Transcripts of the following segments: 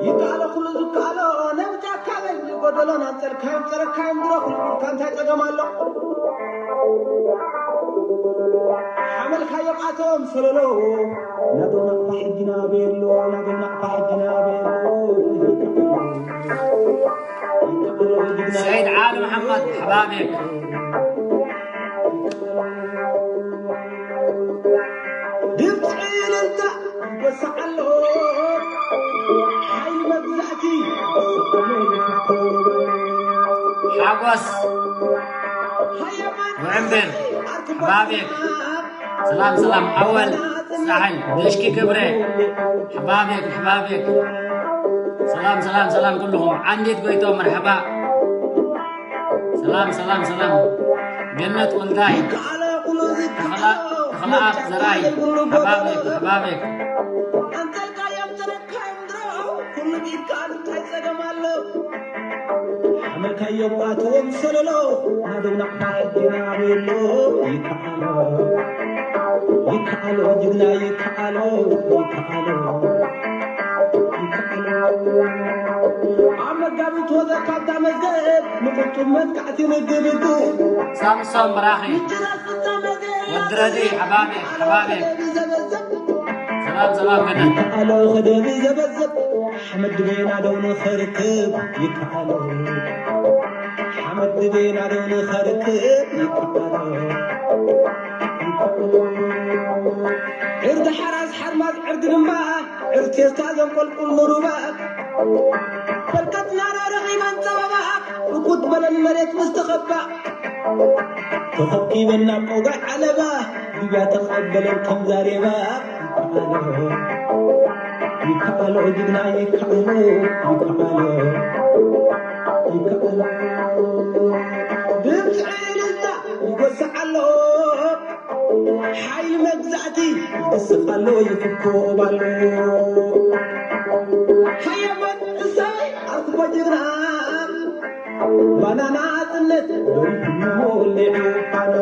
ይከኣሎ ኩሉ ዝከኣሎ ነብታካ በል ጎደሎን ኣንጸልካዮም ጸረካዮም ድሮ ኩሉ ቢልካ እንታይ ጸገም ኣሎ ሓመልካዮም ኣቶም ሰለሎ ናቶም ናቕፋ ሕጊና ቤሎ ናቶም ናቕፋ ሕጊና ቤሎ ሰይድ ዓሊ መሓመድ ሓባቤክ ድምፂ እልልታ ይጎስዕ ኣሎ ሓይሊ መግዛእቲ ሓጎስ ውዕንብር ሓባቤክ ሰላም ሰላም ኣወል ሳሕል ደሽኪ ክብረ ሓባቤክ ሓባቤክ ሰላም ሰላም ሰላም ኩልኹም ዓንዲት ጎይቶ መርሓባ ሰላም ሰላም ሰላም ገነት ወልዳይ ተኽለኣብ ዘርኣይ ሓባቤክ ሓባቤክ ኣንጸልካዮም ተረካዮም ድሮ ኩሉ ቢድካ እንታይ ጸገም ኣሎ ሓመልካዮም ኣትዎም ሰለሎ ናደው ናቕፋ ሕጊና ቤሎ ይከኣሎ ይከኣሎ ጅግና ይከኣሎ ይከኣሎ ይከኣሎ ኣብ መጋቢት ወዘ ካብታ መዝገብ ንቁጡብ መጥቃዕቲ ምግብግብ ሳምሶን ብራኺ ወድረዲ ሓባቤ ሓባቤ ሰላም ሰላም ገነት ይከኣሎ ከደብ ዘበዘብ ሓመድ ቤና ደው ንኽርክብ ይከኣሎ ሓመድ ቤና ደው ንኽርክብ ይከኣሎ ዕርዲ ሓራስ ሓርማዝ ዕርዲ ድማ ዕርቴስታ ዘንቆልቁል ንሩባ በርከትና ረኺበን ጸበባ ርኩት በለን መሬት ምስ ተኸባ ተኸብኪበን ናብ ቀውጋይ ዓለባ ሊብያ ተቐበለን ከም ዛሬባ ይከኣሎ ይከኣሎ ጅግና ይከኣሎ ይከኣሎ ይከኣሎ ድምፂ ዕልልታ ይጎስዕ ኣሎ ሓይሊ መግዛእቲ ይስቕ ኣሎ ይፍኮብ ኣሎ ሃየመን እሰይ ኣርኩቦ ጅግና ባናና ጽነት ወሪድሞ ወሊዑ ባና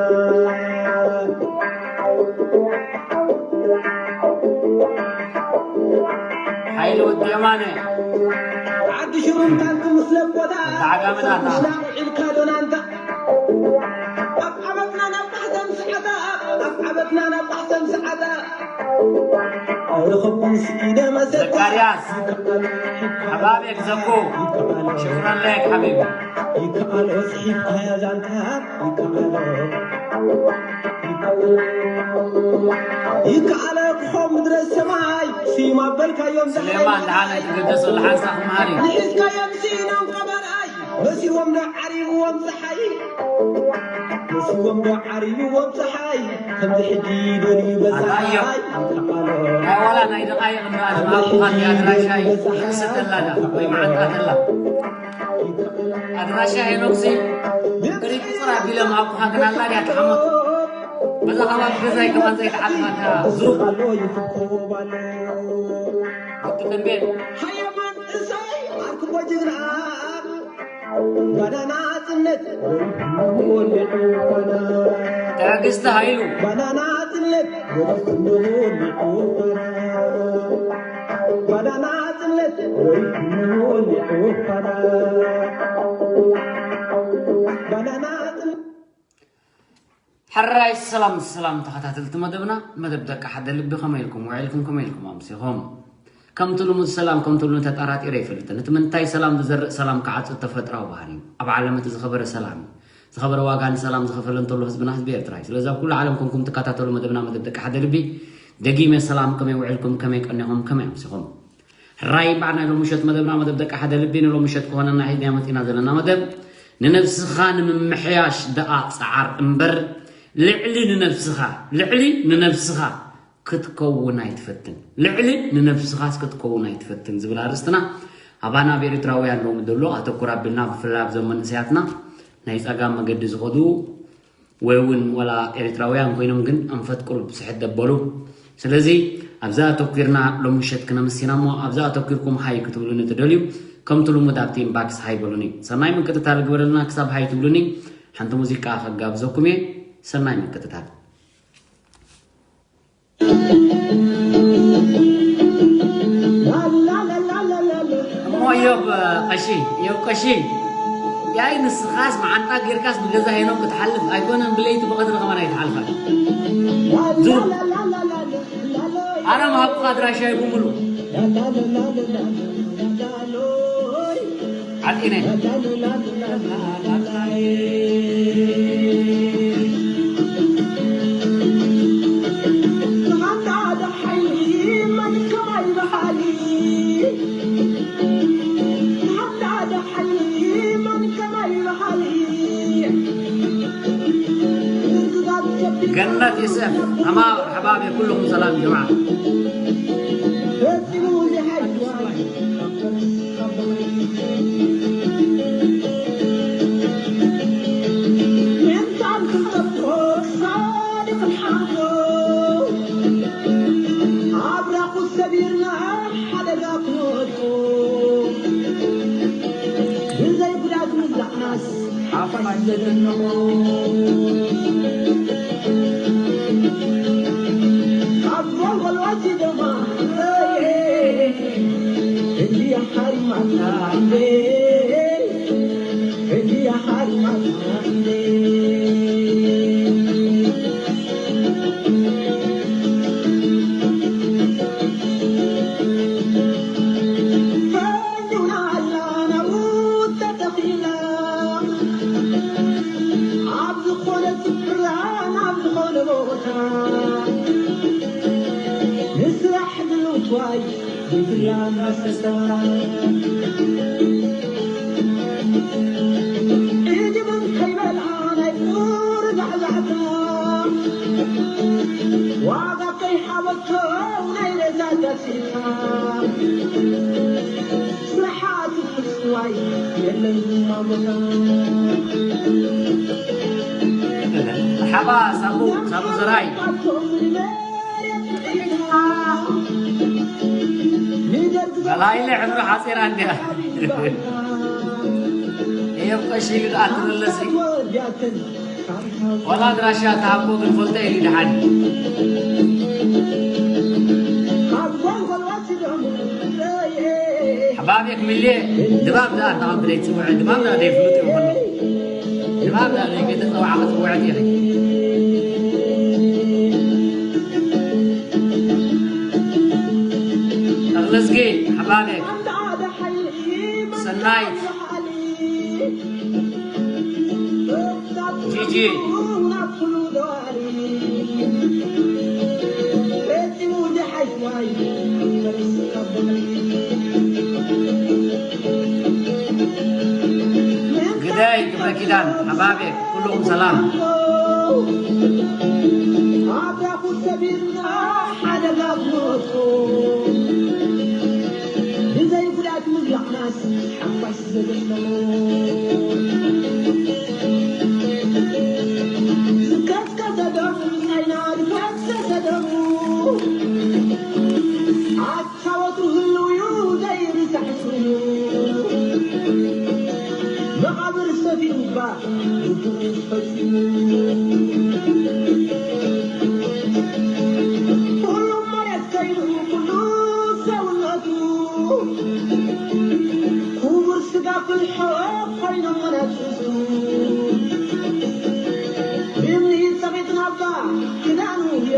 ሓይሊ ወዲ የማነ ዓዲ ሽሩምታን ክምስለ ቦታ ዓጋመ ናታ። ኢልካ ዶናንታ ኣብ ዓመትና ናብ ማሕተም ሰዓታ ኣብ ዓመትና ናብ ማሕተም ሰዓታ ኣይረኸብኩን ስኢነ መሰታ ዘካርያስ ሓባቤክ ዘኩ ሽኩራን ለክ ሓቢቢ ይከኣሎ ጽሒፍካያ ዛንታ ይከኣሎ ይከኣሎ ክኾ ምድረ ሰማይ ስዩም ኣበልካዮም ስሌማን ደሓን ኣይትገደሶ ለሓንሳ ክምሃር እዩ ንሒዝካዮም ስኢኖም ቀበርኣይ መሲዎም ዶ ዓሪብዎም ፀሓይ መሲዎም ዶ ዓሪብዎም ፀሓይ ከምዚ ሕጂ ደልዩ በዛሓይ ይከኣሎ ናይ ዋላ ናይ ደቃይቕ እንዳ ኣድማቑኻት ኣድራሻይ ይስደላ ዳ ወይ መዓንጣ ተላ ኣድራሻ ሄኖክሲ ብሪ ቁፅር ኣቢለ ማብኩኻ ግን ኣላ ድያ ተሓመቱ በዛ ከባቢ ገዛይ ከማን ዘይተዓልማታ ዙ ኣሎ ይፍኮብ ኣሎ ወዲ ተንቤን ሃየማን እሰይ ኣርክቦ ጅግና ባናና ጽነት ወሊዑ ባና ትዕግስቲ ሃይሉ ባናና ጽነት ወሊዑ ባና ባናና ጽነት ወሊዑ ባና ባናና ጽነት ሕራይ ሰላም ሰላም ተኸታተልቲ መደብና መደብ ደቂ ሓደ ልቢ ከመይ ኢልኩም ውዒልኩም ከመይ ኢልኩም ኣምሲኹም ከምቲ ልሙድ ሰላም ከምቲ ልሙድ ተጣራጢረ ይፈልጥን እቲ ምንታይ ሰላም ዝዘርእ ሰላም ክዓጽድ ተፈጥራዊ ባህሪ እዩ ኣብ ዓለም እቲ ዝኸበረ ሰላም እዩ ዝኸበረ ዋጋ ንሰላም ዝኸፈለ እንተሎ ህዝብና ህዝቢ ኤርትራ እዩ ስለዚ ኣብ ኩሉ ዓለም ኮንኩም ትከታተሉ መደብና መደብ ደቂ ሓደ ልቢ ደጊመ ሰላም ከመይ ውዒልኩም ከመይ ቀኒኹም ከመይ ኣምሲኹም ሕራይ እምበኣር ናይ ሎሚ ምሸት መደብና መደብ ደቂ ሓደ ልቢ ንሎሚ ምሸት ክኾነና ሒዝናዮ መፂና ዘለና መደብ ንነብስኻ ንምምሕያሽ ደኣ ፀዓር እምበር ልዕሊ ንነብስኻ ልዕሊ ንነብስኻ ክትከውን ኣይትፈትን ልዕሊ ንነብስኻስ ክትከውን ኣይትፈትን ዝብል ኣርእስትና ኣባና ኣብ ኤርትራውያን ሎሚ ዘሎ ኣተኩር ኣቢልና ብፍላይ ኣብዞም መንእሰያትና ናይ ፀጋም መገዲ ዝኸዱ ወይ እውን ዋላ ኤርትራውያን ኮይኖም ግን ኣንፈት ቁሩብ ስሕት ደበሉ ስለዚ ኣብዛ ኣተኲርና ሎም ምሸት ክነምስ ኢና እሞ ኣብዛ ኣተኲርኩም ሃይ ክትብሉኒ ትደልዩ ከምቲ ልሙድ ኣብቲ ኢንባክስ ሃይ በሉኒ ሰናይ ምቅጥታል ግበረልና ክሳብ ሃይ ትብሉኒ ሓንቲ ሙዚቃ ከጋብዘኩም እየ ሰናይ ምቅጥታል እሞ እዮብ ቀሺ፣ እዮብ ቀሺ፣ ያይ ንስኻስ መዓንጣ ጌርካስ ብገዛ ሄኖም ክትሓልፍ ኣይኮነን፣ ብለይቲ ብቐትሪ ከማን ኣይትሓልፋን። ዙር ኣረ ምሃብኩኻ ኣድራሻይ ብምሉእ። ዓጢነ። ገነት ይስዕብ። ኣማ መርሓባ ብኩልኹም ሰላም ጀማዓ። ሓባ ሳቡ ሳቡ ዘራይ ላይለ ዕምሩ ሓፂራ እንዲያ እየም ቀሺ ግድኣት ትምለሲ ዋላ ኣድራሻ ተሃቦ ግን ፈልጠ ኢሉ ደሓን ሓባቤክ ሚልየ ድባብ ደኣ እንታ ከም ብደይ ጽውዐ ድባብ ደኣ ደይ ፍሉጥ እዩ ከሎ ድባብ ደኣ ደይ ገይተ ጸዋዓ ክጽውዐት ኢኺ ተኽለዝጊ ሓባቤክ ሰናይት ጂጂ ግዳይ ግብረ ኪዳን ሓባቤ ኩሉኹም ሰላም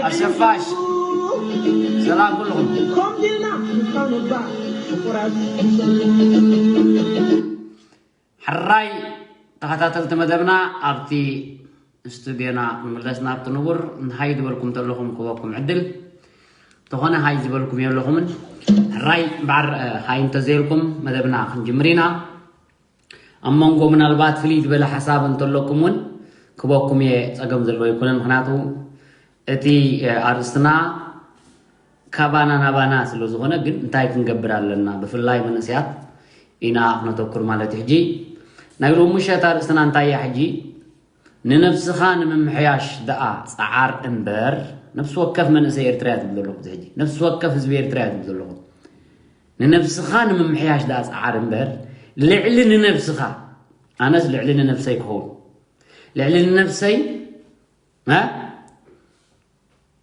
ኣሰፋሽ ሰላም ኩልኹም። ሕራይ ተኸታተልቲ መደብና ኣብቲ ስቱድዮና ንምለስ ናብቲ ንቡር። ሃይ ዝበልኩም ተለኹም ክበኩም ዕድል ተኾነ ሃይ ዝበልኩም የለኹምን። ሕራይ እምበኣር ሃይ እንተዘይልኩም መደብና ክንጅምር ኢና። ኣብ መንጎ ምናልባት ፍልይ ዝበለ ሓሳብ እንተለኩም እውን ክበኩም እየ፣ ጸገም ዘለዎ ኣይኮነን። ምኽንያቱ እቲ ኣርእስትና ካባና ናባና ስለ ዝኾነ ግን እንታይ ክንገብር ኣለና ብፍላይ መንእሰያት ኢና ክነተኩር ማለት እዩ። ሕጂ ናይ ሎሚ ምሸት ኣርእስትና እንታይ እያ? ሕጂ ንነብስኻ ንምምሕያሽ ደኣ ጸዓር እምበር ነፍሲ ወከፍ መንእሰይ ኤርትራ እያ ዝብል ዘለኹ። ሕጂ ነፍሲ ወከፍ ህዝቢ ኤርትራ እያ ዝብል ዘለኹ። ንነብስኻ ንምምሕያሽ ደኣ ጸዓር እምበር ልዕሊ ንነብስኻ ኣነስ ልዕሊ ንነብሰይ ክኸውን ልዕሊ ንነብሰይ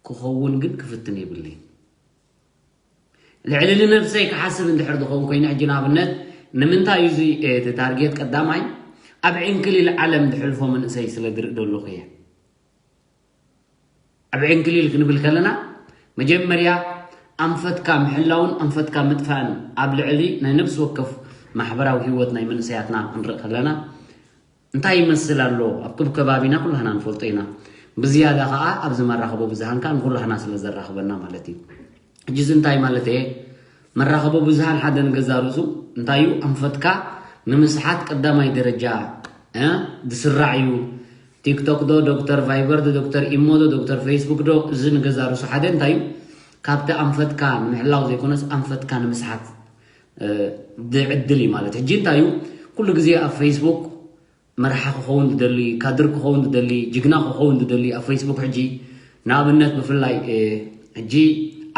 ክኸውን ግን ክፍትን የብለይን። ልዕሊ ንነብሰይ ክሓስብ እንድሕር ዝኸውን ኮይኑ፣ ሕጂ ንኣብነት ንምንታይ እዩ እዚ፣ እ፣ እቲ ታርጌት ቀዳማይ ኣብ ዕንክሊል ዓለም ዝሕልፎ መንእሰይ ስለ ዝርኢ ዘለኹ እየ። ኣብ ዕንክሊል ክንብል ከለና መጀመርያ ኣንፈትካ ምሕላውን ኣንፈትካ ምጥፋእን ኣብ ልዕሊ ናይ ነብሲ ወከፍ ማሕበራዊ ህይወት ናይ መንእሰያትና ክንርኢ ከለና እንታይ ይመስል ኣሎ ኣብ ክብ ከባቢና ኩላህና ንፈልጦ ኢና። ብዝያዳ ከዓ ኣብዚ መራኸቦ ብዙሃን ከዓ ንኩላህና ስለ ዘራኽበና ማለት እዩ። ሕጂ እዚ እንታይ ማለት እየ? መራኸቦ ብዙሃን ሓደ ንገዛ ርእሱ እንታይ እዩ? ኣንፈትካ ንምስሓት ቀዳማይ ደረጃ፣ እ፣ ዝስራዕ እዩ። ቲክቶክ ዶ፣ ዶክተር ቫይበር ዶ፣ ዶክተር ኢሞ ዶ፣ ዶክተር ፌስቡክ ዶ፣ እዚ ንገዛ ርእሱ ሓደ እንታይ እዩ? ካብቲ ኣንፈትካ ንምሕላው ዘይኮነስ ኣንፈትካ ንምስሓት፣ እ፣ ዝዕድል እዩ ማለት። ሕጂ እንታይ እዩ? ኩሉ ግዜ ኣብ ፌስቡክ መራሒ ክኸውን ዝደሊ፣ ካድር ክኸውን ዝደሊ፣ ጅግና ክኸውን ዝደሊ ኣብ ፌስቡክ ሕጂ ንኣብነት ብፍላይ፣ እ፣ ሕጂ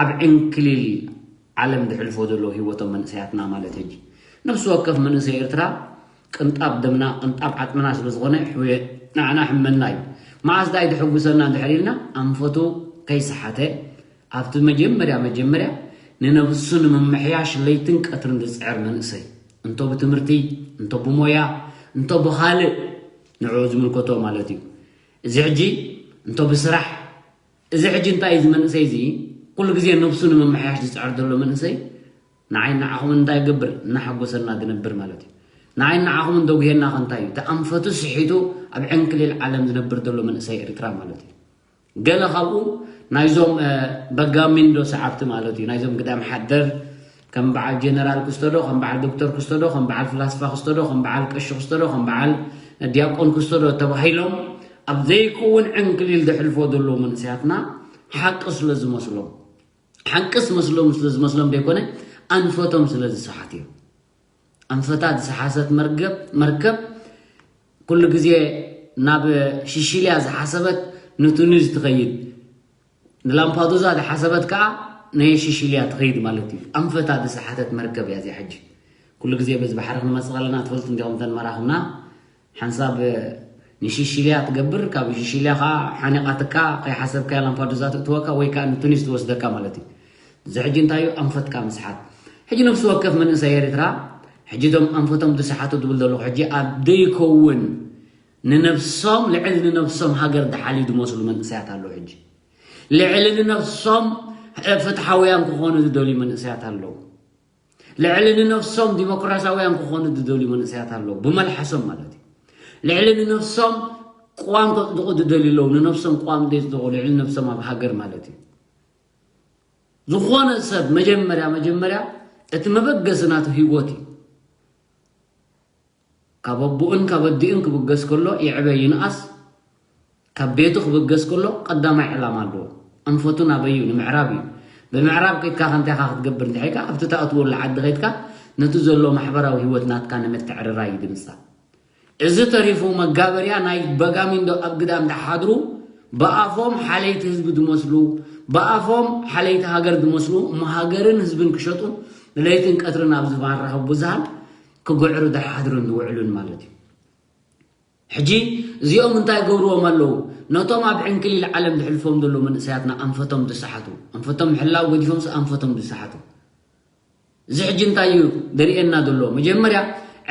ኣብ ዕንክሊል ዓለም ዝሕልፎ ዘሎ ህይወቶም መንእሰያትና ማለት ሕጂ ነፍሲ ወከፍ መንእሰይ ኤርትራ ቅንጣብ ደምና ቅንጣብ ዓጽምና ስለ ዝኾነ ሕወ-፣ ንዓና ሕመና እዩ። መዓስ ዳይ ተሐጉሰና እንድሕር ኢልና ኣንፈቱ ከይሰሓተ ኣብቲ መጀመርያ መጀመርያ ንነብሱ ንምምሕያሽ ለይትን ቀትርን ዝጽዕር መንእሰይ እንቶ ብትምህርቲ እንቶ ብሞያ እንቶ ብኻልእ ንዕኡ ዝምልከቶ ማለት እዩ። እዚ ሕጂ እንቶ ብስራሕ እዚ ሕጂ እንታይ እዩ እዚ መንእሰይ እዚ ኩሉ ግዜ ነብሱ ንምምሕያሽ ዝጽዕር ዘሎ መንእሰይ ንዓይ ንዓኹም እንታይ ይገብር እናሓጎሰና ዝነብር ማለት እዩ። ንዓይ ንዓኹም እንተጉሄና ከ እንታይ እዩ እቲ ኣንፈቱ ስሒቱ ኣብ ዕንክሊል ዓለም ዝነብር ዘሎ መንእሰይ ኤርትራ ማለት እዩ። ገለ ካብኡ ናይዞም፣ እ፣ በጋሚንዶ ሰዓብቲ ማለት እዩ። ናይዞም ግዳም ሓደር ከም በዓል ጀነራል ክስቶ ዶ፣ ከም በዓል ዶክተር ክስቶ ዶ፣ ከም በዓል ፍላስፋ ክስቶ ዶ፣ ከም በዓል ቀሺ ክስቶ ዶ፣ ከም በዓል ዲያቆን ክስቶ ዶ ተባሂሎም ኣብ ዘይከውን ዕንክሊል ዘሕልፎ ዘለዉ መንእሰያትና ሓቂ ስለ ዝመስሎም፣ ሓቂ ስመስሎም ስለ ዝመስሎም ዘይኮነ ኣንፈቶም ስለ ዝሰሓት እዮም። ኣንፈታ ዝሰሓሰት መርገብ፣ መርከብ ኩሉ ግዜ ናብ ሽሽልያ ዝሓሰበት ንቱኒዝ ትኸይድ፣ ንላምፓዱዛ ዝሓሰበት ከዓ ናይ ሽሽልያ ትኸይድ ማለት እዩ። ኣንፈታ ዝሰሓተት መርከብ እያ እዚኣ ሕጂ። ኩሉ ግዜ በዚ ባሕሪ ክንመጽእ ከለና ትፈልጡ እንዲኹም እተን መራኽብና ሓንሳብ ንሽሽልያ ትገብር፣ ካብ ሽሽልያ ከዓ ሓኒቓትካ ከይሓሰብካያ ላምፓዱዛ ትእትወካ ወይ ከዓ ንቱኒዝ ትወስደካ ማለት እዩ። እዚ ሕጂ እንታይ እዩ? ኣንፈትካ ምስሓት። ሕጂ ነፍሲ ወከፍ መንእሰይ ኤርትራ ሕጂ እቶም ኣንፈቶም ዝሰሓቱ ዝብል ዘለኹ ሕጂ ኣብ ዘይከውን ንነብሶም ልዕሊ ንነብሶም ሃገር ዝሓልዩ ዝመስሉ መንእሰያት ኣለዉ። ሕጂ ልዕሊ ንነብሶም ፍትሓውያን ክኾኑ ዝደልዩ መንእሰያት ኣለዉ። ልዕሊ ንነብሶም ዲሞክራሲያውያን ክኾኑ ዝደልዩ መንእሰያት ኣለዉ። ብመልሓሶም ማለት እዩ። ልዕሊ ንነብሶም ቅዋም ከጽድቑ ዝደልዩ ኣለዉ። ንነብሶም ቅዋም ዘየጽድቑ ልዕሊ ነብሶም ኣብ ሃገር ማለት እዩ። ዝኾነ ሰብ መጀመርያ መጀመርያ እቲ መበገሲ ናቱ ህይወት እዩ። ካብ ኣቦኡን ካብ ኣዲኡን ክብገስ ከሎ ይዕበ ይንኣስ፣ ካብ ቤቱ ክብገስ ከሎ ቀዳማይ ዕላማ ኣለዎ። ኣንፈቱ ናበይ እዩ? ንምዕራብ እዩ። ብምዕራብ ከይድካ ከ እንታይ ኢኻ ክትገብር እንድሕር ኢልካ ኣብቲ ትኣትወሉ ዓዲ ከይድካ ነቲ ዘሎ ማሕበራዊ ህይወት ናትካ ንምትዕርራይ እዩ ድምጻ። እዚ ተሪፉ መጋበርያ ናይ በጋሚንዶ ኣብ ግዳም ዝሓድሩ ብኣፎም ሓለይቲ ህዝቢ ዝመስሉ ብኣፎም ሓለይቲ ሃገር ዝመስሉ እሞ ሃገርን ህዝብን ክሸጡ ለይትን ቀትርን ኣብ ዝባን ረኸብ ብዙሃን ክግዕሩ ዝሓድሩን ዝውዕሉን ማለት እዩ። ሕጂ እዚኦም እንታይ ገብርዎም ኣለዉ? ነቶም ኣብ ዕንክሊል ዓለም ዝሕልፎም ዘለዉ መንእሰያትና ኣንፈቶም ዝሰሓቱ ኣንፈቶም ምሕላው ገዲፎምስ ኣንፈቶም ዝሰሓቱ እዚ ሕጂ እንታይ እዩ ዘርእየና ዘሎ? መጀመርያ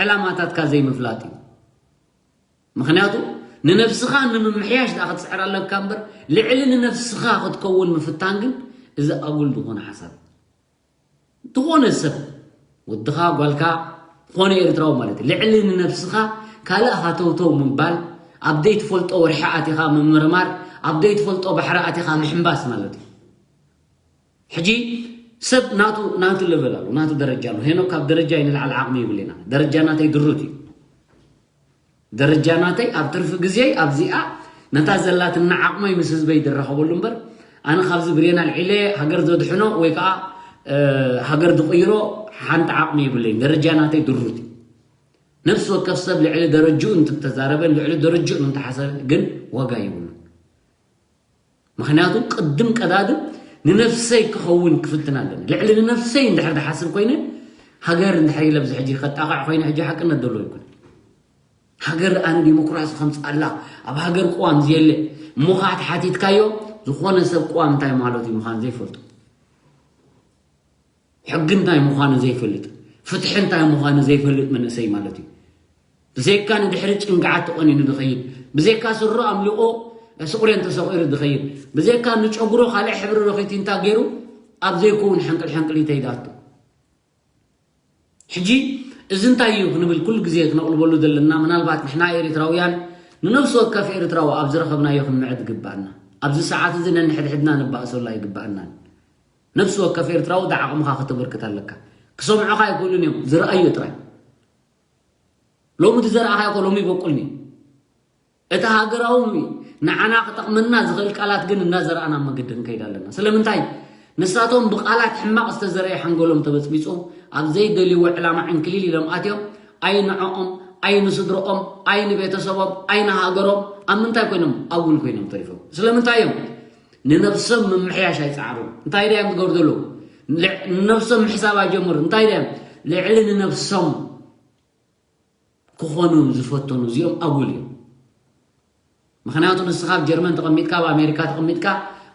ዕላማታትካ ዘይምፍላጥ እዩ። ምኽንያቱ ንነብስኻ ንምምሕያሽ ደኣ ክትስዕር ኣለካ እምበር ልዕሊ ንነብስኻ ክትከውን ምፍታን ግን እዚ ኣጉል ዝኾነ ሓሳብ እዩ። ዝኾነ ሰብ ወድኻ ጓልካ ዝኾነ ኤርትራዊ ማለት እዩ ልዕሊ ንነብስኻ ካልእ ሃተውተው ምባል ኣብ ዘይትፈልጦ ወርሒ ኣቲኻ ምምርማር ኣብ ዘይትፈልጦ ባሕሪ ኣቲኻ ምሕምባስ ማለት እዩ። ሕጂ ሰብ ናቱ ናቱ ለቨል ኣሎ ናቱ ደረጃ ኣሎ። ሄኖ ካብ ደረጃይ ንላዕሊ ዓቕሚ ይብልና ደረጃ ናተይ ድሩት እዩ። ደረጃ ናተይ ኣብ ትርፊ ግዜይ ኣብዚኣ ነታ ዘላትና ዓቕመይ ምስ ህዝበይ ዝራኸበሉ እምበር ኣነ ካብዚ ብሬና ልዒለ ሃገር ዘድሕኖ ወይ ከዓ ሃገር ዝቕይሮ ሓንቲ ዓቕሚ የብለይን። ደረጃ ናተይ ድሩት እዩ። ነፍሲ ወከፍ ሰብ ልዕሊ ደረጅኡ እንትተዛረበን ልዕሊ ደረጅኡ እንትሓሰበ ግን ዋጋ የብሉን። ምኽንያቱ ቅድም ቀዳድም ንነፍሰይ ክኸውን ክፍትን ኣለኒ። ልዕሊ ንነፍሰይ እንድሕር ዝሓስብ ኮይነ ሃገር እንድሕር ኢለ ብዚ ሕጂ ከጣቕዕ ኮይነ ሕጂ ሓቅነት ዘለዎ ይኮነ። ሃገር ኣነ ዲሞክራሲ ከምፅኣላ ኣብ ሃገር ቅዋም ዝየለ እሞ ከዓ ተሓቲትካዮ ዝኾነ ሰብ ቅዋም እንታይ ማለት እዩ ምዃኑ ዘይፈልጡ፣ ሕጊ እንታይ ምዃኑ ዘይፈልጥ፣ ፍትሒ እንታይ ምዃኑ ዘይፈልጥ መንእሰይ ማለት እዩ። ብዘይካ ንድሕሪ ጭንግዓት ተቆኒኑ ዝኸይድ፣ ብዘይካ ስሩ ኣምሊቑ ስቑሬን ተሰቑሩ ዝኸይድ፣ ብዘይካ ንጨጉሩ ካልእ ሕብሪ ረኺቲ እንታ ገይሩ ኣብ ዘይከውን ሕንቅል ሕንቅል ይተይዳቶ። ሕጂ እዚ እንታይ እዩ ክንብል ኩሉ ግዜ ክነቕልበሉ ዘለና፣ ምናልባት ንሕና ኤርትራውያን ንነፍሲ ወከፍ ኤርትራዊ ኣብ ዝረኸብናዮ ክንምዕድ ይግባኣና። ኣብዚ ሰዓት እዚ ነንሕድሕድና ንባእሰሉ ኣይግባኣናን። ነፍሲ ወከፍ ኤርትራዊ እቲ ዓቕምኻ ከተበርክት ኣለካ። ክሰምዑኻ ኣይክእሉን እዮም፣ ዝረኣዮ ጥራይ። ሎሚ ዝዘረኣኻዮ እኮ ሎሚ ይበቁልኒ። እቲ ሃገራዊ ንዓና ክጠቕመና ዝኽእል ቃላት ግን እናዘረኣና ኣብ መገዲ ክንከይድ ኣለና። ስለምንታይ? ንሳቶም ብቃላት ሕማቕ ዝተዘርአ ሓንጎሎም ተበጽቢጹ ኣብ ዘይደልይዎ ዕላማ ዕንክሊል ኢሎም ኣትዮም፣ ኣይ ንዕኦም፣ ኣይ ንስድርኦም፣ ኣይ ንቤተሰቦም፣ ኣይ ንሃገሮም፣ ኣብ ምንታይ ኮይኖም? ኣጉል ኮይኖም ተሪፎም። ስለምንታይ እዮም? ንነብሶም ምምሕያሽ ኣይጸዓሩን። እንታይ ድዮም ዝገብሩ ዘለዉ? ልዕ-፣ ንነብሶም ምሕሳብ ኣይጀመሩን። እንታይ ድዮም? ልዕሊ ንነብሶም ክኾኑ ዝፈተኑ እዚኦም ኣጉል እዮም። ምኽንያቱ ንስኻ ኣብ ጀርመን ተቐሚጥካ፣ ኣብ ኣሜሪካ ተቐሚጥካ፣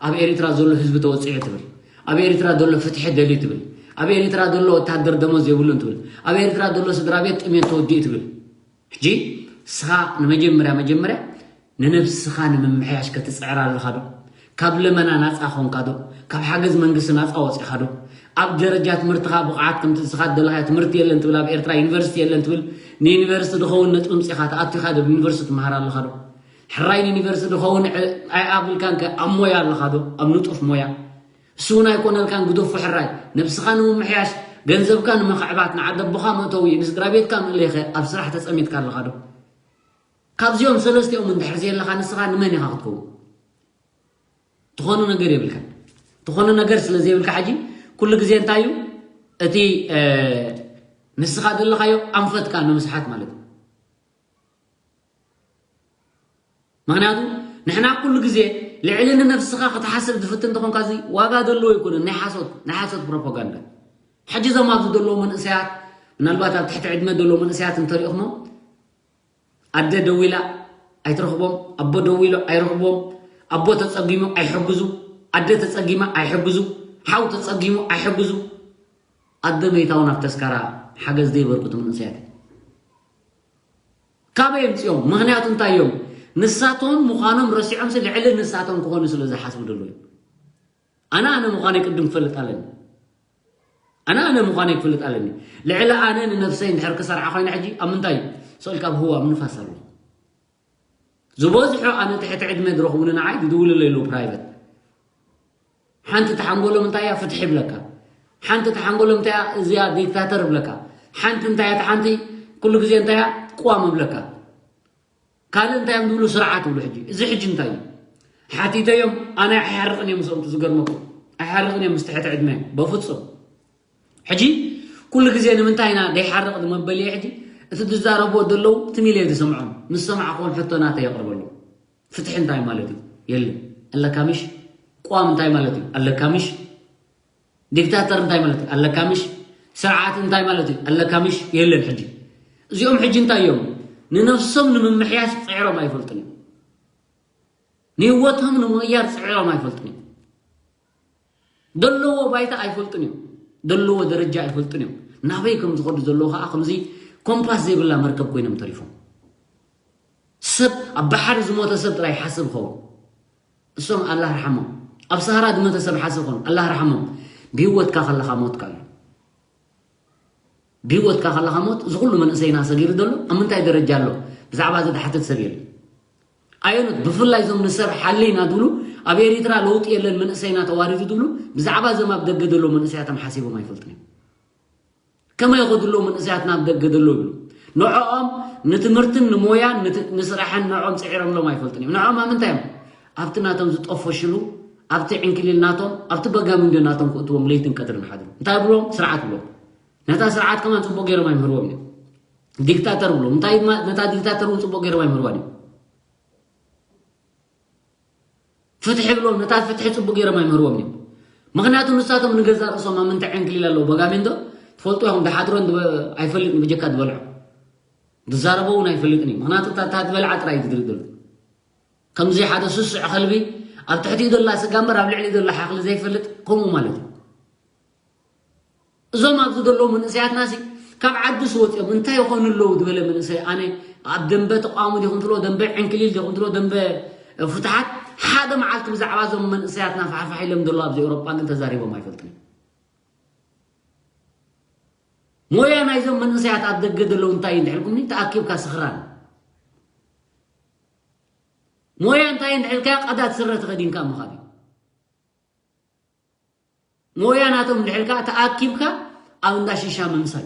ኣብ ኤርትራ ዘሎ ህዝቢ ተወጺዑ ትብል፣ ኣብ ኤርትራ ዘሎ ፍትሒ ደልዩ ትብል፣ ኣብ ኤርትራ ዘሎ ወታደር ደሞዝ የብሉን ትብል፣ ኣብ ኤርትራ ዘሎ ስድራ ቤት ጥሜት ተወዲኡ ትብል። ሕጂ ንስኻ ንመጀመርያ መጀመርያ ንነብስኻ ንምምሕያሽ ክትጽዕር ኣለኻ ዶ? ካብ ለመና ናጻ ኾንካ ዶ? ካብ ሓገዝ መንግስቲ ናጻ ወጺኻ ዶ? ኣብ ደረጃ ትምህርትኻ ብቕዓት ከምቲ ንስኻ ዝደለኻዮ ትምህርቲ የለን ትብል፣ ኣብ ኤርትራ ዩኒቨርሲቲ የለን ትብል፣ ንዩኒቨርሲቲ ዝኸውን ነጥቢ ምጺኻ ተኣቲኻ ዶ ዩኒቨርሲቲ ትመሃር ኣለኻ ዶ? ሕራይ ንዩኒቨርሲቲ ዝኸውን ዕ-፣ ኣይኣብልካን ከ ኣብ ሞያ ኣለኻ ዶ? ኣብ ንጡፍ ሞያ። እሱ እውን ኣይኮነልካን ግደፎ ሕራይ። ነብስኻ ንምምሕያሽ፣ ገንዘብካ ንምኽዕባት፣ ንዓዲ ኣቦኻ መእተዊ፣ ንስድራ ቤትካ ምእሌኸ ኣብ ስራሕ ተጸሚድካ ኣለኻ ዶ? ካብዚኦም ሰለስቲኦም እንድሕር ዘየለኻ ንስኻ ንመን ኢኻ ክትከውን? ትኾኖ ነገር የብልካን። ትኾኖ ነገር ስለ ዘይብልካ ሕጂ ኩሉ ግዜ እንታይ እዩ እቲ፣ እ፣ ንስኻ ዘለኻዮ ኣንፈትካ ንምስሓት ማለት እዩ። ምኽንያቱ ንሕና ኩሉ ግዜ ልዕሊ ንነብስኻ ክትሓስብ ዝፍትን እንተኾንካ እዚ ዋጋ ዘለዎ ኣይኮነን። ናይ ሓሶት፣ ናይ ሓሶት ፕሮፓጋንዳ። ሕጂ እዞም ኣብዚ ዘለዉ መንእሰያት፣ ምናልባት ኣብ ትሕቲ ዕድመ ዘለዉ መንእሰያት እንተሪእኹሞ፣ ኣደ ደዊላ ኣይትረኽቦም፣ ኣቦ ደዊሉ ኣይረኽቦም፣ ኣቦ ተጸጊሙ ኣይሕግዙ፣ ኣደ ተጸጊማ ኣይሕግዙ፣ ሓው ተጸጊሙ ኣይሕግዙ። ኣደ መይታ እውን ኣብ ተስካራ ሓገዝ ዘይበርክቱ መንእሰያት እዮም። ካበይ ኣምጺኦም? ምኽንያቱ እንታይ እዮም? ንሳቶም ምዃኖም ረሲዖምሲ ልዕሊ ንሳቶም ክኾኑ ስለ ዝሓስቡ ዘለዉ እዮም። ኣነ ኣነ ምዃነይ ቅድም ክፈልጥ ኣለኒ። ኣነ ኣነ ምዃነይ ክፈልጥ ኣለኒ። ልዕሊ ኣነ ንነብሰይ እንድሕር ክሰርዓ ኮይነ ሕጂ ኣብ ምንታይ እዩ? ስቕ ኢልካ ኣብ ህዋ ኣብ ንፋስ ኣሎ። ዝበዝሑ ኣነ ትሕቲ ዕድመ ዝረኽቡኒ ንዓይ ዝድውሉለይ ኣለዉ ፕራይቨት። ሓንቲ ተሓንጎሎም እንታይ እያ? ፍትሒ ይብለካ። ሓንቲ ተሓንጎሎም እንታይ እያ? እዚኣ ዲክታተር ይብለካ። ሓንቲ እንታይ እያ? ሓንቲ ኩሉ ግዜ እንታይ እያ? ቅዋም ይብለካ። ካልእ እንታይ እዮም ዝብሉ? ስርዓት ይብሉ። ሕጂ እዚ ሕጂ እንታይ እዩ? ሓቲተዮም ኣነ ኣይሓርቕን እዮም ምስኦም፣ ዝገርመኩም ኣይሓርቕን እዮም ምስ ትሕቲ ዕድመ በፍጹም። ሕጂ ኩሉ ግዜ ንምንታይ ኢና ዘይሓርቕ ዝመበል እየ። ሕጂ እቲ ዝዛረብዎ ዘለዉ ትም ኢለ ዝሰምዖም፣ ምስ ሰማዕኹዎም ሕቶ ናተይ የቕርበሎም። ፍትሒ እንታይ ማለት እዩ? የለን። ኣለካ ምሽ? ቅዋም እንታይ ማለት እዩ? ኣለካ ምሽ? ዲክታተር እንታይ ማለት እዩ? ኣለካ ምሽ? ስርዓት እንታይ ማለት እዩ? ኣለካ ምሽ? የለን። ሕጂ እዚኦም ሕጂ እንታይ እዮም? ንነፍሶም ንምምሕያሽ ጽዕሮም ኣይፈልጡን እዮም። ንህይወቶም ንምቕያር ጽዕሮም ኣይፈልጡን እዮም። ዘለዎ ባይታ ኣይፈልጡን እዮም። ዘለዎ ደረጃ ኣይፈልጡን እዮም። ናበይ ከም ዝኸዱ ዘለዉ ከኣ ከምዚ ኮምፓስ ዘይብላ መርከብ ኮይኖም ተሪፎም። ሰብ ኣብ ባሕሪ ዝሞተ ሰብ ጥራይ ይሓስብ ይኸውን። እሶም ኣላህ ርሓሞም። ኣብ ሰሃራ ዝሞተ ሰብ ሓስብ ይኸውን፣ ኣላህ ርሓሞም። ብህይወትካ ከለኻ ሞትካ ኣሎ። ብህይወትካ ከለኻ ሞት፣ እዚ ኩሉ መንእሰይና ሰጊሩ ዘሎ ኣብ ምንታይ ደረጃ ኣሎ? ብዛዕባ እዚ ዝሓትት ሰብ የለን። ኣየኖት? ብፍላይ እዞም ንሰብ ሓልይና ዝብሉ፣ ኣብ ኤሪትራ ለውጢ የለን መንእሰይና ተዋሪዱ ዝብሉ፣ ብዛዕባ እዞም ኣብ ደገ ዘለዉ መንእሰያቶም ሓሲቦም ኣይፈልጡን እዮም። ከመይ ይኸዱ ኣለዉ መንእሰያትና ኣብ ደገ ዘለዉ ይብሉ። ንዕኦም ንትምህርትን ንሞያን ንቲ-፣ ንስራሕን ንዕኦም ጽዒሮምሎም ኣይፈልጡን እዮም። ንዕኦም ኣብ ምንታይ እዮም? ኣብቲ ናቶም ዝጠፈሽሉ፣ ኣብቲ ዕንክሊል ናቶም፣ ኣብቲ በጋሚንዶ ናቶም ክእትዎም ለይትን ቀትርን ሓድሩ። እንታይ ይብሎም? ስርዓት ይብሎም። ነታ ስርዓት ከማን ጽቡቕ ገይሮም ኣይምህርዎም እዮም። ዲክታተር ይብሎም። እንታይ ድማ ነታ ዲክታተር እውን ጽቡቕ ገይሮም ኣይምህርዋን እዮም። ፍትሒ ይብሎም። ነታ ፍትሒ ጽቡቕ ገይሮም ኣይምህርዎም እዮም። ምኽንያቱ ንሳቶም ንገዛእ ርእሶም ኣብ ምንታይ ዕንክሊል ኣለዉ? በጋሜ እንዶ ትፈልጡ ኢኹም። ድሓድሮ እንዶ ኣይፈልጥን ብጀካ ዝበልዖ። ዝዛረቦ እውን ኣይፈልጥን እዩ። ምኽንያቱ እታ፣ እታ ዝበልዓ ጥራይ እዩ ዝድርድር። ከምዚ ሓደ ስሱዕ ከልቢ ኣብ ትሕቲኡ ዘላ ስጋ እምበር ኣብ ልዕሊ ዘላ ሓኽሊ ዘይፈልጥ ከምኡ ማለት እዩ። እዞም ኣብዚ ዘለዉ መንእሰያትና ሲ ካብ ዓዲ ዝወፅኦም እንታይ ይኾኑ ኣለዉ ዝበለ መንእሰይ፣ ኣነ ኣብ ደንበ ተቃውሞ ዲኹም ትብሎ፣ ደንበ ዕንክሊል ዲኹም ትብሎ፣ ደንበ ፍትሓት፣ ሓደ መዓልቲ ብዛዕባ እዞም መንእሰያትና ፋሕፋሕ ኢሎም ዘለዉ ኣብዚ ኤውሮጳ ግን ተዛሪቦም ኣይፈልጥን። ሞያ ናይዞም መንእሰያት ኣብ ደገ ዘለዉ እንታይ እንድሕልኩምኒ ተኣኪብካ ስኽራን ሞያ እንታይ እንድሕልካ ቀዳት ስረ ተኸዲንካ ምኻድ እዩ። ሞያ ናቶም እንድሕልካ ተኣኪብካ ኣብ እንዳ ሺሻ ምምሳይ፣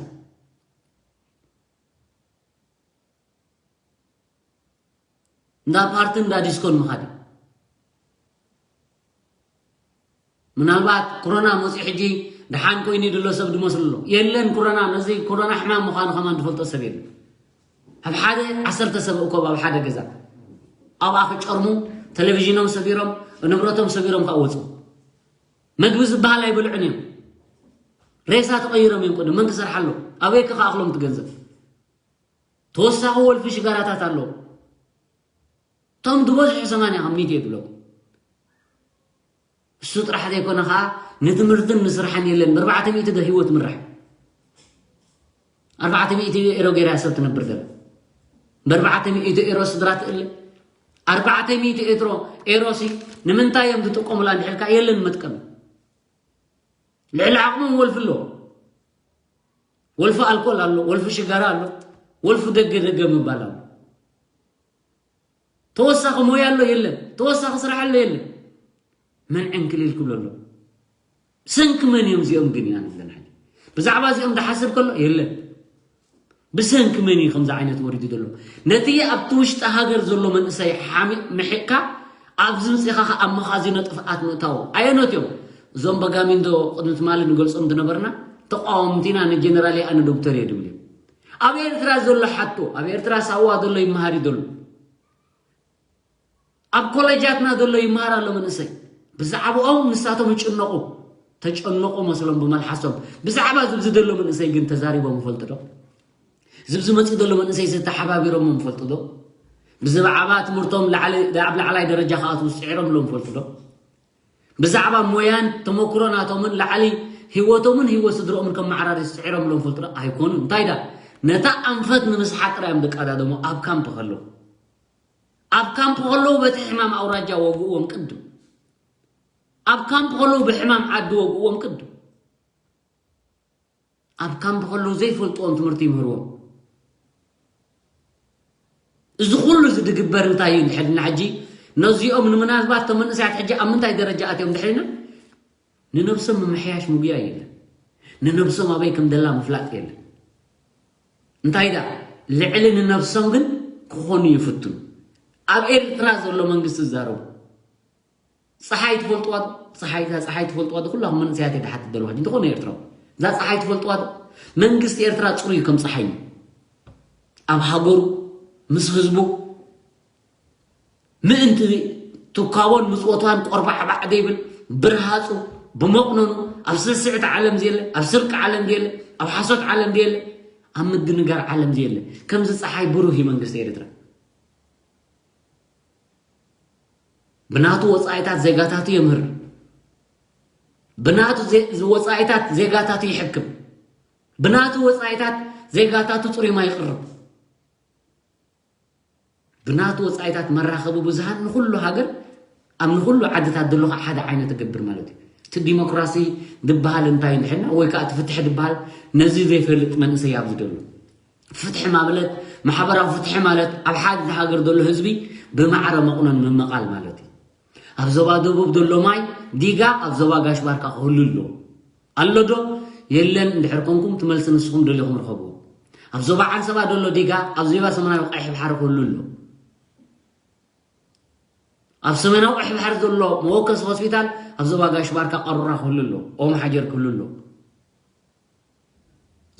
እንዳ ፓርትን እንዳ ዲስኮን ምኻድ እዩ። ምናልባት ኮሮና መፂኡ ሕጂ ደሓን ኮይኑ ድሎ ሰብ ድመስሉ ኣሎ። የለን ኮሮና፣ ነዚ ኮሮና ሕማም ምዃኑ ከማን ዝፈልጦ ሰብ የለን። ኣብ ሓደ ዓሰርተ ሰብ እኮ ኣብ ሓደ ገዛ ኣብኣ ክጨርሙ፣ ቴሌቪዥኖም ሰቢሮም፣ ንብረቶም ሰቢሮም ከዓ ወፁ። መግቢ ዝበሃል ኣይበልዑን እዮም። ሬሳ ተቐይሮም እዮም። ቅድም መን ክሰርሓሎ? ኣበይ ክኸኣኽሎም ትገንዘብ? ተወሳኺ ወልፊ ሽጋራታት ኣለዉ። እቶም ዝበዝሑ ሰማንያ ካብ ሚእቲ የብሎም። እሱ ጥራሕ ዘይኮነ ከዓ ንትምህርትን ንስራሕን የለን። ብኣርባዕተ ሚእቲ ዶ ህይወት ምራሕ? ኣርባዕተ ሚእቲ ኤሮ ገይራ ሰብ ትነብር ዘላ። ብኣርባዕተ ሚእቲ ኤሮ ስድራ ትእለ። ኣርባዕተ ሚእቲ ኤትሮ ኤሮሲ ንምንታይ እዮም ዝጥቀሙላ እንድሕልካ የለን መጥቀሚ። ልዕሊ ዓቕሞም ወልፊ ኣለዎ። ወልፊ ኣልኮል ኣሎ፣ ወልፊ ሽጋራ ኣሎ፣ ወልፊ ደገ ደገ ምባል ኣሎ። ተወሳኺ ሞያ ኣሎ የለን፣ ተወሳኺ ስራሕ ኣሎ የለን። መን ዕንክሊል ክብሎ ኣሎ? ብሰንኪ መን እዮም እዚኦም ግን ኢና ንብለን ሕጂ። ብዛዕባ እዚኦም ዝሓስብ ከሎ የለን። ብሰንኪ መን እዩ ከምዚ ዓይነት ወሪዱ ዘሎ? ነቲ ኣብቲ ውሽጢ ሃገር ዘሎ መንእሰይ ሓሚቕ ምሒቕካ ኣብዚ ምጽኻ ከኣ ኣብ መኻዚኖ ጥፍኣት ምእታው ኣየኖት እዮም? እዞም በጋሚንዶ ቅድሚ ትማሊ ንገልጾም ዝነበርና ተቃወምቲ ኢና፣ ንጀነራል እየ ኣነ ዶክተር እየ ድብል እዮም። ኣብ ኤርትራ ዘሎ ሓቶ፣ ኣብ ኤርትራ ሳዋ ዘሎ ይመሃር እዩ ዘሎ። ኣብ ኮሌጃትና ዘሎ ይመሃር ኣሎ መንእሰይ። ብዛዕባኦም ንሳቶም ይጭነቑ። ተጨነቑ መስሎም ብመልሓሶም። ብዛዕባ ዝብዚ ዘሎ መንእሰይ ግን ተዛሪቦም ይፈልጡ ዶ? ዝብዚ መፂኡ ዘሎ መንእሰይ ዝተሓባቢሮም ይፈልጡ ዶ? ብዛዕባ ትምህርቶም ላዕሊ፣ ኣብ ላዕላይ ደረጃ ክኣትዉ ዝፅዒሮምሎም ይፈልጡ ዶ? ብዛዕባ ሞያን ተመክሮ ናቶምን ላዕሊ ህይወቶምን ህይወት ስድርኦምን ከመዓራሪ ዝፅዒሮምሎም ይፈልጡ ዶ? ኣይኮኑን። እንታይ ዳ? ነታ ኣንፈት ንምስሓት ጥራይ እዮም ዝቀዳደሙ ኣብ ካምፕ ከለዉ። ኣብ ካምፕ ከለዉ በቲ ሕማም ኣውራጃ ወግእዎም ቅድም። ኣብ ካምፕ ከለዉ ብሕማም ዓዲ ወግእዎም ቅድም። ኣብ ካምፕ ከለዉ ዘይፈልጥዎም ትምህርቲ ይምህርዎም። እዚ ኩሉ እዚ ዝግበር እንታይ እዩ? እንድሕር ንሕጂ ነዚኦም ንምናልባት እቶም መንእሰያት ሕጂ ኣብ ምንታይ ደረጃ ኣትዮም እንድሕር ኢልና፣ ንነብሶም ምምሕያሽ ምጉያይ የለን። ንነብሶም ኣበይ ከም ደላ ምፍላጥ የለን። እንታይ ደኣ ልዕሊ ንነብሶም ግን ክኾኑ ይፍትኑ። ኣብ ኤርትራ ዘሎ መንግስቲ ዝዛረቡ፣ ጸሓይ ትፈልጥዋ ዶ? ጸሓይ፣ እዛ ጸሓይ ትፈልጥዋ ዶ? ኩላኹም መንእሰያት እየ ዝሓትት ዘለኹ ሕጂ። እንተኾነ ኤርትራዊ፣ እዛ ጸሓይ ትፈልጥዋ ዶ? መንግስቲ ኤርትራ ጽሩይ እዩ ከም ጸሓይ እዩ። ኣብ ሃገሩ፣ ምስ ህዝቡ፣ ምእንቲ ትካቦን ምጽወቷን ቆርባዕባዕ ዘይብል፣ ብርሃጹ፣ ብመቑነኑ፣ ኣብ ስስዕቲ ዓለም ዘየለ፣ ኣብ ስርቂ ዓለም ዘየለ፣ ኣብ ሓሶት ዓለም ዘየለ፣ ኣብ ምድንጋር ዓለም ዘየለ፣ ከምዚ ጸሓይ ብሩህ እዩ መንግስቲ ኤርትራ። ብናቱ ወጻኢታት ዜጋታቱ የምህር። ብናቱ ዜ-፣ ወጻኢታት ዜጋታቱ ይሕክም። ብናቱ ወጻኢታት ዜጋታቱ ጽሩይ ማይ ይቕርብ። ብናቱ ወጻኢታት መራኸቢ ብዙሃን ንኹሉ ሃገር፣ ኣብ ንኹሉ ዓድታት ዘሎ ከዓ ሓደ ዓይነት ይገብር ማለት እዩ። እቲ ዲሞክራሲ ዝበሃል እንታይ እንድሕና ወይ ከዓ እቲ ፍትሒ ዝበሃል ነዚ ዘይፈልጥ መንእሰይ ኣብዚ ዘሎ። ፍትሒ ማለት፣ ማሕበራዊ ፍትሒ ማለት ኣብ ሓደ ሃገር ዘሎ ህዝቢ ብማዕረ መቑነን ምምቓል ማለት እዩ። ኣብ ዞባ ደቡብ ዘሎ ማይ ዲጋ ኣብ ዞባ ጋሽ ባርካ ክህሉ ኣለዎ። ኣሎ ዶ? የለን እንድሕር ኮንኩም፣ እቲ መልሲ ንስኹም ደሊኹም ርኸብዎ። ኣብ ዞባ ዓንሰባ ዘሎ ዲጋ ኣብ ዞባ ሰሜናዊ ቀይሕ ባሕሪ ክህሉ ኣሎ። ኣብ ሰሜናዊ ቀይሕ ባሕሪ ዘሎ መወከሲ ሆስፒታል ኣብ ዞባ ጋሽ ባርካ ቀሩራ ክህሉ ኣሎ። ኦም ሓጀር ክህሉ ኣሎ።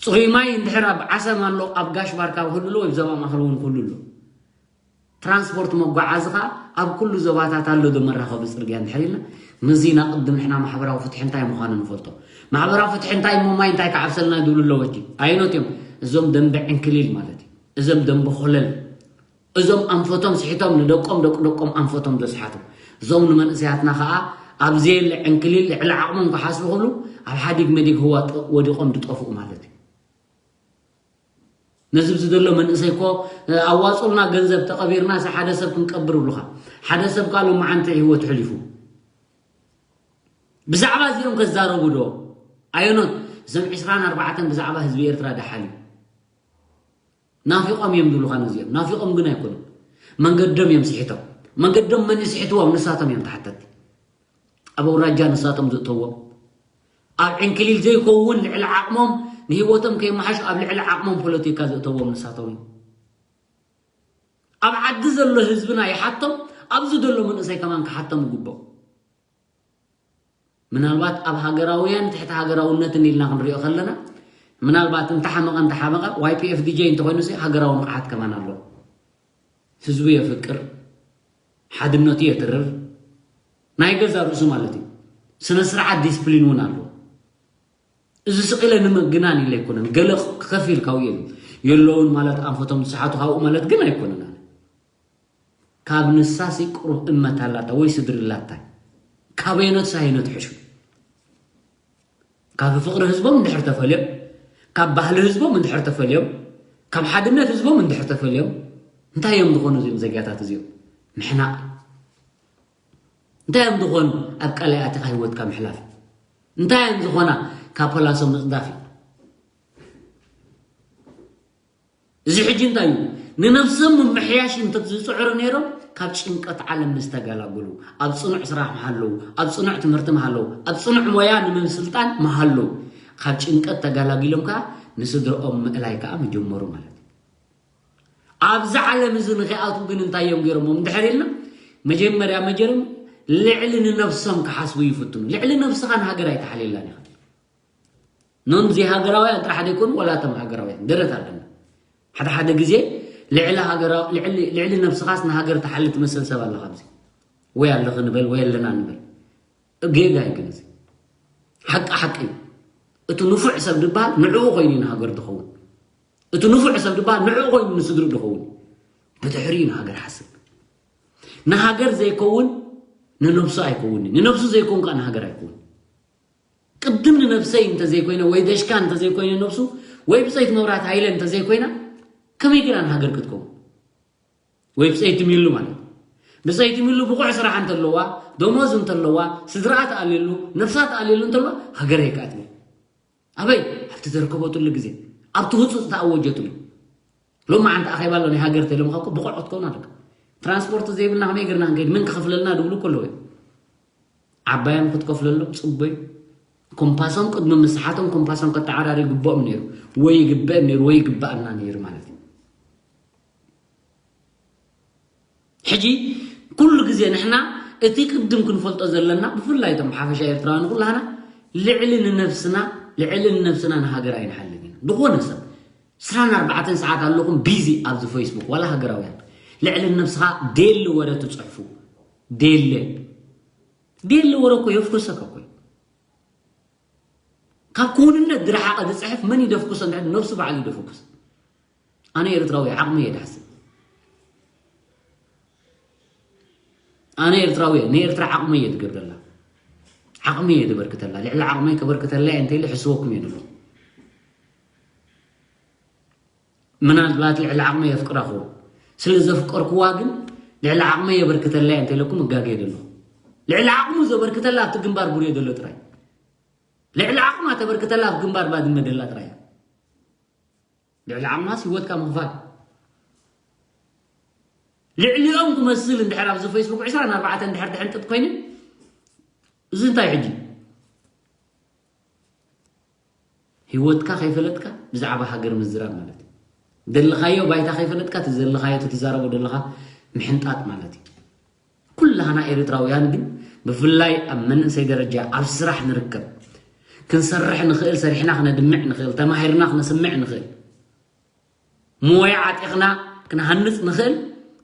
ጽሩይ ማይ እንድሕር ኣብ ዓሰብ ኣሎ፣ ኣብ ጋሽ ባርካ ክህሉ ኣሎ፣ ወይ ዞባ ማእከል እውን ክህሉ ኣሎ። ትራንስፖርት መጓዓዚ ኸኣ ኣብ ኩሉ ዞባታት ኣሎ ዶ መራኸቢ ጽርግያ እንድሕር ኢልና፣ ነዚ ኢና ቅድም ንሕና ማሕበራዊ ፍትሒ እንታይ ምዃኑ ንፈልጦ። ማሕበራዊ ፍትሒ እንታይ እሞ ማይ እንታይ ክዓብሰልና ዝብሉ ኣለዉ ሕጂ። ኣየኖት እዮም? እዞም ደንበ ዕንክሊል ማለት እዩ። እዞም ደንበ ኾለል። እዞም ኣንፈቶም ስሒቶም ንደቆም ደቂ ደቆም ኣንፈቶም ዘስሓቱ፣ እዞም ንመንእሰያትና ከዓ ኣብ ዘየለ ዕንክሊል ልዕሊ ዓቕሞም ክሓስቡ ክብሉ ኣብ ሓዲግ መዲግ ህዋ ጠ- ወዲቖም ዝጠፍኡ ማለት እዩ። ነዚ ብዚ ዘሎ መንእሰይ እኮ ኣዋፁልና ገንዘብ ተቐቢርና ሲ ሓደ ሰብ ክንቀብር ብሉኻ። ሓደ ሰብ ከዓ ሎማዓንቲ ህይወት ሕሊፉ ብዛዕባ እዚኦም ከዛረቡ ዶ? ኣየኖት እዞም ዕስራን ኣርባዕተን ብዛዕባ ህዝቢ ኤርትራ ደሓልዩ ናፊቖም እዮም ዝብሉኻ ነዚኦም። ናፊቖም ግን ኣይኮኑን። መንገዶም እዮም ስሒቶም። መንገዶም መን እዩ ስሒትዎም? ንሳቶም እዮም ተሓተቲ። ኣብ ኣውራጃ ንሳቶም ዝእተዎም፣ ኣብ ዕንክሊል ዘይከውን ልዕሊ ዓቕሞም ንህይወቶም ከይመሓሹ ኣብ ልዕሊ ዓቕሞም ፖለቲካ ዝእተዎም ንሳቶም እዮም። ኣብ ዓዲ ዘሎ ህዝብና ይሓቶም፣ ኣብዚ ዘሎ መንእሰይ ከማን ክሓቶም ይግብኦ። ምናልባት ኣብ ሃገራውያን ትሕቲ ሃገራውነትን ኢልና ክንሪኦ ከለና ምናልባት እንተሓመቐ እንተሓመቐ ዋይ ፒ ኤፍ ዲ ጀይ እንተኾይኑ ሃገራዊ ንቕሓት ከማን ኣሎ። ህዝቡ የፍቅር፣ ሓድነቱ የትርር፣ ናይ ገዛ ርእሱ ማለት እዩ። ስነ ስርዓት ዲስፕሊን እውን ኣሎ። እዚ ስቕ ኢለ ንምግናን ኢለ ኣይኮነን። ገለ ክኸፊል ካብኡ የለን። የለውን ማለት ኣንፈቶም ዝሰሓቱ ካብኡ ማለት ግን ኣይኮነን። ኣነ ካብ ንሳሲ ቅሩብ እመት ኣላታ ወይ ስድሪ ኣላታ። ካበየኖት ሳየኖት ሕሹ? ካብ ፍቕሪ ህዝቦም እንድሕር ተፈልዮም፣ ካብ ባህሊ ህዝቦም እንድሕር ተፈልዮም፣ ካብ ሓድነት ህዝቦም እንድሕር ተፈልዮም፣ እንታይ እዮም ዝኾኑ እዚኦም ዘጋታት እዚኦም? ምሕናቕ። እንታይ እዮም ዝኾኑ? ኣብ ቀላይ ኣቲኻ ህይወትካ ምሕላፍ። እንታይ እዮም ዝኾና? ካብ ፖላሶ ምጽዳፍ እዩ። እዚ ሕጂ እንታይ እዩ? ንነብሶም ምምሕያሽ እንተ ዝጽዕሩ ነይሮም ካብ ጭንቀት ዓለም ምስተገላገሉ፣ ኣብ ጽኑዕ ስራሕ ምሃለዉ፣ ኣብ ጽኑዕ ትምህርቲ ምሃለዉ፣ ኣብ ጽኑዕ ሞያ ንምስልጣን ምሃለዉ፣ ካብ ጭንቀት ተገላጊሎም ከኣ ንስድርኦም ምእላይ ከኣ ምጀመሩ ማለት እዩ። ኣብዚ ዓለም እዚ ንኸይኣትዉ ግን እንታይ እዮም ገይሮሞም እንድሕር ኢልና፣ መጀመርያ መጀርም ልዕሊ ንነብሶም ክሓስቡ ይፍትኑ። ልዕሊ ነብስኻ ንሃገር ኣይተሓልየላን ኢኻ። ኖን ዘይሃገራውያን ጥራሕ ደይኮኑ ወላ እቶም ሃገራውያን ደረት ኣለና። ሓደ ሓደ ግዜ ልዕሊ ሃገራ- ልዕሊ- ልዕሊ ነብስኻስ ንሃገር ተሓሊ ትመስል ሰብ ኣለኻ ኣብዚ ወይ ኣለኺ ንበል ወይ ኣለና ንበል። ጌጋ እዩ ግን እዚ ሓቂ ሓቂ እዩ። እቲ ንፉዕ ሰብ ዝበሃል ንዕኡ ኮይኑ እዩ ንሃገር ዝኸውን። እቲ ንፉዕ ሰብ ዝበሃል ንዕኡ ኮይኑ ንስድሩ ዝኸውን። ብድሕሪኡ ንሃገር ሓስብ። ንሃገር ዘይከውን ንነብሱ ኣይከውንን። ንነብሱ ዘይከውን ከዓ ንሃገር ኣይከውን። ቅድም ንነብሰይ እንተዘይኮይነ ወይ ደሽካ እንተዘይኮይነ ነብሱ ወይ ብፀይቲ መብራት ሃይለ እንተዘይኮይና ከመይ ገይራ ንሃገር ክትከውን? ወይ ብፀይቲ ሚሉ ማለት ብፀይቲ ሚሉ ብቑዕ ስራሕ እንተለዋ፣ ደሞዝ እንተለዋ፣ ስድራኣ ተኣልየሉ፣ ነብሳ ተኣልየሉ እንተለዋ ሃገር የካትብል። ኣበይ? ኣብቲ ዘርከበትሉ ግዜ ኣብቲ ህፁፅ ተኣወጀትሉ። ሎሚ ዓንቲ ኣኼባ ኣሎ ናይ ሃገር ተይሎምካ እኮ ብቑዕ ክትከውን ኣለካ። ትራንስፖርት ዘይብልና ከመይ ገርና ክንከይድ? መን ክኸፍለልና ድብሉ እኮ ኣለዉ እዮም። ዓባዮም ክትከፍለሎም ፅቡይ። ኮምፓሶም ቅድሚ ምስሓቶም ኮምፓሶም ከተዓራሪ ይግብኦም ነይሩ ወይ ይግበአን ነይሩ ወይ ይግበኣና ነይሩ ማለት እዩ። ሕጂ ኩሉ ግዜ ንሕና እቲ ቅድም ክንፈልጦ ዘለና ብፍላይ እቶም ሓፈሻ ኤርትራውያን ኩላህና ልዕሊ ንነብስና ልዕሊ ንነብስና ንሃገር ኣይንሓልን ኢና። ዝኾነ ሰብ ስራን ኣርባዕተን ሰዓት ኣለኹም ቢዚ ኣብዚ ፌስቡክ ዋላ ሃገራውያን ልዕሊ ንነብስኻ ዴሊ ወረ ትፅሕፉ ዴሊ ዴሊ ወረ እኮ የፍኩሰካ እኮ እዩ። ካብ ክውንነት ዝረሓቐ ዝፅሕፍ መን ይደፍኩሶ እንድሕር ነብሱ ባዕሉ ይደፍኩስ። ኣነ ኤርትራዊ ዓቕሚ እየ ድሓስብ። ኣነ ኤርትራዊ እየ ንኤርትራ ዓቕሚ እየ ዝገብረላ ዓቕሚ እየ ዝበርክተላ ልዕሊ ዓቕመይ ከበርክተላ እየ እንተኢለ ሕስበኩም እየ ድሎ ምናልባት ልዕሊ ዓቕመይ የፍቅራ ክው ስለ ዘፍቀርኩዋ ግን ልዕሊ ዓቕመይ የበርክተላ እየ እንተኢለኩም እጋገ እየ ደለኹ ልዕሊ ዓቕሙ ዘበርክተላ ኣብቲ ግንባር ጉርዮ ዘሎ ጥራይ ልዕሊ ዓቕማ ተበርክተላ ኣብ ግንባር ባድመ ደላ ጥራይ እያ። ልዕሊ ዓቕማስ ህይወትካ ምኽፋል። ልዕሊኦም ክመስል እንድሕር ኣብዚ ፌስቡክ ዕስራን ኣርባዕተን እንድሕር ትሕንጥጥ ኮይኑ እዚ እንታይ ሕጂ ህይወትካ ከይፈለጥካ ብዛዕባ ሃገር ምዝራብ ማለት እዩ። ዘለኻዮ ባይታ ከይፈለጥካ እቲ ዘለኻዮ እቲ ትዛረቦ ዘለኻ ምሕንጣጥ ማለት እዩ። ኩላህና ኤርትራውያን ግን ብፍላይ ኣብ መንእሰይ ደረጃ ኣብ ስራሕ ንርከብ ክንሰርሕ ንኽእል ሰሪሕና ክነድምዕ ንኽእል ተማሂርና ክነስምዕ ንኽእል ሞያ ዓጢቕና ክንሃንፅ ንኽእል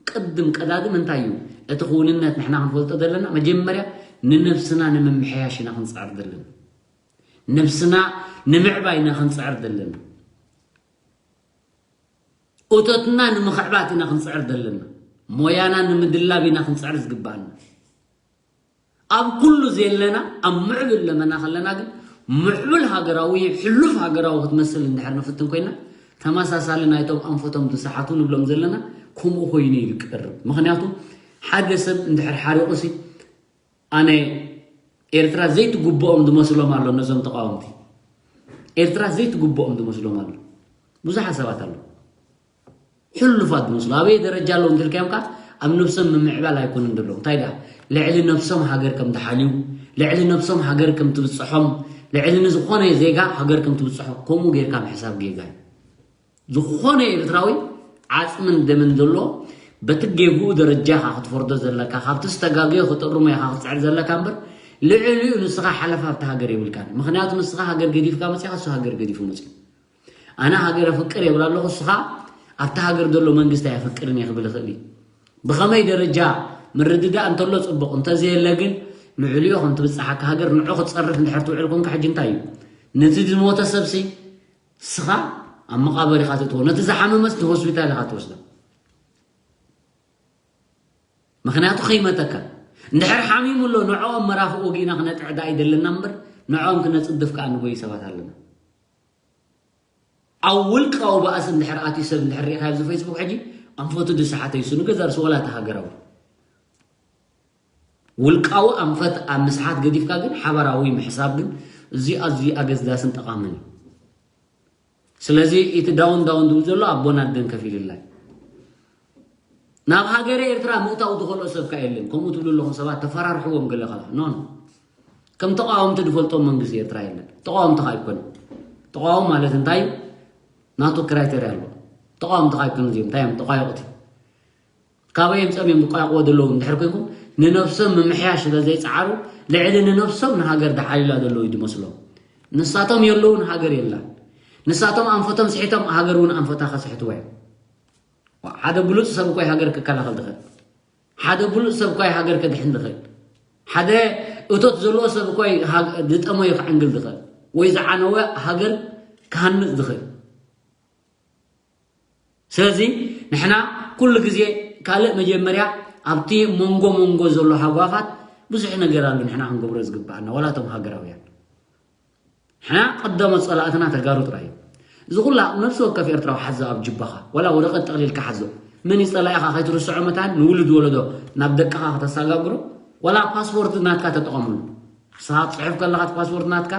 ቅድም ቀዳድም እንታይ እዩ እቲ ክውንነት ንሕና ክንፈልጦ ዘለና መጀመርያ ንነብስና ንምምሕያሽ ኢና ክንፅዕር ዘለና ነብስና ንምዕባይ ኢና ክንፅዕር ዘለና እቶትና ንምኽዕባት ኢና ክንፅዕር ዘለና። ሞያና ንምድላብ ኢና ክንፅዕር ዝግባኣና። ኣብ ኩሉ ዘለና ኣብ ምዕብል ለመና ከለና ግን ምዕብል ሃገራዊ ሕሉፍ ሃገራዊ ክትመስል እንድሕር ንፍትን ኮይና ተመሳሳሊ ናይቶም ኣንፈቶም ዝሰሓቱ ንብሎም ዘለና ከምኡ ኮይኑ እዩ ዝቀርብ። ምክንያቱ ሓደ ሰብ እንድሕር ሓሪቑ ሲ ኣነ ኤርትራ ዘይትግብኦም ዝመስሎም ኣሎ። ነዞም ተቃወምቲ ኤርትራ ዘይትግብኦም ዝመስሎም ኣሎ። ብዙሓት ሰባት ኣሎ ሕሉፋት ዝመስሉ ኣበየ ደረጃ ኣለዉ እንትልካዮም ከዓ ኣብ ነብሶም ምምዕባል ኣይኮኑን ዘለዉ። እንታይ ደኣ ልዕሊ ነብሶም ሃገር ከም ትሓልዩ፣ ልዕሊ ነብሶም ሃገር ከም ትብፅሖም፣ ልዕሊ ንዝኾነ ዜጋ ሃገር ከም ትብፅሖ ከምኡ ጌርካ ምሕሳብ ጌጋ እዩ። ዝኾነ ኤርትራዊ ዓፅምን ደምን ዘሎ በቲ ጌግኡ ደረጃ ኢኻ ክትፈርዶ ዘለካ። ካብቲ ዝተጋገዮ ክጥርሞ ኢኻ ክትፅዕር ዘለካ እምበር ልዕሊኡ ንስኻ ሓለፋ ኣብቲ ሃገር የብልካን። ምክንያቱ ንስኻ ሃገር ገዲፍካ መፂኻ እሱ ሃገር ገዲፉ መፂኡ። ኣነ ሃገር ኣፍቅር የብል ኣለኹ፣ እስኻ ኣብቲ ሃገር ዘሎ መንግስቲ ኣየፍቅርን እየ ክብል ይኽእል እዩ። ብኸመይ ደረጃ ምርድዳእ እንተሎ ፅቡቕ፣ እንተዘየለ ግን ንዕሊኡ ከም ትብፅሓካ ሃገር ንዑ ክትፀርፍ እንድሕር ትውዕል ኮንካ ሕጂ እንታይ እዩ? ነቲ ዝሞተ ሰብሲ እስኻ ኣብ መቓብር ኢኻ ትእትዎ፣ ነቲ ዝሓመመስ ንሆስፒታል ኢኻ ትወስዶ። ምክንያቱ ከይመተካ እንድሕር ሓሚሙ ኣሎ ንዕኦም መራፍእ ወጊእና ክነጥዕዳ ኣይደለና እምበር ንዕኦም ክነፅድፍ ከዓ ንጎይ ሰባት ኣለና። ኣብ ውልቃዊ ባእሲ እንድሕር ኣትዩ ሰብ እንድሕር ርኢኻ ኣብዚ ፌስቡክ ሕጂ ኣንፈቱ ድሰሓተ ይሱ ንገዛ ርሱ ወላ እቲ ሃገራዊ ውልቃዊ ኣንፈት ኣብ ምስሓት ገዲፍካ ግን ሓባራዊ ምሕሳብ ግን እዚ ኣዝዩ ኣገዳስን ጠቓምን እዩ። ስለዚ እቲ ዳውን ዳውን ዝብል ዘሎ ኣቦና ኣደን ከፊልላይ ናብ ሃገረ ኤርትራ ምእታው ዝኸልኦ ሰብካ የለን። ከምኡ ትብሉ ኣለኹም ሰባት ተፈራርሕዎም ገለ ከላ ኖ ኖ። ከም ተቃወምቲ ዝፈልጦም መንግስቲ ኤርትራ የለን። ተቃወምቲ ከ ኣይኮነ ተቃወም ማለት እንታይ እዩ? ናቱ ክራይቴርያ ኣሎ። ተቃወምቲ ከ ኣይኮነ እዚኦም እንታይ እዮም ተቋየቁቲ ካበይ የምፀም እዮም ዝቋየቁዎ ዘለዉ እንድሕር ኮይንኩም ንነብሶም ምምሕያሽ ስለ ዘይፀዓሩ ልዕሊ ንነብሶም ንሃገር ዝሓልዩላ ዘለዉ እዩ ዝመስሎም። ንሳቶም የለውን ሃገር የላን። ንሳቶም ኣንፈቶም ስሒቶም ሃገር እውን ኣንፈታ ከስሕትዋ እዮም። ሓደ ብሉፅ ሰብ እኮ ሃገር ክከላኸል ዝኽእል ሓደ ብሉፅ ሰብ እኮ ሃገር ከድሕን ዝኽእል ሓደ እቶት ዘለዎ ሰብ እኮ ዝጠመዮ ክዕንግል ዝኽእል ወይ ዝዓነወ ሃገር ክሃንፅ ዝኽእል። ስለዚ ንሕና ኩሉ ግዜ ካልእ መጀመርያ ኣብቲ መንጎ መንጎ ዘሎ ሃጓፋት ብዙሕ ነገር ኣሎ ንሕና ክንገብሮ ዝግባኣና ዋላቶም ሃገራውያን ንሕና ቀደሞት ጸላእትና ተጋሩ ጥራይ እዩ። እዚ ኩላ ነብሲ ወከፍ ኤርትራዊ ሓዞ ኣብ ጅባኻ ዋላ ወረቐት ጠቕሊልካ ሓዞ። መን እዩ ጸላኢኻ ከይትርስዖ መታን ንውሉድ ወለዶ ናብ ደቅኻ ከተሰጋግሮ ዋላ ፓስፖርት ናትካ ተጠቐምሉ። ንስኻ ትጽሕፍ ከለኻ እቲ ፓስፖርት ናትካ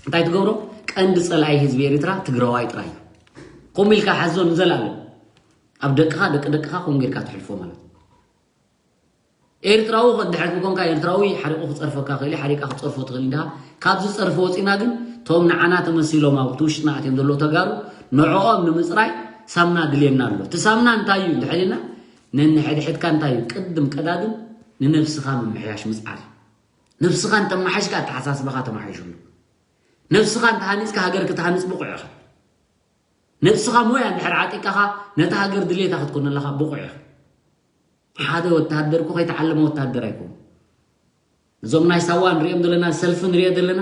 እንታይ ትገብሮ? ቀንዲ ጸላኢ ህዝቢ ኤርትራ ትግራዋይ ጥራይ እዩ። ከምኡ ኢልካ ሓዞ ንዘላለም ኣብ ደቅኻ ደቂ ደቅኻ ከምኡ ጌርካ ትሕልፎ ማለት እዩ። ኤርትራዊ ከድሕር ኮንካ ኤርትራዊ ሓሪቑ ክጸርፈካ ክእል ሓሪቃ ክጸርፎ ትኽእል እንዲኻ። ካብዚ ጸርፊ ወፂና ግን ቶም ንዓና ተመሲሎም ኣብ ውሽጥና ኣትዮም ዘለዉ ተጋሩ ንዕኦም ንምፅራይ ሳምና ድልየና ኣሎ። እቲ ሳምና እንታይ እዩ እንድሕር ኢልና ነንሕድሕድካ እንታይ እዩ ቅድም ቀዳድም ንነብስኻ ምምሕያሽ ምፅዓር እዩ። ነብስኻ እንተመሓሽካ ኣተሓሳስባኻ ተመሓይሽሉ። ነብስኻ እንተሃኒፅካ ሃገር ክትሃንፅ ብቑዕ ኢኻ። ነብስኻ ሞያ እንድሕር ዓጢቃኻ ነታ ሃገር ድሌታ ክትኮነላኻ ብቑዕ ኢኻ። ሓደ ወታሃደር እኮ ከይተዓለመ ወታሃደር ኣይኮኑ። እዞም ናይ ሳዋ ንሪኦም ዘለና ሰልፊ ንሪኦ ዘለና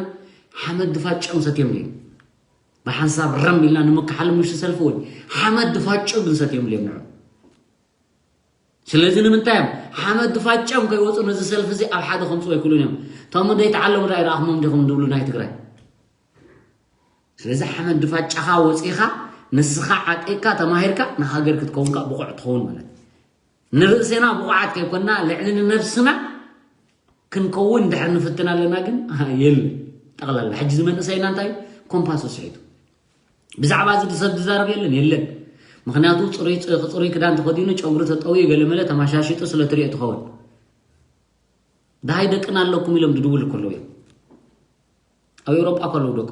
ሓመድ ድፋጨም ሰትዮም እዮም። ብሓንሳብ ረም ኢልና ንምክሓል ምሽ ሰልፊ ወይ ሓመድ ድፋጨ ግን ሰትዮም እዮም ንዑ። ስለዚ ንምንታይ እዮም ሓመድ ድፋጨም ከይወፁ ነዚ ሰልፊ እዚ ኣብ ሓደ ከምፅዎ ኣይክእሉን እዮም። እቶም ዘይተዓለሙ ዳ ይረኣኹሞም ዲኹም ዝብሉ ናይ ትግራይ ስለዚ ሓመድ ድፋጫኻ ወፂኻ ንስኻ ዓጢቕካ ተማሂርካ ንሃገር ክትከውንካ ብቑዕ ትኸውን ማለት ንርእስና ብቑዓት ከይኮንና ልዕሊ ንነብስና ክንከውን ድሕር ንፍትን ኣለና ግን የለ ጠቕላላ ሕጂ ዝመንእሰይና እንታይ ኮምፓስ ስሒቱ ብዛዕባ እዚ ሰብ ዝዛረብ የለን የለን ምክንያቱ ፅሩይ ክዳን ተኸዲኑ ጨጉሪ ተጠውዩ ገለመለ ተማሻሽጡ ስለ ትሪኦ ትኸውን ድሃይ ደቅና ኣለኩም ኢሎም ድድውል ከለዉ እዮም ኣብ ኤውሮጳ ከለዉ ደቁ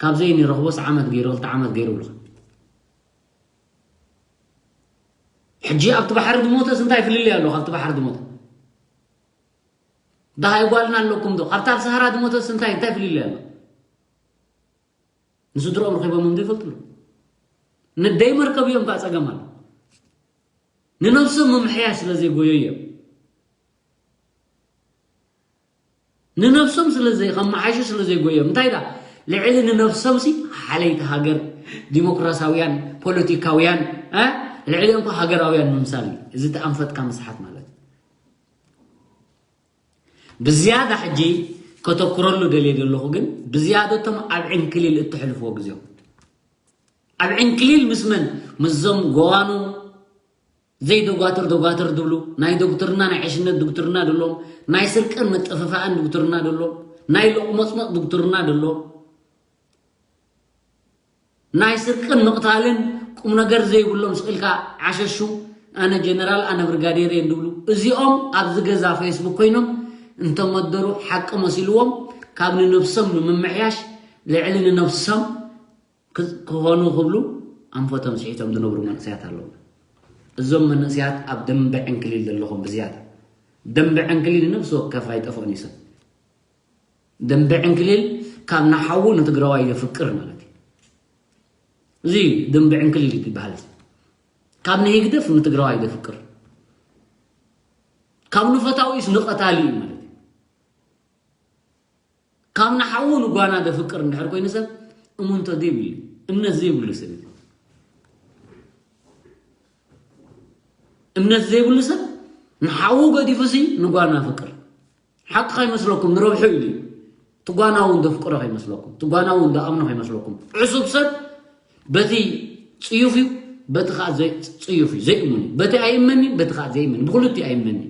ካብ ዘይንረኽቦስ ዓመት ገይሩ ክልተ ዓመት ገይሩ ብልኻ ሕጂ ኣብቲ ባሕሪ ዝሞተስ እንታይ ፍልልይ ኣሎ ካብቲ ባሕሪ ዝሞተ ድሃይ ጓልና ኣለኩም ዶ ካብታ ኣብ ሰሃራ ዝሞተስ እንታይ እንታይ ፍልልይ ኣሎ ንስድሮኦም ረኺቦም እንዶ ይፈልጥሉ ንደይ መርከብ እዮም ከዓ ፀገም ኣሎ ንነብሶም ምምሕያሽ ስለ ዘይጎዮ እዮም ንነብሶም ስለ ዘይ ከመሓይሹ ስለ ዘይጎዮም እንታይ ዳ ልዕሊ ንነብሶም ሲ ሓለይቲ ሃገር ዲሞክራሲያውያን ፖለቲካውያን እ ልዕሊኦም እኮ ሃገራውያን ምምሳል እዩ። እዚ ተኣንፈጥካ ምስሓት ማለት እዩ። ብዝያዳ ሕጂ ከተኩረሉ ደልየ ዘለኹ ግን ብዝያደቶም ኣብ ዕንክሊል እትሕልፍዎ ግዜኦም ኣብ ዕንክሊል ምስ መን ምስዞም ጎዋኑ ዘይደጓትር ደጓትር ድብሉ ናይ ዶክትርና ናይ ዕሽነት ዶክትርና ደሎም ናይ ስርቅን ምጥፍፋእን ዶክትርና ደሎም ናይ ሎቕመፅመፅ ዶክትርና ደሎም ናይ ስርቅን ምቕታልን ቁም ነገር ዘይብሎም ስቕ ኢልካ ዓሸሹ ኣነ ጀነራል ኣነ ብርጋዴር እየ እንድብሉ እዚኦም ኣብዚ ገዛ ፌስቡክ ኮይኖም እንተመደሩ ሓቂ መሲልዎም ካብ ንነብሶም ንምምሕያሽ ልዕሊ ንነብሶም ክኾኑ ክብሉ ኣንፈቶም ስሒቶም ዝነብሩ መንእሰያት ኣለዉ። እዞም መንእሰያት ኣብ ደንበ ዕንክሊል ዘለኹም ብዝያዳ ደንበ ዕንክሊል ነብሲ ወከፍ ኣይጠፍኦን እዩ ሰብ ደንበ ዕንክሊል ካብ ንሓዉ ንትግራዋይ የፍቅር ማለት እዩ። እዚ ደንበ ዕንክሊል እዩ ዝበሃል። ካብ ንህግደፍ ንትግራዋይ ዘፍቅር ካብ ንፈታዊስ ንቐታሊ እዩ ማለት እዩ። ካብ ንሓዉ ንጓና ዘፍቅር እንድሕር ኮይኑ ሰብ እሙንቶ ዘይብሉ እምነት ዘይብሉ ሰብ እዩ። እምነት ዘይብሉ ሰብ ንሓዉ ገዲፉሲ ንጓና ፍቅር ሓቂ ከይመስለኩም ንረብሑ ኢሉ እዩ። ትጓና እውን ዘፍቅሮ ከይመስለኩም ትጓና እውን ዝኣምኖ ከይመስለኩም ዕሱብ ሰብ በቲ ፅዩፍ እዩ በቲ ከዓ ዘይ- ፅዩፍ እዩ ዘይእመን እዩ በቲ ኣይእመን እዩ በቲ ከዓ ዘይእመን እዩ ብክልቲኡ ኣይእመን እዩ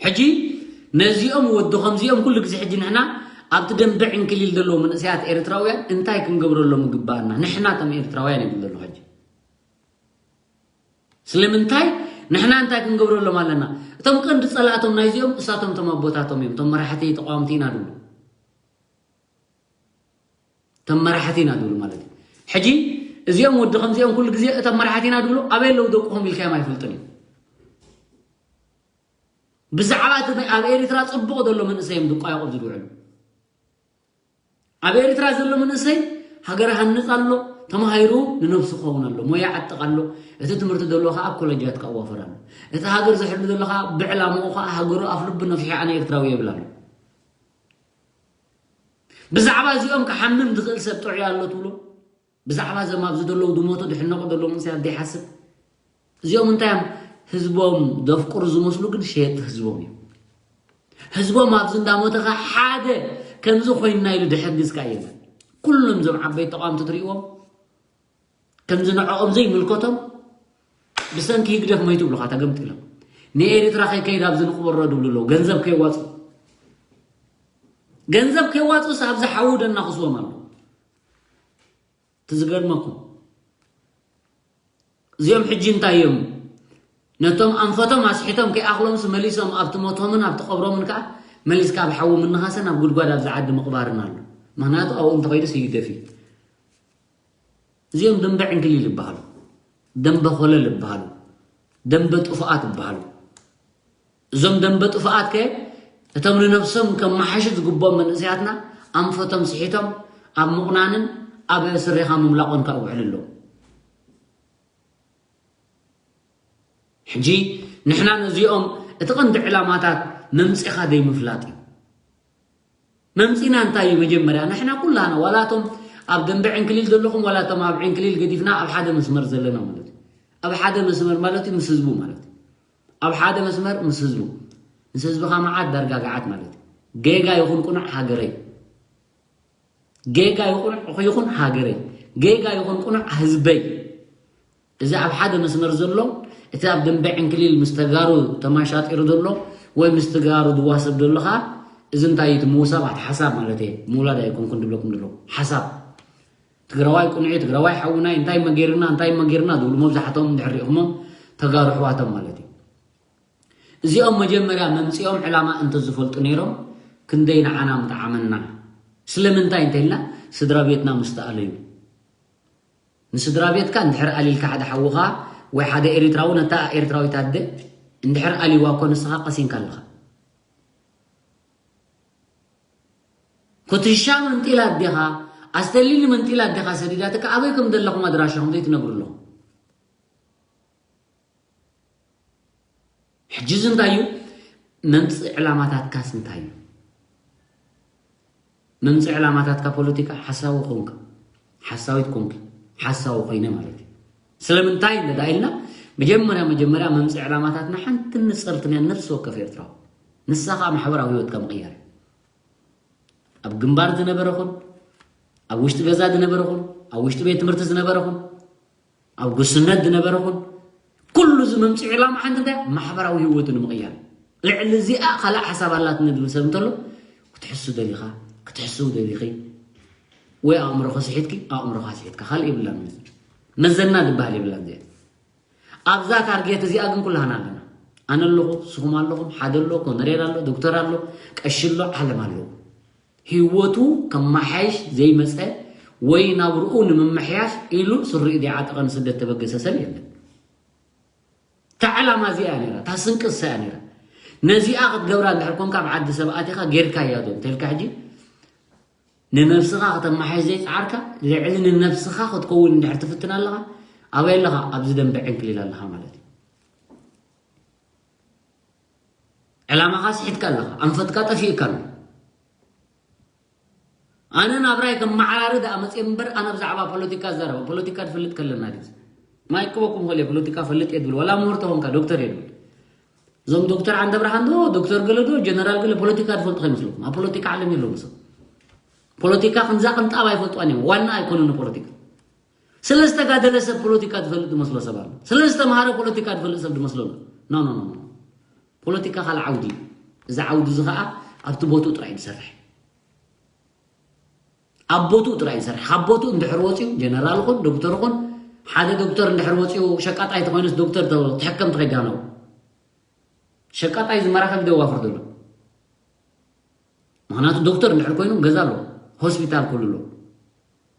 ሕጂ ነዚኦም ወዲ ከምዚኦም ኩሉ ግዜ ሕጂ ንሕና ኣብቲ ደንበ ዕንክሊል ዘለዉ መንእሰያት ኤርትራውያን እንታይ ክንገብረሎም ይግባኣና ንሕና ቶም ኤርትራውያን ይብል ዘሎ ሕጂ ስለምንታይ ንሕና እንታይ ክንገብረሎም ኣለና እቶም ቀንዲ ፀላእቶም ናይዚኦም እሳቶም ቶም ኣቦታቶም እዮም ቶም መራሕቲ ተቃወምቲ ኢና ድብሉ ቶም መራሕቲ ኢና ድብሉ ማለት እዩ ሕጂ እዚኦም ወዲ ከምዚኦም ኩሉ ግዜ እቶም መራሕቲ ኢና ድብሉ ኣበይ ኣለዉ ደቅኹም ኢልካዮም ኣይፈልጥን እዩ ብዛዕባ እቲ ኣብ ኤርትራ ፅቡቕ ዘሎ መንእሰይ እዮም ዝቋየቑ ዝውዕሉ ኣብ ኤርትራ ዘሎ መንእሰይ ሃገር ሃንፅ ኣሎ ተማሂሩ ንነብሱ ክኸውን ኣሎ ሞያ ዓጥቕ ኣሎ እቲ ትምህርቲ ዘሎ ከዓ ኣብ ኮለጃት ክኣዋፈር ኣሎ እቲ ሃገር ዘሕሉ ዘሎ ከዓ ብዕላምኡ ከዓ ሃገሩ ኣፍ ልቡ ነፊሑ ኣነ ኤርትራዊ የብል ኣሎ ብዛዕባ እዚኦም ክሓምም ዝኽእል ሰብ ጥዑይ ኣሎ ትብሎ ብዛዕባ እዞም ኣብዚ ዘለዉ ዝሞቱ ዝሕነቑ ዘለዉ መንእሰያት ዘይሓስብ እዚኦም እንታይ እዮም ህዝቦም ዘፍቅሩ ዝመስሉ ግን ሸየጥቲ ህዝቦም እዮም ህዝቦም ኣብዚ እንዳሞተኻ ሓደ ከምዚ ኮይንና ኢሉ ድሕግዝካ የለን ኩሎም እዞም ዓበይቲ ተቃወምቲ ትርእዎም ከምዚ ንዕኦም ዘይምልከቶም ብሰንኪ ህግደፍ መይቱ ብሉኻ ተገምጢሎም ንኤርትራ ከይከይድ ኣብዚ ንቅበሮ ድብሉ ኣለዉ ገንዘብ ከይዋፁ ገንዘብ ከይዋፁስ ኣብዚ ሓዉ ደናኽስዎም ኣሎ እቲ ዝገርመኩም እዚኦም ሕጂ እንታይ እዮም ነቶም ኣንፈቶም ኣስሒቶም ከይኣኽሎምስ መሊሶም ኣብቲ ሞቶምን ኣብቲ ቀብሮምን ከዓ መሊስካ ኣብ ሓዊ ምንኻስን ኣብ ጉድጓድ ኣብዚ ዓዲ ምቕባርን ኣሎ ምክንያቱ ኣብኡ እንተኸይዱስ ይግደፍ እዩ እዚኦም ደንበ ዕንክሊል ይበሃሉ ደንበ ኮለል ይበሃሉ ደንበ ጥፉኣት ይበሃሉ እዞም ደንበ ጥፉኣት ከ እቶም ንነብሶም ከመሓሹ ዝግብኦም መንእሰያትና ኣንፈቶም ስሒቶም ኣብ ምቑናንን ኣብ ስሬኻ ምምላቖን ከዓ ውዕል ኣለዉ ሕጂ ንሕና ነዚኦም እቲ ቀንዲ ዕላማታት መምፂኻ ዘይምፍላጥ እዩ መምፂና እንታይ እዩ መጀመርያ ንሕና ኩላና ዋላቶም ኣብ ደንበ ዕንክሊል ዘለኹም ዋላቶም ኣብ ዕንክሊል ገዲፍና ኣብ ሓደ መስመር ዘለና ማለት እዩ ኣብ ሓደ መስመር ማለት እዩ ምስ ህዝቡ ማለት እዩ ኣብ ሓደ መስመር ምስ ህዝቡ ምስ ህዝብኻ መዓት ዳርጋ ገዓት ማለት እዩ ጌጋ ይኹን ቁኑዕ ሃገረይ ጌጋ ይኹን ይኹን ሃገረይ ጌጋ ይኹን ቁኑዕ ህዝበይ እዚ ኣብ ሓደ መስመር ዘሎ እቲ ኣብ ደንበ ዕንክሊል ምስ ተጋሩ ተማሻጢሩ ዘሎ ወይ ምስ ተጋሩ ዝዋሰብ ዘሎ ከዓ እዚ እንታይ እቲ ምውሳብ ኣቲ ሓሳብ ማለት እየ ምውላድ ኣይኮንኩን ድብለኩም ዘሎ ሓሳብ ትግራዋይ ቁኑዕ ትግራዋይ ሓውናይ እንታይ መጌርና እንታይ መጌርና ዝብሉ መብዛሕትኦም እንድሕር ሪእኹሞም ተጋሩ ኣሕዋቶም ማለት እዩ እዚኦም መጀመርያ መምፂኦም ዕላማ እንተዝፈልጡ ነይሮም ክንደይ ንዓና ምጠዓመና ስለምንታይ እንተኢልና ስድራ ቤትና ምስ ተኣለዩ ንስድራ ቤትካ እንድሕር ኣሊልካ ሓደ ሓውኻ ወይ ሓደ ኤሪትራዊ ነታ ኤሪትራዊት ኣደ እንድሕር ኣሊዋ እኮ ንስኻ ቀሲንካ ኣለኻ ኩትሻ መንጢላ ኣዴኻ ኣስተሊኒ መንጢላ ኣዴኻ ሰዲዳትካ ኣበይ ከም ዘለኹም ኣድራሻኹም ዘይትነግሩ ኣለኹም ሕጂ እዚ እንታይ እዩ መምፅእ ዕላማታትካስ እንታይ እዩ መምፅኢ ዕላማታትካ ፖለቲካ ሓሳዊ ኮንካ፣ ሓሳዊት ኮንኪ፣ ሓሳዊ ኮይነ ማለት እዩ። ስለምንታይ እንዳ ኢልና፣ መጀመርያ መጀመርያ መምፅኢ ዕላማታትና ሓንቲ ንፅርትንያ ነፍሲ ወከፍ ኤርትራዊ፣ ንሳ ከዓ ማሕበራዊ ህይወትካ ምቕያር እዩ። ኣብ ግንባር ዝነበረኹን፣ ኣብ ውሽጢ ገዛ ዝነበረኹን፣ ኣብ ውሽጢ ቤት ትምህርቲ ዝነበረኹን፣ ኣብ ጉስነት ዝነበረኹን፣ ኩሉ እዚ መምፅኢ ዕላማ ሓንቲ እንታይ? ማሕበራዊ ህይወቱ ንምቕያር። ልዕሊ እዚኣ ካልእ ሓሳብ ኣላትኒ ዝብል ሰብ እንተሎ፣ ክትሕሱ ደሊኻ፣ ክትሕስው ደሊኺ፣ ወይ ኣእምሮኻ ስሒትኪ፣ ኣእምሮኻ ስሒትካ፣ ካልእ የብላን። መዘና ዝበሃል የብላን እዚኣ። ኣብዛ ታርጌት እዚኣ ግን ኩላህና ኣለና። ኣነ ኣለኹ፣ ንስኹም ኣለኹም፣ ሓደ ኣሎ፣ ኮነሬል ኣሎ፣ ዶክተር ኣሎ፣ ቀሺ ኣሎ፣ ዓለም ኣለዉ። ህይወቱ ከመሓይሽ ዘይመፀ ወይ ናብርኡ ንምምሕያሽ ኢሉ ስሪኡ ዘይዓጠቐ ንስደት ተበገሰ ሰብ የለን። እታ ዕላማ እዚኣ እያ ነይራ፣ እታ ስንቂ እሳ እያ ነይራ። ነዚኣ ክትገብራ እንድሕር ኮንካ ኣብ ዓዲ ሰብ ኣቲኻ ጌርካያ ዶ እንተልካ ሕጂ ንነብስኻ ከተመሓይሽ ዘይፀዓርካ ልዕሊ ንነብስኻ ክትከውን እንድሕር ትፍትን ኣለኻ ኣበይ ኣለኻ? ኣብዚ ደንበ ዕንክሊል ኣለኻ ማለት እዩ። ዕላማኻ ስሒትካ ኣለኻ፣ ኣንፈትካ ጠፊእካ ኣሎ። ኣነ ናብራይ ከመዓራሪ ደኣ መፅየ እምበር ኣነ ብዛዕባ ፖለቲካ ዝዛረብ ፖለቲካ ትፈልጥ ከለና ድዚ ማይ ክበኩም ኸል ፖለቲካ ፈልጥ እየ ትብል ዋላ ምሁር ተኾንካ ዶክተር እየ ትብል። እዞም ዶክተር ዓንደ ብርሃን ዶ ዶክተር ገለ ዶ ጀነራል ገለ ፖለቲካ ትፈልጡ ከይመስለኩም። ኣብ ፖለቲካ ዓለም የለውም ሰብ። ፖለቲካ ክንዛ ቅንጣብ ኣይፈልጥዋን እዮም። ዋና ኣይኮኑን ፖለቲካ። ስለ ዝተጋደለ ሰብ ፖለቲካ ዝፈልጥ ዝመስሎ ሰብ ኣሎ። ስለ ዝተምሃረ ፖለቲካ ዝፈልጥ ሰብ ዝመስሎ ኣሎ። ኖ ኖ ኖ። ፖለቲካ ካልእ ዓውዲ እዩ። እዚ ዓውዲ እዚ ከዓ ኣብቲ ቦትኡ ጥራይ እዩ ዝሰርሕ። ኣብ ቦትኡ ጥራይ እዩ ዝሰርሕ። ካብ ቦትኡ እንድሕር ወፂኡ ጀነራል ኹን ዶክተር ኹን ሓደ ዶክተር እንድሕር ወፂኡ ሸቃጣይ ተኮይኑስ ዶክተር ተሕከም ተኸይጋነው ሸቃጣይ ዝመራኸብ ደዋፍር ዘሎ ምክንያቱ ዶክተር እንድሕር ኮይኑ ገዛ ኣሎ ሆስፒታል ኩሉ ኣሎ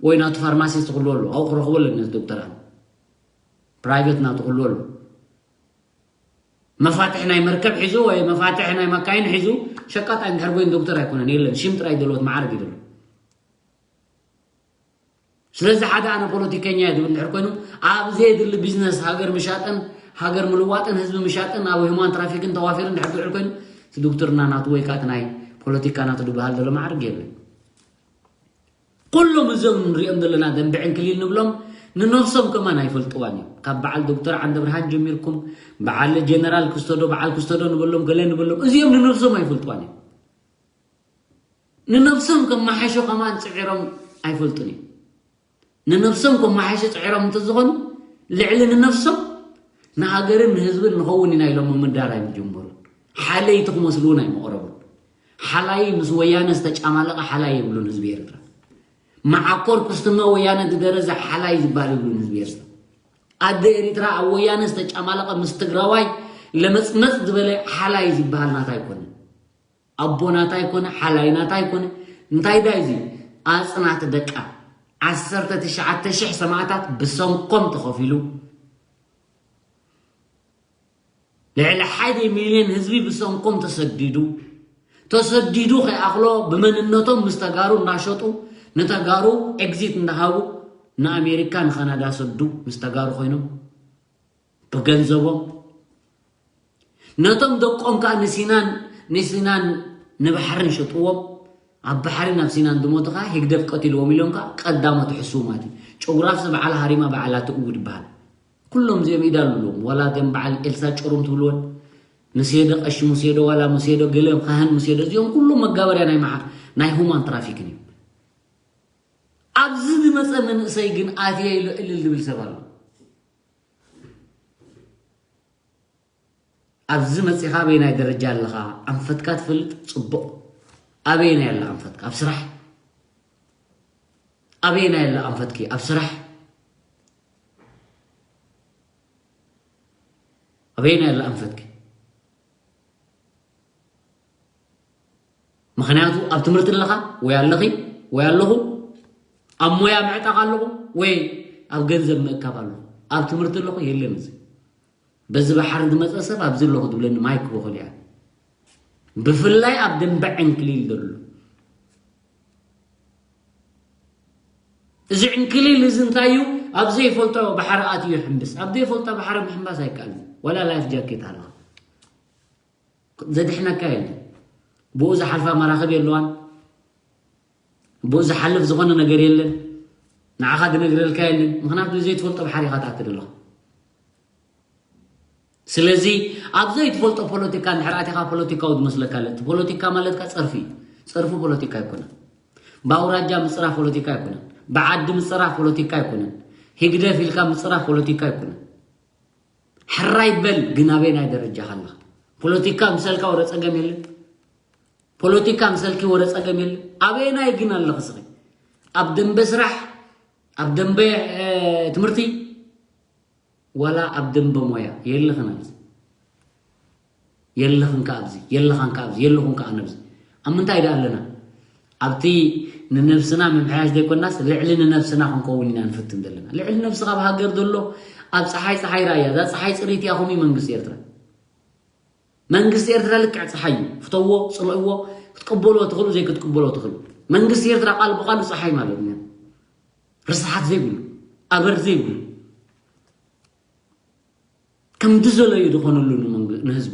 ወይ ናቱ ፋርማሲስት ኩሉ ኣሎ ኣብኡ ክረኽቦ ኣለኒ ዶክተር ኣነ ፕራይቬት ናቱ ኩሉ ኣሎ መፋትሕ ናይ መርከብ ሒዙ ወይ መፋትሕ ናይ መካይን ሒዙ ሸቃጣይ እንድሕር ኮይኑ ዶክተር ኣይኮነን የለን ሽም ጥራይ ደልዎት መዓርግ ይደሎ ስለዚ ሓደ ኣነ ፖለቲከኛ እየ ዝብል እንድሕር ኮይኑ ኣብ ዘየድሊ ቢዝነስ ሃገር ምሻጥን ሃገር ምልዋጥን ህዝቢ ምሻጥን ኣብ ሂማን ትራፊክን ተዋፊሩ እንድሕር ዝውዕል ኮይኑ እቲ ዶክትርና ናቱ ወይ ከዓ እቲ ናይ ፖለቲካ ናቱ ዝበሃል ዘሎ ማዕርግ የለን ኩሎም እዞም ንሪኦም ዘለና ደንበ ዕንክሊል ንብሎም ንነብሶም ከማን ኣይፈልጥዋን እዮም ካብ በዓል ዶክተር ዓንደብርሃን ጀሚርኩም በዓል ጀነራል ክስተዶ በዓል ክስተዶ ንበሎም ገለ ንበሎም እዚኦም ንነብሶም ኣይፈልጥዋን እዮም ንነብሶም ከመሓይሾ ከማን ፅዒሮም ኣይፈልጡን እዮም ንነብሶም ከመሓይሾ ፅዒሮም እንተዝኾኑ ልዕሊ ንነብሶም ንሃገርን ንህዝብን ንኸውን ኢና ኢሎም ምምዳር ኣይምጀመሩን ሓለይቲ ክመስሉ እውን ኣይመቕረቡን ሓላይ ምስ ወያነ ዝተጫማለቐ ሓላይ የብሉን ህዝቢ ኤርትራ መዓኮር ኩስትኖ ወያነ ዝደረዘ ሓላይ ዝበሃል የብሉን ህዝቢ ኤርትራ ኣደ ኤሪትራ ኣብ ወያነ ዝተጫማለቐ ምስ ትግራዋይ ለመፅመፅ ዝበለ ሓላይ ዝበሃል ናታ ኣይኮነን ኣቦ ናታ ኣይኮነ ሓላይ ናታ ኣይኮነ እንታይ ዳ እዚ ኣፅናት ደቃ ዓሰርተ ትሽዓተ ሽሕ ሰማእታት ብሰንኮም ተኸፊሉ ልዕሊ ሓደ ሚልዮን ህዝቢ ብሰንኮም ተሰዲዱ ተሰዲዱ ከይኣኽሎ ብመንነቶም ምስ ተጋሩ እናሸጡ ንተጋሩ ኤግዚት እንዳሃቡ ንኣሜሪካ ንካናዳ ሰዱ ምስ ተጋሩ ኮይኖም ብገንዘቦም ነቶም ደቆም ከዓ ንሲናን ንሲናን ንባሕርን ሸጥዎም ኣብ ባሕሪ ናብ ሲናን ዝሞቱ ከዓ ህግደፍ ቀቲልዎም ኢሎም ከዓ ቀዳሞት ይሕስቡ ማለት እዩ ጨጉራፍሲ በዓላ ሃሪማ በዓላ ትእውድ ይበሃል ኩሎም እዚኦም ኢድ ኣለዎም ዋላ እቶም በዓል ኤልሳ ጨሩም ትብልወን ሙሴዶ ቀሺ ሙሴዶ ዋላ ሙሴዶ ገለ ካህን ሙሴዶ እዚኦም ኩሎም መጋበርያ ናይ መሓ ናይ ሁማን ትራፊክን እዩ ኣብዚ ዝመፀ መንእሰይ ግን ኣትየ ኢሉ እልል ዝብል ሰብ ኣሎ ኣብዚ መፂኻ ኣበየናይ ደረጃ ኣለኻ ኣንፈትካ ትፈልጥ ፅቡቕ ኣበየናይ ኣለ ኣንፈትካ ኣብ ስራሕ ኣበየናይ ኣለ ኣንፈትኪ ኣብ ስራሕ ኣበየናይ ኣለ ኣንፈትኪ ምኽንያቱ ኣብ ትምህርቲ ኣለኻ ወይ ኣለኺ ወይ ኣለኹ ኣብ ሞያ ምዕጣቕ ኣለኹ ወይ ኣብ ገንዘብ ምእካብ ኣለኹ ኣብ ትምህርቲ ኣለኹ የለን እዚ በዚ ባሕሪ ዝመፀ ሰብ ኣብዚ ኣለኹ ዝብለኒ ማይክ በኹል እያ ብፍላይ ኣብ ደንበ ዕንክሊል ዘሎ እዚ ዕንክሊል እዚ እንታይ እዩ ኣብ ዘይፈልጦ ባሕሪ ኣትዩ ይሕምብስ ኣብ ዘይፈልጦ ባሕሪ ምሕምባስ ኣይከኣልን ወላ ላይፍ ጃኬት ኣለኻ ዘድሕነካ የለን ብኡ ዝሓልፋ መራኽብ የለዋን ብኡ ዝሓልፍ ዝኾነ ነገር የለን። ንዓኻ ዝነግረልካ የለን። ምኽንያቱ ዘይትፈልጦ ባሕሪ ኢኻ ትኣክድ ኣለኻ። ስለዚ ኣብ ዘይትፈልጦ ፖለቲካ እንድሕር ኣቲኻ ፖለቲካዊ ዝመስለካ ኣሎ። እቲ ፖለቲካ ማለትካ ጸርፊ እዩ። ጸርፊ ፖለቲካ ኣይኮነን። ብኣውራጃ ምጽራፍ ፖለቲካ ኣይኮነን። ብዓዲ ምጽራፍ ፖለቲካ ኣይኮነን። ህግደፍ ኢልካ ምጽራፍ ፖለቲካ ኣይኮነን። ሕራይ በል ግን ኣበየናይ ደረጃ ኣለኻ? ፖለቲካ ምሰልካ ወረ ጸገም የለን። ፖለቲካ ምሰልኪ ወረ ጸገም የለን። ኣበየናይ ግን ኣለኺ እስኺ? ኣብ ደንበ ስራሕ፣ ኣብ ደንበ ትምህርቲ፣ ዋላ ኣብ ደንበ ሞያ የለኽን ኣብዚ። የለኽን ከ ኣብዚ፣ የለኻን ከ ኣብዚ፣ የለኹን ከ ኣነ ኣብዚ። ኣብ ምንታይ ደኣ ኣለና? ኣብቲ ንነብስና ምምሕያሽ ዘይኮናስ ልዕሊ ንነብስና ክንከውን ኢና ንፍትን ዘለና። ልዕሊ ነብስኻ ኣብ ሃገር ዘሎ ኣብ ጸሓይ ጸሓይ ራያ፣ እዛ ጸሓይ ጽሪት እያ ከምኡ መንግስቲ ኤርትራ። መንግስቲ ኤርትራ ልክዕ ጸሓይ እዩ። ፍተዎ፣ ጽልእዎ፣ ክትቅበልዎ ትኽእሉ፣ ዘይክትቅበልዎ ትኽእሉ። መንግስቲ ኤርትራ ቃል ብቃሉ ጸሓይ ማለት እዩ። ርስሓት ዘይብሉ፣ ኣበር ዘይብሉ፣ ከም ዝደለዩ ዝኾነሉ ንመንግ-፣ ንህዝቡ።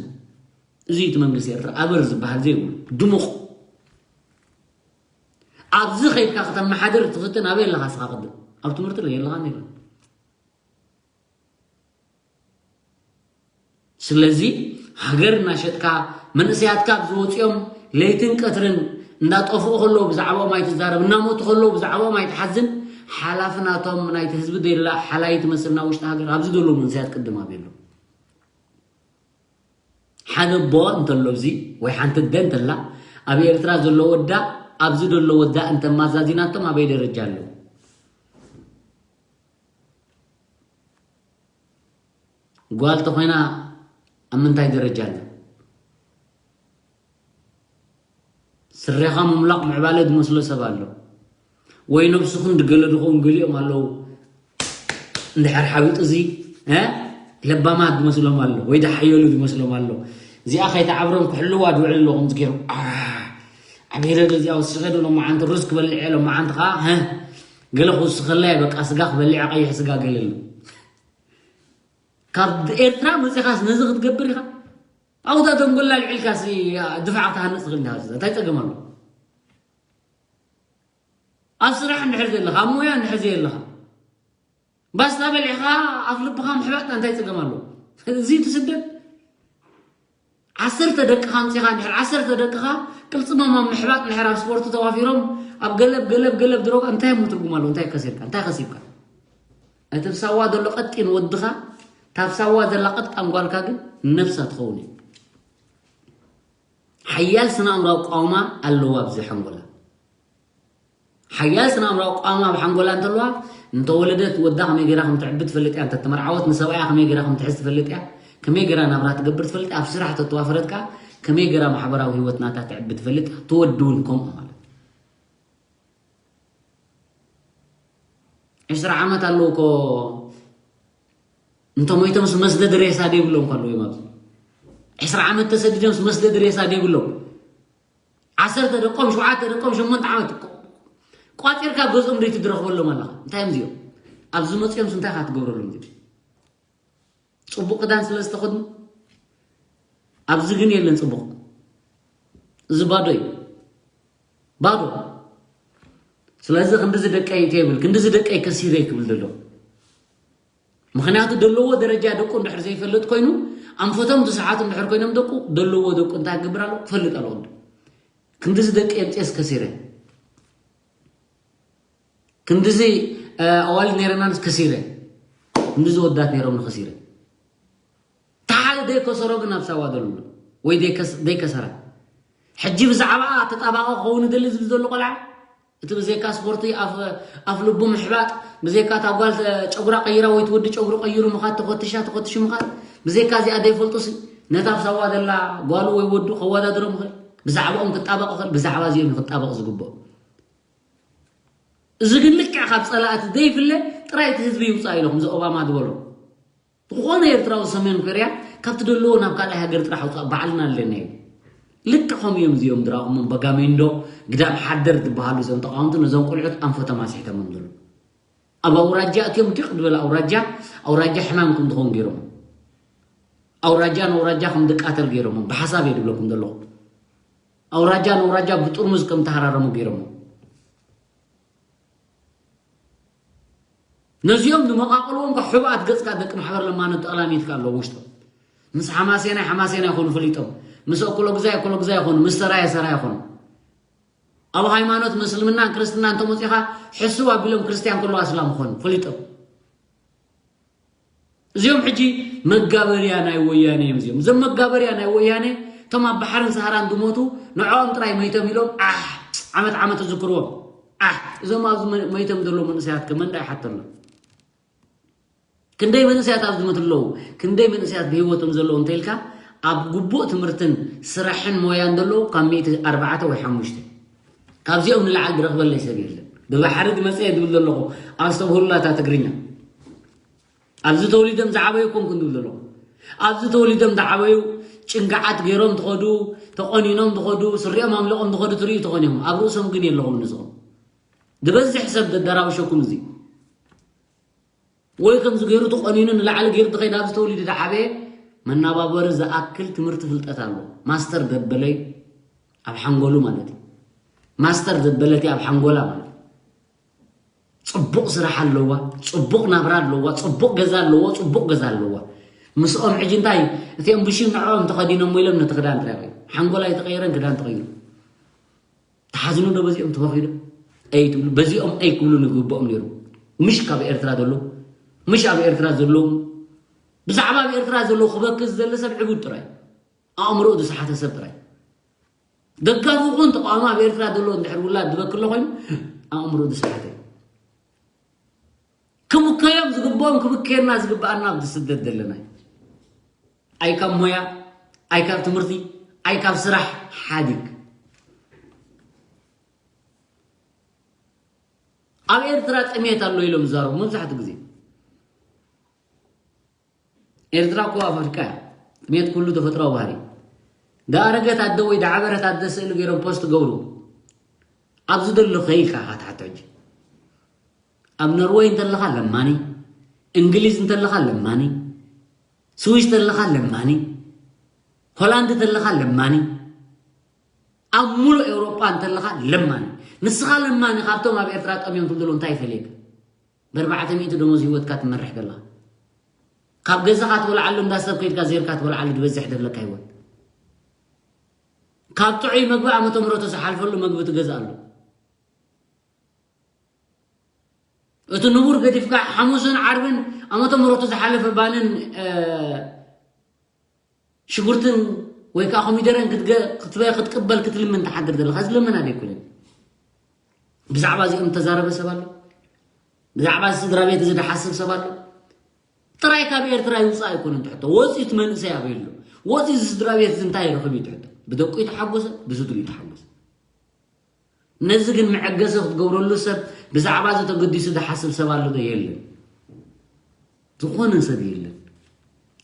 እዚ እቲ መንግስቲ ኤርትራ ኣበር ዝበሃል ዘይብሉ፣ ድሙቕ። ኣብዚ ኸይድካ ከተመሓድር ትፍትን ኣበይ ኣለኻ እስኻ ቅድም? ኣብ ትምህርቲ ዶ የለኻን የለን። ስለዚ ሃገር እናሸጥካ መንእሰያትካ ኣብዚ ወፂኦም ለይትን ቀትርን እንዳጠፍኡ ከለዉ ብዛዕባኦም ኣይትዛረብ፣ እናሞቱ ከለዉ ብዛዕባኦም ኣይትሓዝን። ሓላፊ ናቶም ናይቲ ህዝቢ ደላ ሓላይ ትመስልና ውሽጢ ሃገር ኣብዚ ዘለዉ መንእሰያት ቅድም ኣበየሎም። ሓደ ኣቦ እንተሎ ኣብዚ ወይ ሓንቲ ኣደ እንተላ ኣብ ኤርትራ ዘሎ ወዳ ኣብዚ ዘሎ ወዳ እንተማዛዚናቶም ኣበይ ደረጃ ኣለዉ? ጓል ተኾይና ኣብ ምንታይ ደረጃ ኣላ? ስረኻ ምምላቕ ምዕባለ ዝመስሎ ሰብ ኣሎ ወይ ነብስኹም ድገለ ድኸውን ገሊኦም ኣለዉ። እንድሕር ሓቢጡ እዚ እ ለባማት ዝመስሎም ኣሎ ወይ ድሓየሉ ዝመስሎም ኣሎ። እዚኣ ከይትዓብሮም ክሕልዋ ዝውዕል ኣለኹም ዝገይሩ ኣብ ሄደ እዚኣ ወስኸ ዶ ሎማዓንቲ ሩዝ ክበልዕ እየ ሎማዓንቲ ከዓ እ ገለ ክውስኸላ እየ በቃ ስጋ ክበልዕ ቀይሕ ስጋ ገለ ኣሎ። ካብ ኤርትራ መፂኻስ ነዚ ክትገብር ኢኻ? ኣብታ ደንጎላ ልዒልካሲ ድፋዕ ክትሃንፅ ትኽእል እንዲኻ። እንታይ ፀገም ኣሎ? ኣብ ስራሕ እንድሕር ዘለኻ፣ ኣብ ሞያ እንድሕር ዘየለኻ፣ ባስታ በሊዕኻ ኣፍ ልብኻ ምሕባጥ እንታይ ፀገም ኣሎ? እዚ ትስደድ ዓሰርተ ደቅኻ ኣምፂኻ እንድሕር ዓሰርተ ደቅኻ ቅልፅሞም ኣብ ምሕባጥ እንድሕር ኣብ ስፖርት ተዋፊሮም ኣብ ገለብ ገለብ ገለብ ድሮጋ እንታይ እሞ ትርጉም ኣለዎ? እንታይ ከሲርካ? እንታይ ከሲብካ? እቲ ኣብ ሳዋ ዘሎ ቀጢን ወድኻ፣ እታ ኣብ ሳዋ ዘላ ቀጣን ጓልካ ግን ነብሳ ትኸውን እያ። ሓያል ስነ ኣእምራዊ ቋውማ ኣለዋ ኣብዚ ሓንጎላ። ሓያል ስነ ኣእምራዊ ቋውማ ኣብ ሓንጎላ እንተለዋ፣ እንተወለደት ወዳ ከመይ ገይራ ከም ትዕቢ ትፈልጥ እያ፣ እንተተመርዓወት ንሰብኣያ ከመይ ገይራ ከም ትሕዝ ትፈልጥ እያ፣ ከመይ ገይራ ናብራ ትገብር ትፈልጥ እያ፣ ኣብ ስራሕ ተተዋፈረት ከኣ ከመይ ገይራ ማሕበራዊ ህይወት ናታ ትዕቢ ትፈልጥ እያ፣ ትወዲ እውን ከምኡ ማለት እዩ። ዕስራ ዓመት ኣለዉ እኮ እንተ ሞይቶምስ መስደዲ ሬሳ ደይብሎም እኮ ኣለዉ እዮም ኣብዚ። ዕስራ ዓመት ተሰዲዶምስ መስደዲ ሬሳ ደይብሎም። ዓሰርተ ደቆም፣ ሸውዓተ ደቆም፣ ሸሞንተ ዓመት ቋጺርካ ኣብ ገዝኦም ደይ ትድረኽበሎም ኣለኻ። እንታይ እዮም እዚኦም? ኣብዚ መጺኦምስ እንታይ ኢኻ ትገብረሎም እዚኦም? ጽቡቕ ክዳን ስለ ዝተኸድኑ? ኣብዚ ግን የለን ጽቡቕ። እዚ ባዶ እዩ። ባዶ። ስለዚ ክንድዚ ደቀይ እንታይ ይብል? ክንድዚ ደቀይ ከሲረይ ክብል ዘሎ። ምኽንያቱ ደለዎ ደረጃ ደቁ እንድሕር ዘይፈልጥ ኮይኑ፣ ኣንፈቶም ዝሰሓቱ እንድሕር ኮይኖም ደቁ፣ ደለዎ ደቁ እንታይ ክገብር ኣለዎ? ክፈልጥ ኣለዎ። ክንድዚ ደቂ የምፅኤስ ከሲረ። ክንድዚ፣ እ፣ ኣዋልድ ነይረናንስ ከሲረ። ክንድዚ ወዳት ነይሮም ንኸሲረ። ተሓደ ዘይከሰሮ ግን ኣብ ሳዋ ዘሎ ወይ ዘይከስ-፣ ዘይከሰራ። ሕጂ ብዛዕባ ተጣባቂ ክኸውን ይደሊ ዝብል ዘሎ ቆልዓ፣ እቲ ብዘይካ ስፖርቲ ኣፍ-፣ ኣፍ ልቡ ምሕባጥ፣ ብዘይካ እታ ጓል ጨጉራ ቀይራ ወይ እቲ ወዲ ጨጉሩ ቀይሩ ምኻድ፣ ተፈትሻ ተፈትሹ ምኻድ፣ ብዘይካ እዚኣ ዘይፈልጡሲ፣ ነታ ኣብ ሳዋ ዘላ ጓሉ ወይ ወዱ ከወዳድሮ ምኽእል፣ ብዛዕባኦም ክጣበቕ ይኽእል፣ ብዛዕባ እዚኦም እዩ ክጣበቕ ዝግብኦ። እዚ ግን ልክዕ ካብ ጸላእቲ ዘይፍለ ጥራይ እቲ ህዝቢ ይውጻእ ኢሉ፣ ከምዚ ኦባማ ዝበሎ። ዝኾነ ኤርትራዊ ሰሜን ኮርያ ካብቲ ደለዎ ናብ ካልኣይ ሃገር ጥራሕ ኣውጻእ፣ ባዕልና ኣለና እዩ። ልክዕ ከምኡ እዮም እዚኦም ድራቑሞም በጋሜንዶ፣ ግዳም ሓደር ዝበሃሉ እዞም ተቃወምቲ ነዞም ቆልዑት ኣንፈቶም ኣስሒቶሞም ዘለዉ። ኣብ ኣውራጃ እትዮም ድቕ ዝበለ ኣውራጃ፣ ኣውራጃ ሕማም ከም ዝኾን ገይሮም። ኣውራጃ ንኣውራጃ ከም ዝቃተል ገይሮም። ብሓሳብ እየ ዝብለኩም ዘለኹ። ኣውራጃ ንኣውራጃ ብጥርሙዝ ከም ተሃራረሙ ገይሮም። ነዚኦም ንመቓቕልዎም ካብ ሕቡኣት ገጽካ ደቂ ማሕበር ለማኖት ተቐላሚትካ ኣለዉ ውሽጦም። ምስ ሓማሴናይ ሓማሴናይ ይኾኑ ፈሊጦም፣ ምስ እኮሎግዛይ እኮሎግዛይ ይኾኑ፣ ምስ ሰራየ ሰራየ ይኾኑ። ኣብ ሃይማኖት ምስልምናን ክርስትናን እንተመፂኻ ሕስው ኣቢሎም ክርስትያን ከለዉ ኣስላም ይኾኑ ፈሊጦም። እዚኦም ሕጂ መጋበርያ ናይ ወያነ እዮም። እዚኦም እዞም መጋበርያ ናይ ወያነ እቶም ኣብ ባሕርን ሰሃራን ዝሞቱ ንዕኦም ጥራይ መይቶም ኢሎም ዓሕ ዓመት ዓመት ዝዝክርዎም። ዓሕ እዞም ኣብዚ መ- መይቶም ዘለዉ መንእሰያት ከ መን ዳ ይሓተሎም? ክንደይ መንእሰያት ኣብዚ ዝሞቱ ኣለዉ? ክንደይ መንእሰያት ብህይወቶም ዘለዉ እንተኢልካ ኣብ ግቡእ ትምህርትን ስራሕን ሞያን ዘለዉ ካብ ሚእቲ ኣርባዕተ ወይ ሓሙሽተ ካብዚኦም ንላዕሊ ዝረኽበለይ ሰብ የለን። ብባሕሪ ዝመፀ እየ ዝብል ዘለኹ። ኣስተብህሉላ እታ ትግርኛ። ኣብዚ ተወሊዶም ዝዓበዩ ኮንኩ ዝብል ዘለኹ። ኣብዚ ተወሊዶም ዝዓበዩ ጭንጋዓት ገይሮም ትኸዱ፣ ተቆኒኖም ትኸዱ፣ ስሪኦም ኣምሊቖም ትኸዱ ትርእዩ ትኾኑ ኢኹም። ኣብ ርእሶም ግን የለኹም ንስኹም። ዝበዝሕ ሰብ ዘደራብሸኩም እዚ ወይ ከምዚ ገይሩ ተቆኒኑ ንላዕሊ ገይሩ ዝኸይድ ኣብዚ ተወሊዱ ዝዓበየ መናባበሪ ዝኣክል ትምህርቲ ፍልጠት ኣሎ። ማስተር ዘበለይ ኣብ ሓንጎሉ ማለት እዩ። ማስተር ዘበለቲ ኣብ ሓንጎላ ማለት እዩ። ጽቡቕ ስራሕ ኣለዋ፣ ጽቡቕ ናብራ ኣለዋ፣ ጽቡቕ ገዛ ኣለዎ፣ ጽቡቕ ገዛ ኣለዋ። ምስኦም ሕጂ እንታይ እቲኦም ብሽም ንዕኦም ተኸዲኖም ኢሎም ነቲ ክዳን ጥራይ ይቕይሩ። ሓንጎላ ኣይተቐየረን ክዳን ተቐይሩ። ተሓዝኑ ዶ በዚኦም ትበኽዩ ዶ? ኣይትብሉ። በዚኦም ኣይክብሉ ንግብኦም ነይሩ። ምሽ ካብ ኤርትራ ዘሎ ምሽ ኣብ ኤርትራ ዘለዉ ብዛዕባ ኣብ ኤርትራ ዘለዉ ክበክስ ዘሎ ሰብ ዕቡድ ጥራይ ኣእምሮኡ ዝሰሓተ ሰብ ጥራይ ደጋፊ ይኹን ተቃዋሚ ኣብ ኤርትራ ዘሎ እንድሕር ውላድ ዝበክሎ ኮይኑ ኣእምሮ ዝሰሓተ እዩ። ክብከዮም ዝግብኦም ክብከየና ዝግብኣና ኣብዚ ስደት ዘለና እዩ። ኣይ ካብ ሞያ ኣይ ካብ ትምህርቲ ኣይ ካብ ስራሕ ሓዲግ ኣብ ኤርትራ ጥሜት ኣሎ ኢሎም ዝዛረቡ መብዛሕትኡ ግዜ ኤርትራ እኮ ኣብ ኣፍሪቃ እያ። ጥሜት ኩሉ ተፈጥሮ ባህሪ። ዳኣረገት ኣደ ወይ ዳዓበረት ኣደ ስእሊ ገይሮም ፖስት ገብሩ። ኣብዚ ዘሎ ከይልካ ካትሓቶ ሕጂ ኣብ ኖርወይ እንተለኻ ለማኒ፣ እንግሊዝ እንተለኻ ለማኒ፣ ስዊስ እንተለኻ ለማኒ፣ ሆላንድ እንተለኻ ለማኒ፣ ኣብ ሙሉእ ኤውሮጳ እንተለኻ ለማኒ። ንስኻ ለማኒ ካብቶም ኣብ ኤርትራ ጠምዮም ትብሉ እንታይ ይፈልየካ? ብኣርባዕተ ሚእቲ ደሞዝ ህይወትካ ትመርሕ ዘለኻ ካብ ገዛኻ ትበልዓሉ እንዳ ሰብ ከይድካ ዜርካ ትበልዓሉ ዝበዝሕ ዘለካ ህይወት ካብ ጥዑይ መግቢ ዓመተ ምህረቱ ዝሓልፈሉ መግቢ ትገዝኣሉ እቲ ንቡር ገዲፍካ ሓሙስን ዓርብን ዓመተ ምህረቱ ዝሓለፈ ባንን ሽጉርትን ወይ ከዓ ኮሚደረን ክትበ ክትቅበል ክትልምን ትሓድር ዘለካ እዚ ለመና ዶ ኣይኮነን? ብዛዕባ እዚኦም ተዛረበ ሰብ ኣሎ? ብዛዕባ እዚ ስድራ ቤት እዚ ዝሓስብ ሰብ ኣሎ? ጥራይ ካብ ኤርትራ ይውፃእ ኣይኮነን ትሕቶ ወፂኡ እቲ መንእሰይ ኣበይ ኣሎ? ወፂኡ እዚ ስድራ ቤት እዚ እንታይ ይረኽብ እዩ ትሕቶ? ብደቁ ይተሓጎሰ ብስድሩ ይተሓጎሰ ነዚ ግን መዐገሲ ክትገብረሉ ሰብ ብዛዕባ እዚ ተገዲሱ ዝሓስብ ሰብ ኣሎ ዶ የለን ዝኾነ ሰብ የለን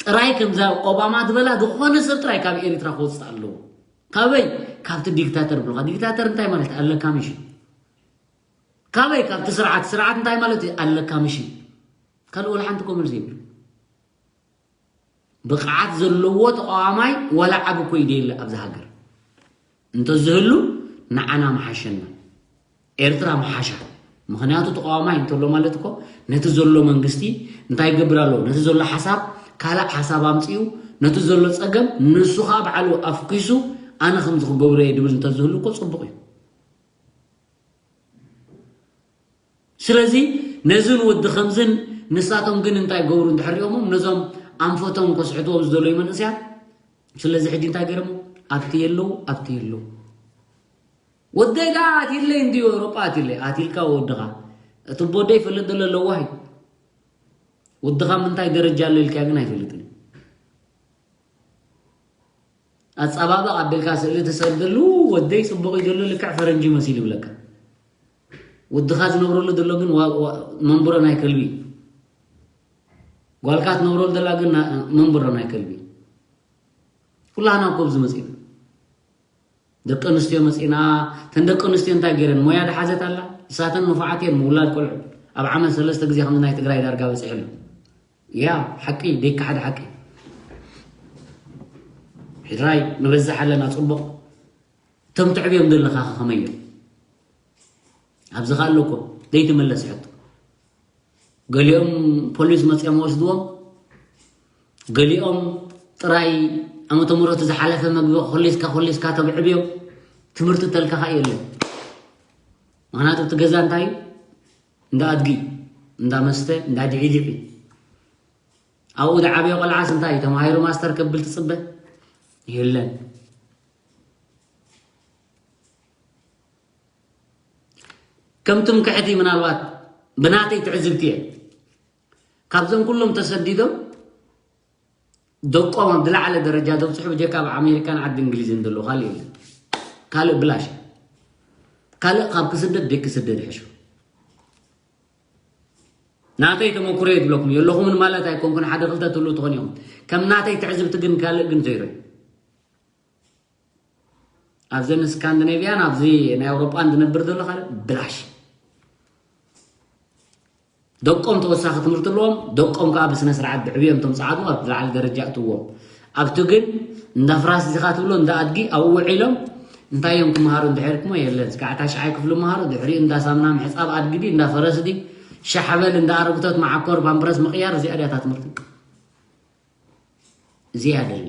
ጥራይ ከምዛ ኦባማ ዝበላ ዝኾነ ሰብ ጥራይ ካብ ኤሪትራ ክወፅእ ኣለዎ ካበይ ካብቲ ዲክታተር ብልካ ዲክታተር እንታይ ማለት ኣለካ ምሽ ካበይ ካብቲ ስርዓት ስርዓት እንታይ ማለት ኣለካ ምሽ ካልእ ወላ ሓንቲ ኮመልስ የብሉ ብቕዓት ዘለዎ ተቓዋማይ ዋላ ዓቢ እኮ ይደሊ ኣብዚ ሃገር እንተዝህሉ ንዓና ምሓሸና ኤርትራ ምሓሻ ምኽንያቱ ተቓዋማይ እንተሎ ማለት እኮ ነቲ ዘሎ መንግስቲ እንታይ ይገብር ኣሎ ነቲ ዘሎ ሓሳብ ካልእ ሓሳብ ኣምፅኡ ነቲ ዘሎ ፀገም ንሱ ከዓ ባዕሉ ኣፍኪሱ ኣነ ከምዚ ክገብሮ እየ ድብል እንተዝህሉ እኮ ፅቡቕ እዩ ስለዚ ነዝን ወዲ ከምዝን ንሳቶም ግን እንታይ ገብሩ እንድሕር ሪኦሞም ነዞም ኣንፈቶም ከስሕትዎም ዝደለዩ መንእስያት ስለዚ ሕጂ እንታይ ገይሮሞ ኣብቲ የለው ኣብቲ የለው ወደይ ዳ ኣትይለይ እንዲ ኤውሮጳ ኣትይለይ ኣትይልካ ወድኻ እቲ ቦደይ ይፈልጥ ዘሎ ለዋህ እዩ ወድኻ ምንታይ ደረጃ ኣሎ ኢልካ ግን ኣይፈልጥን ኣጻባብቕ ኣቢልካ ስእሊ ትሰድሉ ወደይ ጽቡቕ እዩ ዘሎ ልክዕ ፈረንጂ መሲሉ ይብለካ። ወድኻ ዝነብረሉ ዘሎ ግን መንቡሮ ናይ ከልቢ። ጓልካ ትነብረሉ ዘላ ግን መንቡሮ ናይ ከልቢ። ኩላህና እኮ ኣብዚ መጺና። ደቂ ኣንስትዮ መጺና፣ ተን ደቂ ኣንስትዮ እንታይ ገይረን ሞያ ድሓዘት ኣላ? እሳተን ንፉዓት እየን ምውላድ ቆልዑ። ኣብ ዓመት ሰለስተ ግዜ ከምዚ ናይ ትግራይ ዳርጋ በጺሑ ኣሎ። ያ ሓቂ ደይከሓድ ሓቂ ሕድራይ ንበዝሕ ኣለና ጽቡቕ እቶም ትዕብዮም ዘለኻ ከመዮም ኣብዚ ኸ ኣለኮ ዘይትመለስ ሕቶ ገሊኦም ፖሊስ መፅኦም ወስድዎም፣ ገሊኦም ጥራይ ዓመተ ምሕረቱ ዝሓለፈ መግቢ ኮሊስካ ኮሊስካ ተብዕብዮም። ትምህርቲ ተልካኻ የለን። ምክንያቱ እቲ ገዛ እንታይ እዩ? እንዳ ኣድጊ፣ እንዳ መስተ፣ እንዳ ዲዒዲዒ። ኣብኡ ዝዓበየ ቆልዓስ እንታይ እዩ? ተማሂሩ ማስተር ከብል ትፅበ? የለን። ከም ትምክሕቲ ምናልባት ብናተይ ትዕዝብቲ እየ። ካብዞም ኩሎም ተሰዲዶም ደቆም ኣብ ዝለዓለ ደረጃ ዘብፅሑ ብጀካ ኣብ ኣሜሪካን ዓዲ እንግሊዝን ዘለዉ ካልእ የለን። ካልእ ብላሽ። ካልእ ካብ ክስደድ ደይ ክስደድ ይሕሹ። ናተይ ተመኩሮ እየ ዝብለኩም የለኹምን ማለት ኣይኮንኩን። ሓደ ክልተ ትህሉ ትኾን እዮም። ከም ናተይ ትዕዝብቲ ግን ካልእ ግን ዘይሮ። ኣብዘን ስካንዲኔቪያን ኣብዚ ናይ ኣውሮጳን ዝነብር ዘሎ ካልእ ብላሽ። ደቆም ተወሳኺ ትምህርቲ ኣለዎም። ደቆም ከዓ ብስነ ስርዓት ብዕብዮም እቶም ፃዓዱ ኣብ ዝለዓለ ደረጃ እትዎም። ኣብቲ ግን እንዳ ፍራስ ዚኻ ትብሎ እንዳ ኣድጊ ኣብኡ ውዒሎም እንታይ እዮም ክመሃሩ እንድሕር ክሞ የለን። እስካዕ ታሽዓይ ክፍሊ መሃሩ ድሕሪኡ እንዳ ሳምና ምሕፃብ ኣድጊ ድዩ እንዳ ፈረስ ድዩ ሻሕበል እንዳ ኣረግቶት መዓኮር ፓምፕረስ ምቕያር እዚኣ ድያ እታ ትምህርቲ። እዚኣ ደላ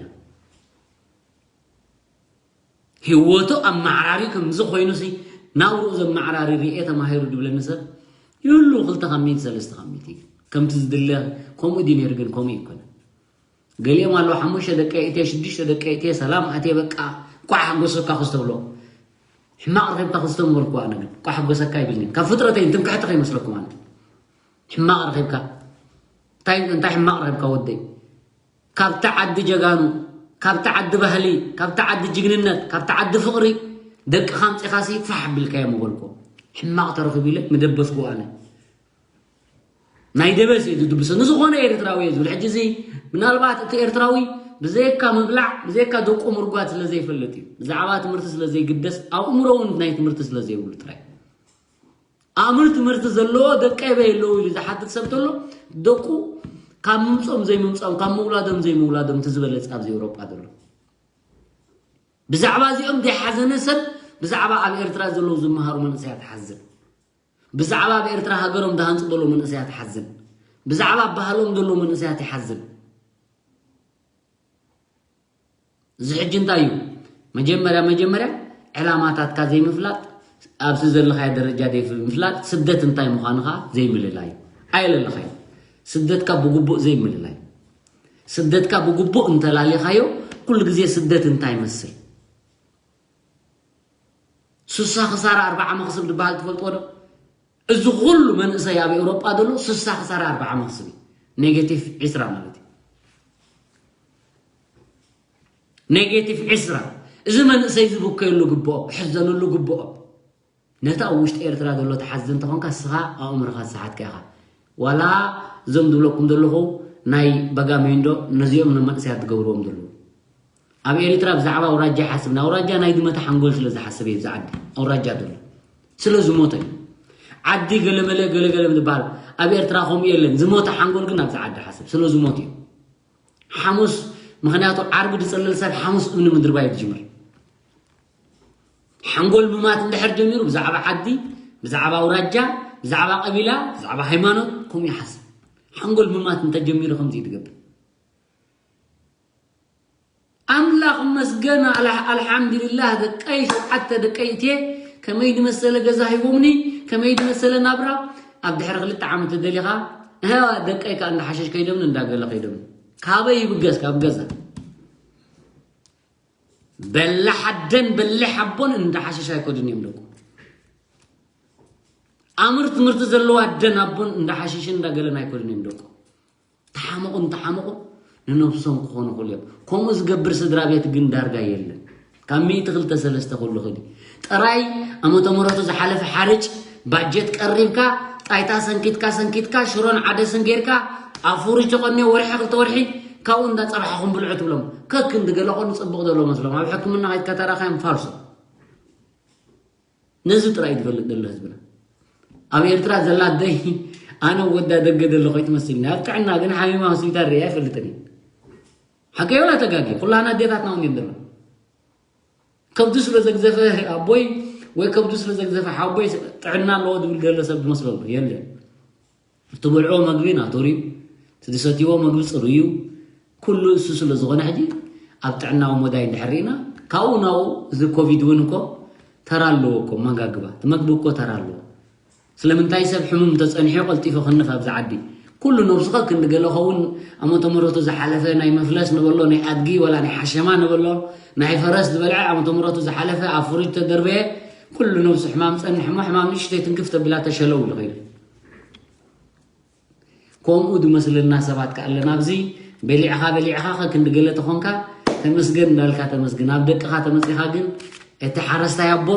ህይወቱ ኣመዓራሪ ከምዚ ኮይኑሲ ናብርኡ ዘመዓራሪ ርኤ ተማሂሩ ድብለኒ ሰብ ይህሉ ክልተ ካብ ሚእቲ ሰለስተ ካብ ሚእቲ ከምቲ ዝድለ ከምኡ ድዩ ነይሩ ግን ከምኡ ይኮነ። ገሊኦም ኣለዉ ሓሙሽተ ደቂ እትየ ሽዱሽተ ደቂ እትየ ሰላም ኣትየ በቃ ኳሕ ሓጎሰካ ክስተብሎ ሕማቕ ረኺብካ ክስተምበልኩ ኣነ ግን ኳሕ ሓጎሰካ ይብልኒ ካብ ፍጥረተይ ትምክሕቲ ከይመስለኩም ኣነ ሕማቕ ረኺብካ እንታይ እንታይ ሕማቕ ረኺብካ ወደይ ካብቲ ዓዲ ጀጋኑ ካብቲ ዓዲ ባህሊ ካብቲ ዓዲ ጅግንነት ካብቲ ዓዲ ፍቕሪ ደቅኻ ኣምፂኻሲ ፋሕ ኣቢልካዮ ምበልኩ ሕማቕ ተረኺቡ ኢለ ምደበስኩ ኣነ ናይ ደበስ እዩ ዝድብሶ ንዝኾነ ኤርትራዊ እየ ዝብል ሕጂ እዚ ምናልባት እቲ ኤርትራዊ ብዘየካ ምብላዕ ብዘየካ ደቁ ምርጓት ስለ ዘይፈልጥ እዩ ብዛዕባ ትምህርቲ ስለ ዘይግደስ ኣእምሮ እውን ናይ ትምህርቲ ስለ ዘይብሉ ጥራይ ኣምር ትምህርቲ ዘለዎ ደቀይ በይ ኣለዉ ኢሉ ዝሓትት ሰብ ተሎ ደቁ ካብ ምምፆም ዘይምምፆም ካብ ምውላዶም ዘይምውላዶም እቲ ዝበለፅ ኣብዚ ኤውሮጳ ዘሎ ብዛዕባ እዚኦም ዘይሓዘነ ሰብ ብዛዕባ ኣብ ኤርትራ ዘለዉ ዝመሃሩ መንእሰያት ሓዝን ብዛዕባ ኣብ ኤርትራ ሃገሮም ዝሃንፁ ዘለዉ መንእሰያት ሓዝን ብዛዕባ ባህሎም ዘለዉ መንእሰያት ይሓዝን እዚ ሕጂ እንታይ እዩ መጀመርያ መጀመርያ ዕላማታትካ ዘይምፍላጥ ኣብዚ ዘለኻዮ ደረጃ ዘይምፍላጥ ስደት እንታይ ምዃኑ ከዓ ዘይምልላይ እዩ ኣየለለኻዮ ስደትካ ብግቡእ ዘይምልላይ ስደትካ ብግቡእ እንተላሊኻዮ ኩሉ ግዜ ስደት እንታይ ይመስል ስሳ ክሳራ ኣርባዓ መኽስብ ዝበሃል ትፈልጥዎ ዶ እዚ ኩሉ መንእሰይ ኣብ ኤውሮጳ ዘሎ ስሳ ክሳራ ኣርባዓ መኽስብ እዩ ኔጌቲቭ ዕስራ ማለት እዩ ኔጌቲቭ ዕስራ እዚ መንእሰይ ዝብከየሉ ግብኦ ክሕዘነሉ ግብኦ ነቲ ኣብ ውሽጢ ኤርትራ ዘሎ ትሓዝን ተኾንካ ስኻ ኣእምርኻ ዝሰሓትካ ኢኻ ዋላ እዞም ዝብለኩም ዘለኹ ናይ በጋመይንዶ ነዚኦም ንመንእሰያት ዝገብርዎም ዘለዉ ኣብ ኤርትራ ብዛዕባ ኣውራጃ ይሓስብ ንኣውራጃ ናይ ዝመተ ሓንጎል ስለ ዝሓስብ እዩ ዝዓዲ ኣውራጃ ዘሎ ስለ ዝሞተ እዩ ዓዲ ገለመለ ገለገለ ዝበሃል ኣብ ኤርትራ ከምኡ የለን ዝሞተ ሓንጎል ግን ኣብዚ ዓዲ ሓስብ ስለ ዝሞት እዩ ሓሙስ ምኽንያቱ ዓርቢ ዝፅልል ሰብ ሓሙስ እምኒ ምድርባይ እዩ ዝጅምር ሓንጎል ምማት እንድሕር ጀሚሩ ብዛዕባ ዓዲ ብዛዕባ ኣውራጃ ብዛዕባ ቀቢላ ብዛዕባ ሃይማኖት ከምኡ ይሓስብ ሓንጎል ምማት እንተጀሚሩ ከምዚ እዩ ዝገብር ኣምላኽ መስገን ኣልሓምድልላህ ደቀይ ሸውዓተ ደቀይ እትየ ከመይ ድመሰለ ገዛ ሂቦምኒ ከመይ ድመሰለ ናብራ ኣብ ድሕሪ ክልተ ዓመት ደሊኻ ደቀይ ከዓ እንዳሓሸሽ ከይዶምኒ እንዳገለ ከይዶምኒ ካበይ ይብገስ ካብ ገዛ በላሕ ኣደን በሊሕ ኣቦን እንዳሓሸሽ ኣይኮዱን እዮም ደቁ ኣምር ትምህርቲ ዘለዎ ኣደን ኣቦን እንዳሓሸሽን እንዳገለን ኣይኮዱን እዮም ደቁ ተሓመቑ እንተሓመቑ ንነብሶም ክኾኑ ክእሉ እዮም ከምኡ ዝገብር ስድራ ቤት ግን ዳርጋ የለን ካብ ሚእቲ ክልተ ሰለስተ ከሉ ኽዲ ጥራይ ኣመተ ምህረቱ ዝሓለፈ ሓርጭ ባጀት ቀሪብካ ጣይታ ሰንኪትካ ሰንኪትካ ሽሮን ዓደስን ጌርካ ኣብ ፍሩጅ ተቐንዮ ወርሒ ክልተ ወርሒ ካብኡ እንዳፀብሓኹም ብልዑ ትብሎም ከክንዲ ገለቆ ንፅቡቕ ዘሎ መስሎም ኣብ ሕክምና ከይድካ ተራኻዮም ፋልሶ ነዚ ጥራይ ዝፈልጥ ዘሎ ህዝብና ኣብ ኤርትራ ዘላ ኣደይ ኣነ ወዳ ደገ ዘሎ ኮይትመስልኒ ኣብ ጥዕና ግን ሓሚማ ሆስፒታል ርያ ኣይፈልጥን እዩ ሓቀ የብላ ተጋጊ ኩላና ኣዴታትና እውን የለን ከብዱ ስለ ዘግዘፈ ኣቦይ ወይ ከብዱ ስለ ዘግዘፈ ሓቦይ ጥዕና ኣለዎ ዝብል ዘሎ ሰብ ዝመስለሉ የለን ትበልዕዎ መግቢ ናቱር እዩ። እቲ ዝሰትይዎ መግቢ ፅሩይ እዩ። ኩሉ እሱ ስለ ዝኾነ ሕጂ ኣብ ጥዕናዊ መዳይ እንድሕር ርኢና ካብኡ ናብኡ እዚ ኮቪድ እውን እኮ ተራ ኣለዎ እኮ። መጋግባ እቲ መግቢ እኮ ተራ ኣለዎ። ስለምንታይ ሰብ ሕሙም ተጸኒሑ ቀልጢፉ ክንፍ ኣብዚ ዓዲ? ኩሉ ነብስኻ ክንዲ ገለ ኸውን ኣመተ ምሕረቱ ዝሓለፈ ናይ መፍለስ ንበሎ፣ ናይ ኣድጊ ወላ ናይ ሓሸማ ንበሎ፣ ናይ ፈረስ ዝበልዐ ኣመተ ምሕረቱ ዝሓለፈ ኣብ ፍሩጅ ተደርበየ ኩሉ ነብሱ ሕማም ጸንሕ እሞ ሕማም ንእሽተይ ትንክፍ ተቢላ ተሸለው ኢሉ ኸይዱ። ከምኡ ዝመስለና ሰባት ከ ኣለና ኣብዚ። በሊዕኻ በሊዕኻ ከ ክንዲ ገለ ተኾንካ ተመስገን እንዳልካ ተመስግን። ኣብ ደቅኻ ተመጺኻ ግን እቲ ሓረስታይ ኣቦ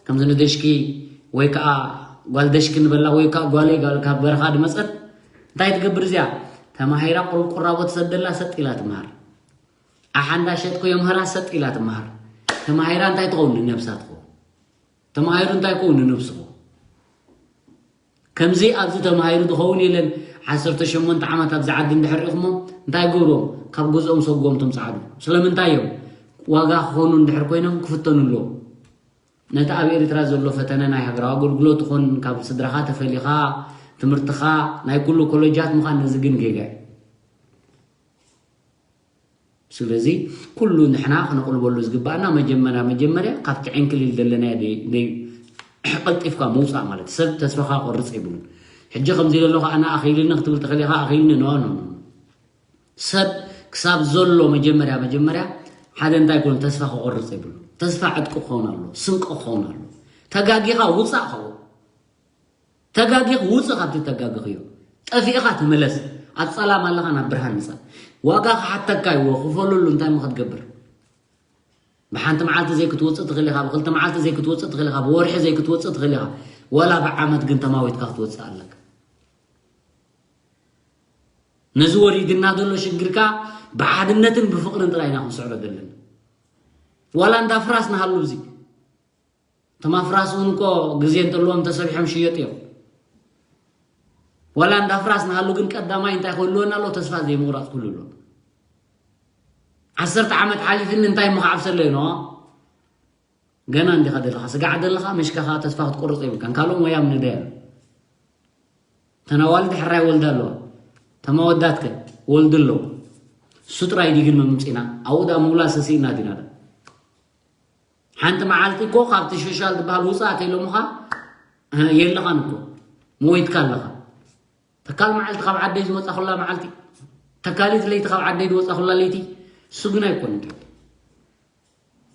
ከምዚ ንደሽኪ ወይ ከዓ ጓል ደሽኪ ንበላ ወይ ከዓ ጓለይ ጓል ካብ በረኻ ድመጸት እንታይ ትገብር እዚኣ? ተማሂራ ቁሩብ ቁራቦ ትሰደላ ሰጥ ኢላ ትምሃር። ኣሓንዳ ሸጥኩ የምህራ ሰጥ ኢላ ትምሃር። ተማሂራ እንታይ ትኸውን ንነብሳ ትኸውን? ተማሂሩ እንታይ ክኸውን ንነብስኹ? ከምዚ ኣብዚ ተማሂሩ ዝኸውን የለን። ዓሰርተ ሸሞንተ ዓመት ኣብዚ ዓዲ እንድሕር ኢኹሞ እንታይ ገብሮም? ካብ ገዝኦም ሰጎም ቶም ጻዕዱ ስለምንታይ እዮም? ዋጋ ክኾኑ እንድሕር ኮይኖም ክፍተኑ ኣለዎም። ነቲ ኣብ ኤርትራ ዘሎ ፈተነ ናይ ሃገራዊ ኣገልግሎት ይኹን ካብ ስድራኻ ተፈሊኻ ትምህርትኻ ናይ ኩሉ ኮለጃት ምዃን ነዚ ግን ጌጋ እዩ። ስለዚ ኩሉ ንሕና ክነቕልበሉ ዝግባኣና መጀመርያ መጀመርያ ካብቲ ዕንክሊል ዘለናዮ ደይ- ደይ- ቀልጢፍካ ምውፃእ ማለት ሰብ ተስፋኻ ቆርፅ የብሉን። ሕጂ ከምዚ ዘሎ ከዓ ኣነ ኣኽኢልኒ ክትብል ተኸሊኻ ኣኽኢልኒ ኖ ኖ ኖ። ሰብ ክሳብ ዘሎ መጀመርያ መጀመርያ ሓደ እንታይ ኮን ተስፋ ክቆርፅ የብሉ። ተስፋ ዕጥቂ ክኸውን ኣሎ፣ ስንቂ ክኸውን ኣሎ። ተጋጊኻ ውፃእ ኸው ተጋጊኽ ውፅእ ካብቲ ተጋግኽዮ። ጠፊእኻ ተመለስ። ኣብ ጸላም ኣለኻ ናብ ብርሃን ምጻእ። ዋጋ ክሓተካ ይዎ ክፈለሉ እንታይ ሞ ክትገብር? ብሓንቲ መዓልቲ ዘይክትወፅእ ትኽእል ኢኻ፣ ብክልተ መዓልቲ ዘይክትወፅእ ትኽእል ኢኻ፣ ብወርሒ ዘይክትወፅእ ትኽእል ኢኻ። ዋላ ብዓመት ግን ተማዊትካ ክትወፅእ ኣለካ። ነዚ ወሪድና ዘሎ ሽግርካ ብሓድነትን ብፍቕርን ጥራይ ኢና ክንስዕሮ ዘለና። ዋላ እንዳ ፍራስ ንሃሉ እዚ እቶም ኣፍራስ እውን እኮ ግዜ እንተለዎም ተሰቢሖም ሽየጡ እዮም። ዋላ እንዳ ፍራስ ንሃሉ ግን ቀዳማይ እንታይ ክህልወና ኣሎ? ተስፋ ዘይምቑራፅ ክህሉ ኣሎ። ዓሰርተ ዓመት ሓሊፍኒ እንታይ ምኽዓብ ሰለዩ ኖ? ገና እንዲኻ ዘለኻ ስጋዕ ዘለኻ መሽካኻ ተስፋ ክትቆርፅ የብልካን። ካልኦም ወያም ንደያ እተን ኣዋልድ ሕራይ ወልዳ ኣለዋ። ተማወዳትከ ወልድ ኣለዉ። እሱ ጥራይ ድዩ ግን መምፅና ኣብኡ ዳ ምውላ ሰሲእና ዲና ዳ ሓንቲ መዓልቲ እኮ ካብቲ ሸሻል ዝበሃል ውፃእ ተይሎምኻ የለኻን እኮ ሞይትካ ኣለኻ። ተካል መዓልቲ ካብ ዓደይ ዝወፃኹላ መዓልቲ፣ ተካሊት ለይቲ ካብ ዓደይ ዝወፃኹላ ለይቲ እሱ ግን ኣይኮን።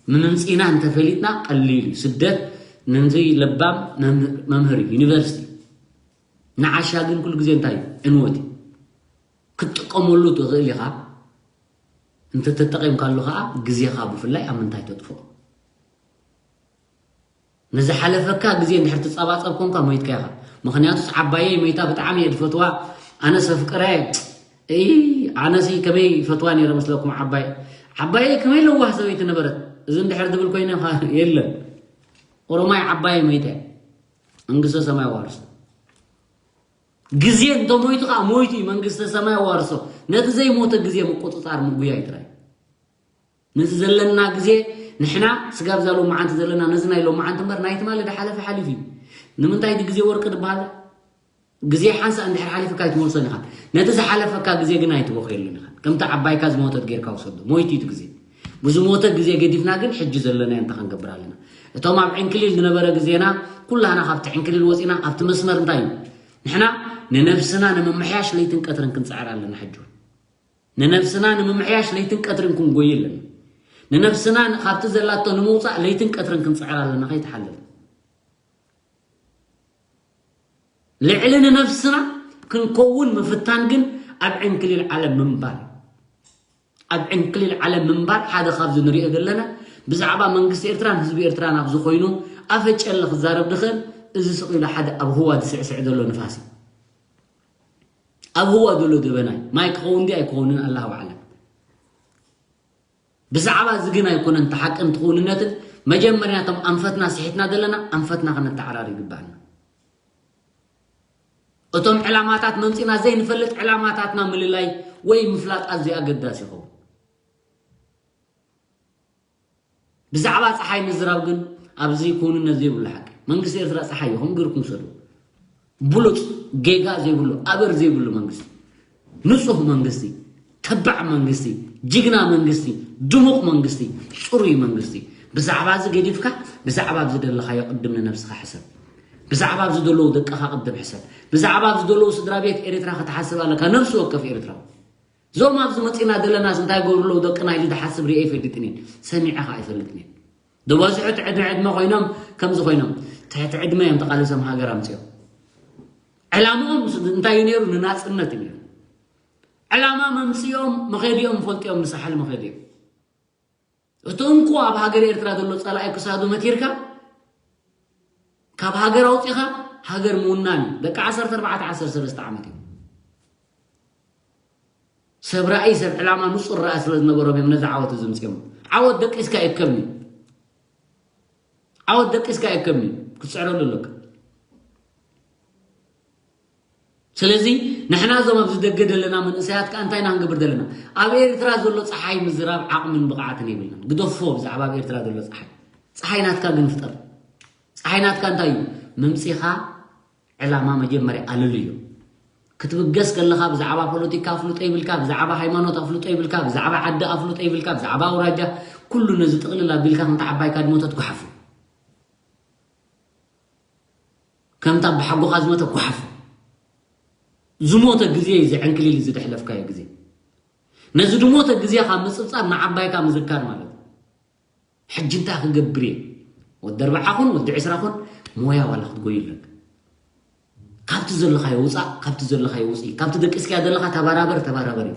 ንምምፂና እንተፈሊጥና ቀሊል እዩ። ስደት ንንዚ ለባም መምህር እዩ ዩኒቨርሲቲ። ንዓሻ ግን ኩሉ ግዜ እንታይ እዩ? ዕንወት እዩ። ክትጥቀመሉ ትኽእል ኢኻ። እንተተጠቒምካሉ ከዓ ግዜኻ ብፍላይ ኣብ ምንታይ ተጥፍኦ? ንዝሓለፈካ ግዜ እንድሕር ትጸባጸብ ኮንካ ሞይትካ ኢኻ። ምኽንያቱስ ዓባየይ ሞይታ ብጣዕሚ እየ ዝፈትዋ። ኣነስ ኣፍቅረ እይ ኣነሲ ከመይ ፈትዋ ነይረ መስለኩም ዓባይ ዓባየይ ከመይ ለዋህ ሰበይቲ ነበረት። እዚ እንድሕር ዝብል ኮይነ የለን። ኦሮማይ ዓባየይ ሞይተ መንግስተ ሰማይ ዋርሶ። ግዜ እንተሞይቱ ከዓ ሞይቱ እዩ መንግስተ ሰማይ ዋርሶ። ነቲ ዘይሞተ ግዜ ምቁፅፃር ምጉያይ ጥራይ። ነዚ ዘለና ግዜ ንሕና ስጋብ እዛ ሎማዓንቲ ዘለና ነዚ ናይ ሎማዓንቲ እምበር ናይ ትማሊ ዝሓለፈ ሓሊፉ እዩ። ንምንታይ እቲ ግዜ ወርቂ ዝበሃል ግዜ ሓንሳእ እንድሕር ሓሊፉካ ኣይትመልሶን ኢኻ። ነቲ ዝሓለፈካ ግዜ ግን ኣይትበኽየሉን ኢኻ። ከምቲ ዓባይካ ዝሞተት ጌርካ ውሰዶ። ሞይቱ እዩ እቲ ግዜ። ብዝሞተ ግዜ ገዲፍና ግን ሕጂ ዘለናዮ እንታይ ክንገብር ኣለና? እቶም ኣብ ዕንክሊል ዝነበረ ግዜና ኩላህና ካብቲ ዕንክሊል ወፂና ኣብቲ መስመር እንታይ እዩ? ንሕና ንነብስና ንምምሕያሽ ለይትን ቀትርን ክንፅዕር ኣለና ሕጂ እውን። ንነብስና ንምምሕያሽ ለይትን ቀትርን ክንጎይ ኣለና። ንነብስና ካብቲ ዘላቶ ንምውፃእ ለይትን ቀትርን ክንፅዕር ኣለና ከይተሓለለ። ልዕሊ ንነብስና ክንከውን ምፍታን ግን ኣብ ዕንክሊል ዓለም ምንባር። ኣብ ዕንክሊል ዓለም ምንባር ሓደ ካብዚ ንሪኦ ዘለና ብዛዕባ መንግስቲ ኤርትራን ህዝቢ ኤርትራን ኣብዚ ኮይኑ ኣፈጨለ ክዛረብ ድኽእል እዚ ስቕ ኢሉ ሓደ ኣብ ህዋ ዝስዕስዕ ዘሎ ንፋስ እዩ። ኣብ ህዋ ዘሎ ደበናይ ማይ ክኸውን ድዩ ኣይክኸውንን ኣላሁ ኣዕለም። ብዛዕባ እዚ ግን ኣይኮነን እቲ ሓቅን እቲ ክውንነትን መጀመርያ እቶም ኣንፈትና ስሒትና ዘለና ኣንፈትና ክነተዓራር ይግባኣና። እቶም ዕላማታት መምፂና ዘይንፈልጥ ዕላማታትና ምልላይ ወይ ምፍላጥ ኣዝዩ ኣገዳሲ ይኸውን። ብዛዕባ ፀሓይ ምዝራብ ግን ኣብዚ ክውንነት ዘይብሉ ሓቂ። መንግስቲ ኤርትራ ፀሓይ ይኹም ግርኩም ሰዱ ብሉፅ ጌጋ ዘይብሉ፣ ኣበር ዘይብሉ መንግስቲ፣ ንጹህ መንግስቲ፣ ተባዕ መንግስቲ፣ ጅግና መንግስቲ፣ ድሙቕ መንግስቲ፣ ጽሩይ መንግስቲ። ብዛዕባ እዚ ገዲፍካ ብዛዕባ ኣብዚ ዘለኻዮ ቅድም ንነብስኻ ሕሰብ። ብዛዕባ ኣብዚ ዘለዉ ደቅኻ ቅድም ሕሰብ። ብዛዕባ ኣብዚ ዘለዉ ስድራ ቤት ኤርትራ ክትሓስብ ኣለካ፣ ነብሲ ወከፍ ኤርትራዊ። እዞም ኣብዚ መጺና ዘለናስ እንታይ ይገብሩ ኣለዉ ደቅና ኢሉ ዝሓስብ ርእየ ኣይፈልጥን እየ፣ ሰሚዐ ኸኣ ኣይፈልጥን እየ። ዝበዝሑ ትሕቲ ዕድመ ኮይኖም ከምዚ ኮይኖም፣ ትሕቲ ዕድመ እዮም ተቓሊሶም ሃገር ኣምጺኦም። ዕላምኦም እንታይ እዩ ነይሩ? ንናጽነት እዩ ነይሩ። ዕላማ መምጽኦም መኸዲኦም ፈልጥዮም ንሳሕል መኸዲኦም። እቲ እንኮ ኣብ ሃገር ኤርትራ ዘሎ ጸላኢ ክሳዱ መቲርካ፣ ካብ ሃገር ኣውጺኻ ሃገር ምውናን እዩ። ደቂ ዓሰርተ ኣርባዕተ ዓሰርተ ሰለስተ ዓመት እዮም። ሰብ ራእይ፣ ሰብ ዕላማ፣ ንጹር ራእይ ስለ ዝነበሮም እዮም ነዚ ዓወት እዚ ምጽኦም። ዓወት ደቂስካ ይከብኒ። ዓወት ደቂስካ ይከብኒ። ክትስዕረሉ ኣለካ። ስለዚ ንሕና እዞም ኣብዚ ደገ ዘለና መንእሰያት ከኣ እንታይ ኢና ክንገብር ዘለና? ኣብ ኤርትራ ዘሎ ጸሓይ ምዝራብ ዓቕምን ብቕዓትን የብልናን። ግደፎ ብዛዕባ ኣብ ኤርትራ ዘሎ ጸሓይ። ጸሓይ ናትካ ግን ፍጠር። ጸሓይ ናትካ እንታይ እዩ? መምጺኻ ዕላማ መጀመርያ ኣለልዮ። ክትብገስ ከለኻ ብዛዕባ ፖለቲካ ኣፍልጦ ይብልካ፣ ብዛዕባ ሃይማኖት ኣፍልጦ ይብልካ፣ ብዛዕባ ዓዲ ኣፍልጦ ይብልካ፣ ብዛዕባ ኣውራጃ፣ ኩሉ ነዚ ጥቕልል ኣቢልካ ከምቲ ዓባይ ካድሞታት ጓሓፎ። ከምታ ብሓጎኻ ዝመተ ጓሓፎ። ዝሞተ ግዜ እዩ፣ እዚ ዕንክሊል እዚ ዘሕለፍካዮ ግዜ። ነዚ ዝሞተ ግዜ ካብ ምጽብጻብ ንዓባይካ ምዝካር ማለት እዩ። ሕጂ እንታይ ክገብር እየ? ወዲ ኣርብዓ ኹን፣ ወዲ ዕስራ ኹን፣ ሞያ ዋላ ክትጎዩ ኣለካ። ካብቲ ዘለኻዮ ውጻእ፣ ካብቲ ዘለኻዮ ውጽኢ፣ ካብቲ ደቂስካዮ ዘለኻ ተባራበር፣ ተባራበር እዩ።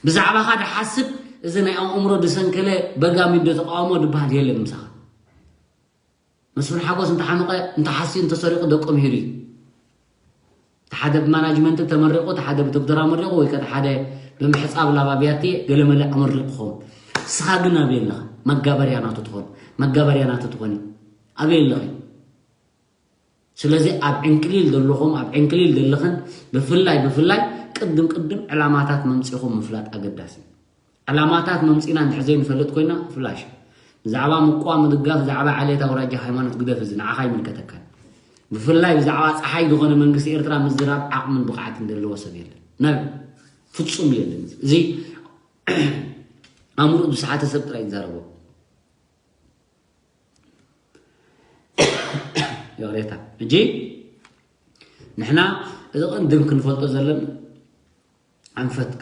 ብዛዕባኻ ድሓስብ፣ እዚ ናይ ኣእምሮ ድሰንከለ በጋሚዶ ተቃውሞ ድበሃል የለን ምሳኻ። መስፍን ሓጎስ እንተሓመቐ፣ እንተሓስዩ፣ እንተሰሪቑ ደቆም ይህሉ እዩ። እቲ ሓደ ብማናጅመንት ተመሪቑ፣ እቲ ሓደ ብዶክተራ መሪቑ፣ ወይ ከ እቲ ሓደ ብምሕጻብ ላብ ኣብያቲ ገለመለ ኣመሪቑ ክኸውን። ንስኻ ግን ኣበይ ኣለኻ? መጋበርያ ናቱ ትኾን፣ መጋበርያ ናቱ ትኾኒ። ኣበይ ኣለኺ? ስለዚ ኣብ ዕንክሊል ዘለኹም፣ ኣብ ዕንክሊል ዘለኽን፣ ብፍላይ፣ ብፍላይ ቅድም ቅድም ዕላማታት መምጺኹም ምፍላጥ ኣገዳሲ እዩ። ዕላማታት መምጺና እንድሕር ዘይንፈልጥ ኮይና፣ ፍላሽ። ብዛዕባ ምቋም፣ ምድጋፍ፣ ብዛዕባ ዓሌት፣ ኣውራጃ፣ ሃይማኖት ግደፍ፣ እዚ ንዓኻ ኣይምልከተካን። ብፍላይ ብዛዕባ ጸሓይ ዝኾነ መንግስቲ ኤርትራ ምዝራብ ዓቕምን ብቕዓትን ዘለዎ ሰብ የለን። ናብ ፍጹም የለን። እዚ ኣእምሮ ዝሰሓተ ሰብ ጥራይ ይዛረቦ። ይቕሬታ። ሕጂ ንሕና እዚ ቅድም ክንፈልጦ ዘለና ኣንፈትካ፣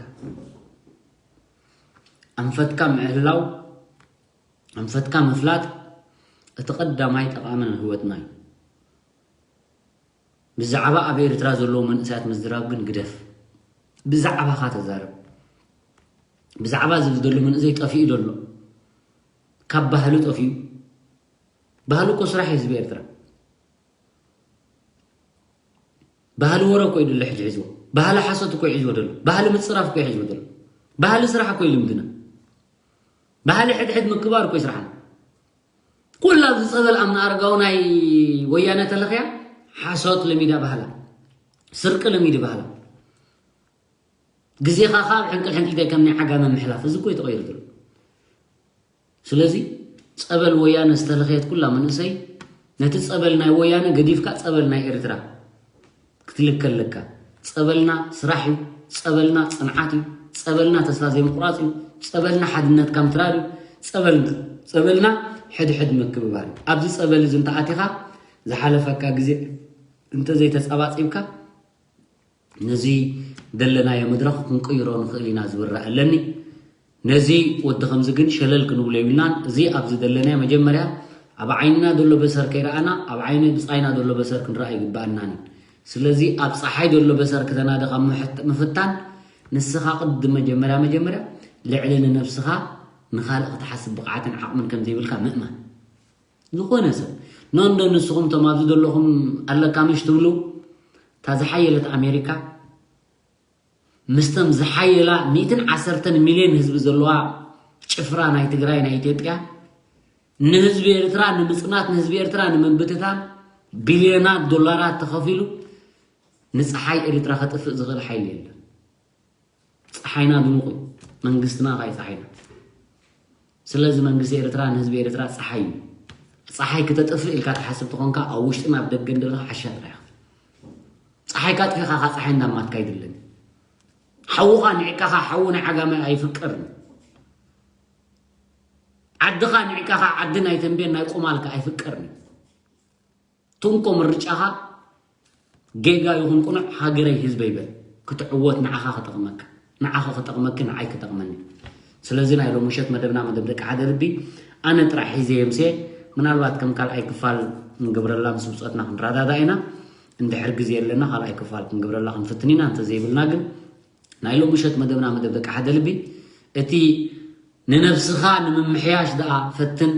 ኣንፈትካ ምዕላው፣ ኣንፈትካ ምፍላጥ እቲ ቀዳማይ ጠቓምን ህይወትና እዩ። ብዛዕባ ኣብ ኤርትራ ዘለዉ መንእሰያት ምዝራብ ግን ግደፍ። ብዛዕባኻ ተዛረብ። ብዛዕባ እዚ ዝደሉ መንእሰይ ጠፊኡ ደሎ። ካብ ባህሉ ጠፊኡ። ባህሉ እኮ ስራሕ እዩ ህዝቢ ኤርትራ። ባህሊ ወረ እኮ እዩ ደሎ ሕጂ ሒዝዎ። ባህሊ ሓሶት እኮ እዩ ሒዝዎ ደሎ። ባህሊ ምጽራፍ እኮ እዩ ሒዝዎ ደሎ። ባህሊ ስራሕ እኮ እዩ ልምድና። ባህሊ ሕድሕድ ምክባር እኮ እዩ ስራሕና። ኩላ ኣብዚ ጸበል ኣምና ኣረጋዊ ናይ ወያነ ተለኽያ ሓሶት ለሚዳ ባህላ፣ ስርቂ ለሚዲ ባህላ። ግዜኻ ኸኣ ኣብ ሕንቅል ሕንቅል ከም ናይ ዓጋመ ምሕላፍ፣ እዚ እኮ እዩ ተቐይሩ ዘሎ። ስለዚ ጸበል ወያነ ዝተለኽየት ኩላ መንእሰይ፣ ነቲ ጸበል ናይ ወያነ ገዲፍካ ጸበል ናይ ኤርትራ ክትልከ ኣለካ። ጸበልና ስራሕ እዩ፣ ጸበልና ጽንዓት እዩ፣ ጸበልና ተስፋ ዘይምቁራጽ እዩ፣ ጸበልና ሓድነትካ ምትራር እዩ፣ ጸበልና፣ ጸበልና ሕድሕድ ምክብባር እዩ። ኣብዚ ጸበል እዚ እንተኣቲኻ ዝሓለፈካ ግዜ እንተዘይተጸባጺብካ ነዚ ደለናዮ መድረኽ ክንቅይሮ ንኽእል ኢና ዝብል ራኢ ኣለኒ። ነዚ ወዲ ከምዚ ግን ሸለል ክንብሎ የብልናን። እዚ ኣብዚ ደለናዮ መጀመርያ ኣብ ዓይንና ዘሎ በሰር ከይረኣና ኣብ ዓይኒ ብጻይና ዘሎ በሰር ክንረኣ ይግበኣናን እዩ። ስለዚ ኣብ ጸሓይ ዘሎ በሰር ክተናዲ ካብ ምሕት-፣ ምፍታን ንስኻ ቅድም መጀመርያ መጀመርያ ልዕሊ ንነብስኻ ንኻልእ ክትሓስብ ብቕዓትን ዓቕምን ከም ዘይብልካ ምእማን። ዝኾነ ሰብ ኖንዶ ንስኹም ቶም ኣብዚ ዘለኹም ኣለካ ምሽ ትብሉ እታ ዝሓየለት ኣሜሪካ ምስተም ዝሓየላ ሚእትን ዓሰርተን ሚልዮን ህዝቢ ዘለዋ ጭፍራ ናይ ትግራይ ናይ ኢትዮጵያ ንህዝቢ ኤርትራ ንምጽናት ንህዝቢ ኤርትራ ንምብትታን ቢልዮናት ዶላራት ተኸፊሉ ንፀሓይ ኤርትራ ከጥፍእ ዝኽእል ሓይሊ የለን። ፀሓይና ድሙቕ እዩ። መንግስትና ኸኣ እዩ ፀሓይና። ስለዚ መንግስቲ ኤርትራ ንህዝቢ ኤርትራ ፀሓይ እዩ። ፀሓይ ክተጥፍእ ኢልካ ትሓስብ ተኾንካ ኣብ ውሽጥን ኣብ ደገን ዘለኻ ዓሻ ጥራይ ኢኻ። ፀሓይካ ኣጥፊኻ ኸዓ ፀሓይ እንዳማትካ ኣይድለን። ሓውኻ ንዒቅካ ኸዓ ሓዊ ናይ ዓጋመ ኣይፍቀርን። ዓድኻ ንዒቅካ ኸዓ ዓዲ ናይ ተንቤን ናይ ቁማል ከኣ ኣይፍቀርን። ትንኮ ምርጫኻ ጌጋ ይኹን ቅኑዕ ሃገረይ ህዝበይ በል። ክትዕወት ንዓኻ ክጠቕመካ፣ ንዓኺ ክጠቕመኪ ንዓይ ክጠቕመኒ። ስለዚ ናይ ሎሚ ምሸት መደብና መደብ ደቂ ሓደ ልቢ ኣነ ጥራሕ ሒዘ የምስየ። ምናልባት ከም ካልኣይ ክፋል ንገብረላ ምስ ብጾትና ክንረዳዳእ ኢና። እንድሕር ግዜ ኣለና ካልኣይ ክፋል ክንገብረላ ክንፍትን ኢና። እንተዘይብልና ግን ናይ ሎሚ ምሸት መደብና መደብ ደቂ ሓደ ልቢ እቲ ንነብስኻ ንምምሕያሽ ደኣ ፈትን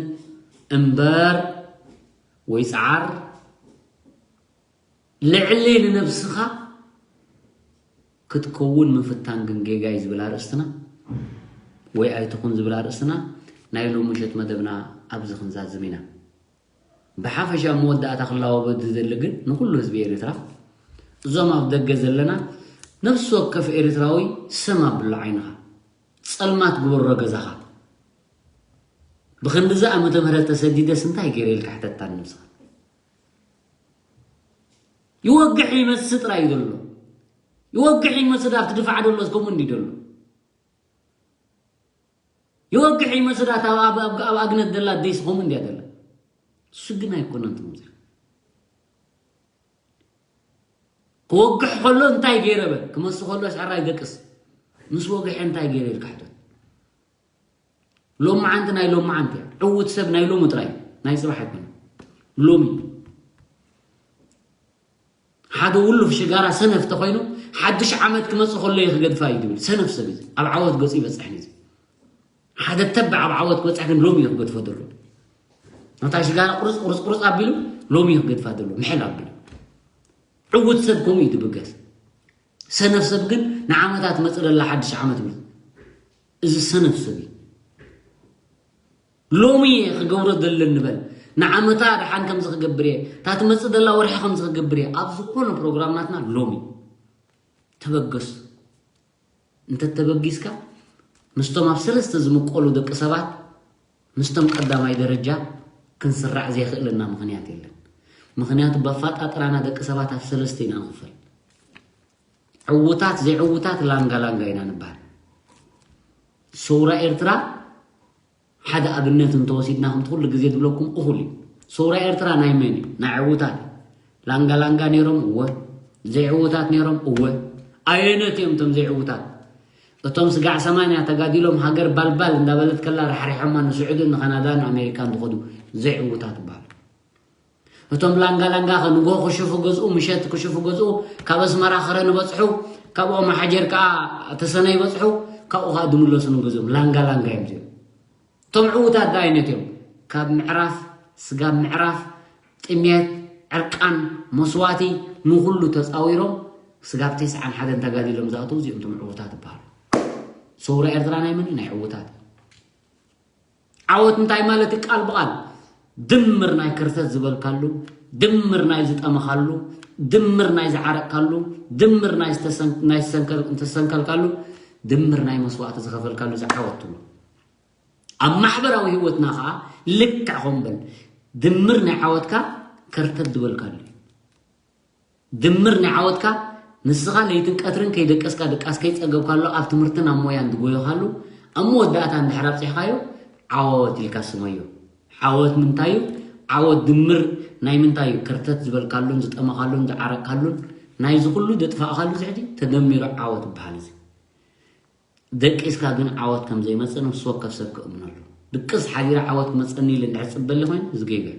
እምበር ወይ ጸዓር ልዕሊ ንነብስኻ ክትከውን ምፍታን ግን ጌጋ እዩ ዝብል ኣርእስትና ወይ ኣይትኹን ዝብል ኣርእስትና ናይ ሎሚ ምሸት መደብና ኣብዚ ክንዛዝም ኢና። ብሓፈሻ መወዳእታ ክላወበ ዝደሊ ግን ንኩሉ ህዝቢ ኤርትራ እዞም ኣብ ደገ ዘለና ነብሲ ወከፍ ኤርትራዊ ስም ኣብሎ ዓይንኻ ጸልማት ግበሮ ገዛኻ። ብኽንድዚ ዓመተ ምህረት ተሰዲደስ እንታይ ገይረ ኢልካ ሕተታ ንነብስኻ። ይወግሕ ይመስል ጥራይ እዩ ዘሎ። ይወግሕ ይመስል ኣብቲ ድፋዕ ዘሎ ከምኡ እንዲ ዘሎ ይወግሕ ይመስል ኣታ ኣብ ኣብ ኣብ ኣግነት ደላ ደይስ ከምኡ እንዲያ ደላ እሱ ግን ኣይኮነን ትምዚ ክወግሕ ከሎ እንታይ ገይረ በል ክመስ ከሎ ሻራ ይደቅስ ምስ ወግሐ እንታይ ገይረ ኢልካ ሕቶ ሎማዓንቲ ናይ ሎማዓንቲ እያ ዕውት ሰብ ናይ ሎሚ ጥራይ ናይ ፅባሕ ኣይኮነ ሎሚ ሓደ ውሉፍ ሽጋራ ሰነፍ ተኾይኑ ሓድሽ ዓመት ክመፅእ ከሎ እዩ ክገድፋ እዩ ዝብል ሰነፍ ሰብ እዩ ኣብ ዓወት ገፁ ይበፅሕ እዩ ሓደ ተባዕ ኣብ ዓወት ክበፅሕ ግን ሎሚ እዩ ክገድፎ ዘሎ ነታ ሽጋራ ቁርፅ ቁርፅ ቁርፅ ኣቢሉ ሎሚ እዩ ክገድፋ ዘሎ ምሕል ኣቢሉ ዕውት ሰብ ከምኡ እዩ ዝብገስ ሰነፍ ሰብ ግን ንዓመታት መፅእ ዘላ ሓድሽ ዓመት ይብል እዚ ሰነፍ ሰብ እዩ ሎሚ እየ ክገብሮ ዘለኒ በል ንዓመታ ደሓን ከምዚ ክገብር እየ እታ ትመፅእ ዘላ ወርሒ ከምዚ ክገብር እየ ኣብ ዝኾነ ፕሮግራም ናትና ሎሚ ተበገስ እንተተበጊስካ ምስቶም ኣብ ሰለስተ ዝምቀሉ ደቂ ሰባት ምስቶም ቀዳማይ ደረጃ ክንስራዕ ዘይኽእለና ምኽንያት የለን ምኽንያቱ በፋጣጥራና ደቂ ሰባት ኣብ ሰለስተ ኢና ንኽፈል ዕውታት ዘይዕውታት ላንጋ ላንጋ ኢና ንበሃል ሰውራ ኤርትራ ሓደ ኣብነት እንተወሲድና ከምቲ ኩሉ ግዜ ዝብለኩም እኹል እዩ ሰውራ ኤርትራ ናይ መን እዩ ናይ ዕውታት ላንጋ ላንጋ ነይሮም እወ ዘይዕውታት ነይሮም እወ ኣየነት እዮም እቶም ዘይዕውታት እቶም ስጋዕ ሰማንያ ተጋዲሎም ሃገር ባልባል እንዳበለት ከላ ራሕሪሖማ ንስዑድን ንካናዳን ኣሜሪካን ዝኸዱ ዘይዕውታት ይበሃሉ እቶም ላንጋ ላንጋ ከ ንግሆ ክሽፉ ገዝኡ ምሸት ክሽፉ ገዝኡ ካብ ኣስመራ ክረ ንበፅሑ ካብ ኦም ሓጀር ከዓ ተሰነ ይበፅሑ ካብኡ ከዓ ድምለሱ ንገዝኦም ላንጋ ላንጋ እዮም እዚኦም እቶም ዕዉታት ዳ ኣይነት እዮም ካብ ምዕራፍ ስጋብ ምዕራፍ ጥሜት ዕርቃን መስዋእቲ ንኩሉ ተፃዊሮም ስጋብ ተስዓን ሓደን ተጋዲሎም ዝኣተው እዚኦም እቶም ዕዉታት ይበሃሉ ሰውራ ኤርትራ ናይ መን ናይ ዕዉታት ዓወት እንታይ ማለት እዩ ቃል ብቓል ድምር ናይ ክርተት ዝበልካሉ ድምር ናይ ዝጠመኻሉ ድምር ናይ ዝዓረቅካሉ ድምር ናይ ዝተሰንከልካሉ ድምር ናይ መስዋእቲ ዝኸፈልካሉ ዝዓወት ትብሎ ኣብ ማሕበራዊ ህይወትና ከዓ ልክዕ ከምበል ድምር ናይ ዓወትካ ከርተት ዝበልካሉ ድምር ናይ ዓወትካ ንስኻ ለይትን ቀትርን ከይደቀስካ ድቃስ ከይጸገብካሉ ኣብ ትምህርትን ኣብ ሞያን ዝጎዮኻሉ ኣብ መወዳእታ እንድሕር ኣብፂሕካዮ ዓወት ኢልካ ስመዮ ዓወት ምንታዩ ዓወት ድምር ናይ ምንታዩ ከርተት ዝበልካሉን ዝጠመኻሉን ዝዓረቅካሉን ናይዚ ኩሉ ደጥፋእካሉ ዝሕጂ ተደሚሩ ዓወት ይበሃል እዚ ደቂስካ ግን ዓወት ከም ዘይመጽእ ነፍሲ ወከፍ ሰብ ክእምነሉ። ድቅስ ሓዲረ ዓወት ክመጸኒ ኢለ እንድሕር ጽበሊ ኮይኑ እዚ ጌጋ እዩ።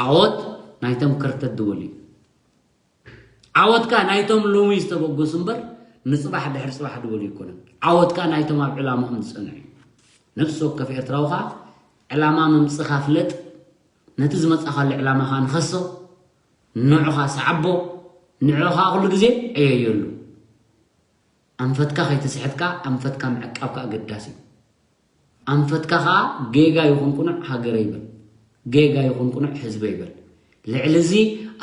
ዓወት ናይቶም ከርተት ዝበሉ እዩ። ዓወትካ ናይቶም ሎሚ ዝተበገሱ እምበር ንጽባሕ ድሕሪ ጽባሕ ዝበሉ ኣይኮነን። ዓወትካ ናይቶም ኣብ ዕላምኦም ዝጸንዑ እዩ። ነፍሲ ወከፍ ኤርትራዊ ከኣ ዕላማ ምምጽኻ ፍለጥ፣ ነቲ ዝመጻኻሉ ዕላማ ከኣ ንኸሶ፣ ንዑኻ ሰዓቦ፣ ንዑ ከኣ ኩሉ ግዜ ዕየየሉ። ኣንፈትካ ከይተስሐትካ ኣንፈትካ ምዕቃብካ ኣገዳሲ እዩ። ኣንፈትካ ከኣ ጌጋ ይኹን ቅኑዕ ሃገረይ በል፣ ጌጋ ይኹን ቅኑዕ ህዝበይ በል። ልዕሊ እዚ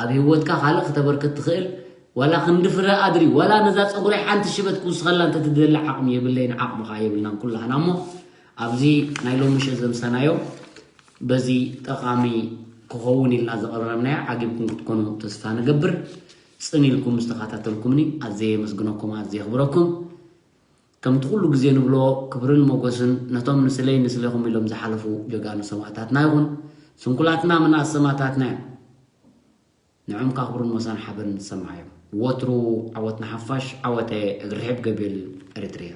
ኣብ ህይወትካ ካልእ ክተበርክት ትኽእል ዋላ ክንዲ ፍረ ኣድሪ ዋላ ነዛ ጸጉረይ ሓንቲ ሽበት ክውስኸላ እንተትደሊ ዓቕሚ የብለይን፣ ዓቕሚ ከኣ የብልናን ኩላህና። እሞ ኣብዚ ናይ ሎሚ ምሸት ዘምሰናዮ በዚ ጠቓሚ ክኸውን ኢልና ዘቕረብናዮ ዓጊብኩም ክትኮኑ ተስፋ ንገብር። ጽን ኢልኩም ዝተኸታተልኩምኒ ኣዝየ የመስግነኩም፣ ኣዝየ የኽብረኩም። ከምቲ ኩሉ ግዜ ንብሎ፣ ክብርን ሞገስን ነቶም ንስለይ ንስሌኹም ኢሎም ዝሓለፉ ጀጋኑ ሰማእታትና ይኹን። ስንኩላትና ምንኣስ ሰማእታትና እዮም። ንዕም ከኽብሩን ሞሳን ሓበን ንሰማዕ እዮም። ወትሩ ዓወት ንሓፋሽ፣ ዓወተ እግሪ ርሕብ ገቢል ኤሪትሪያ።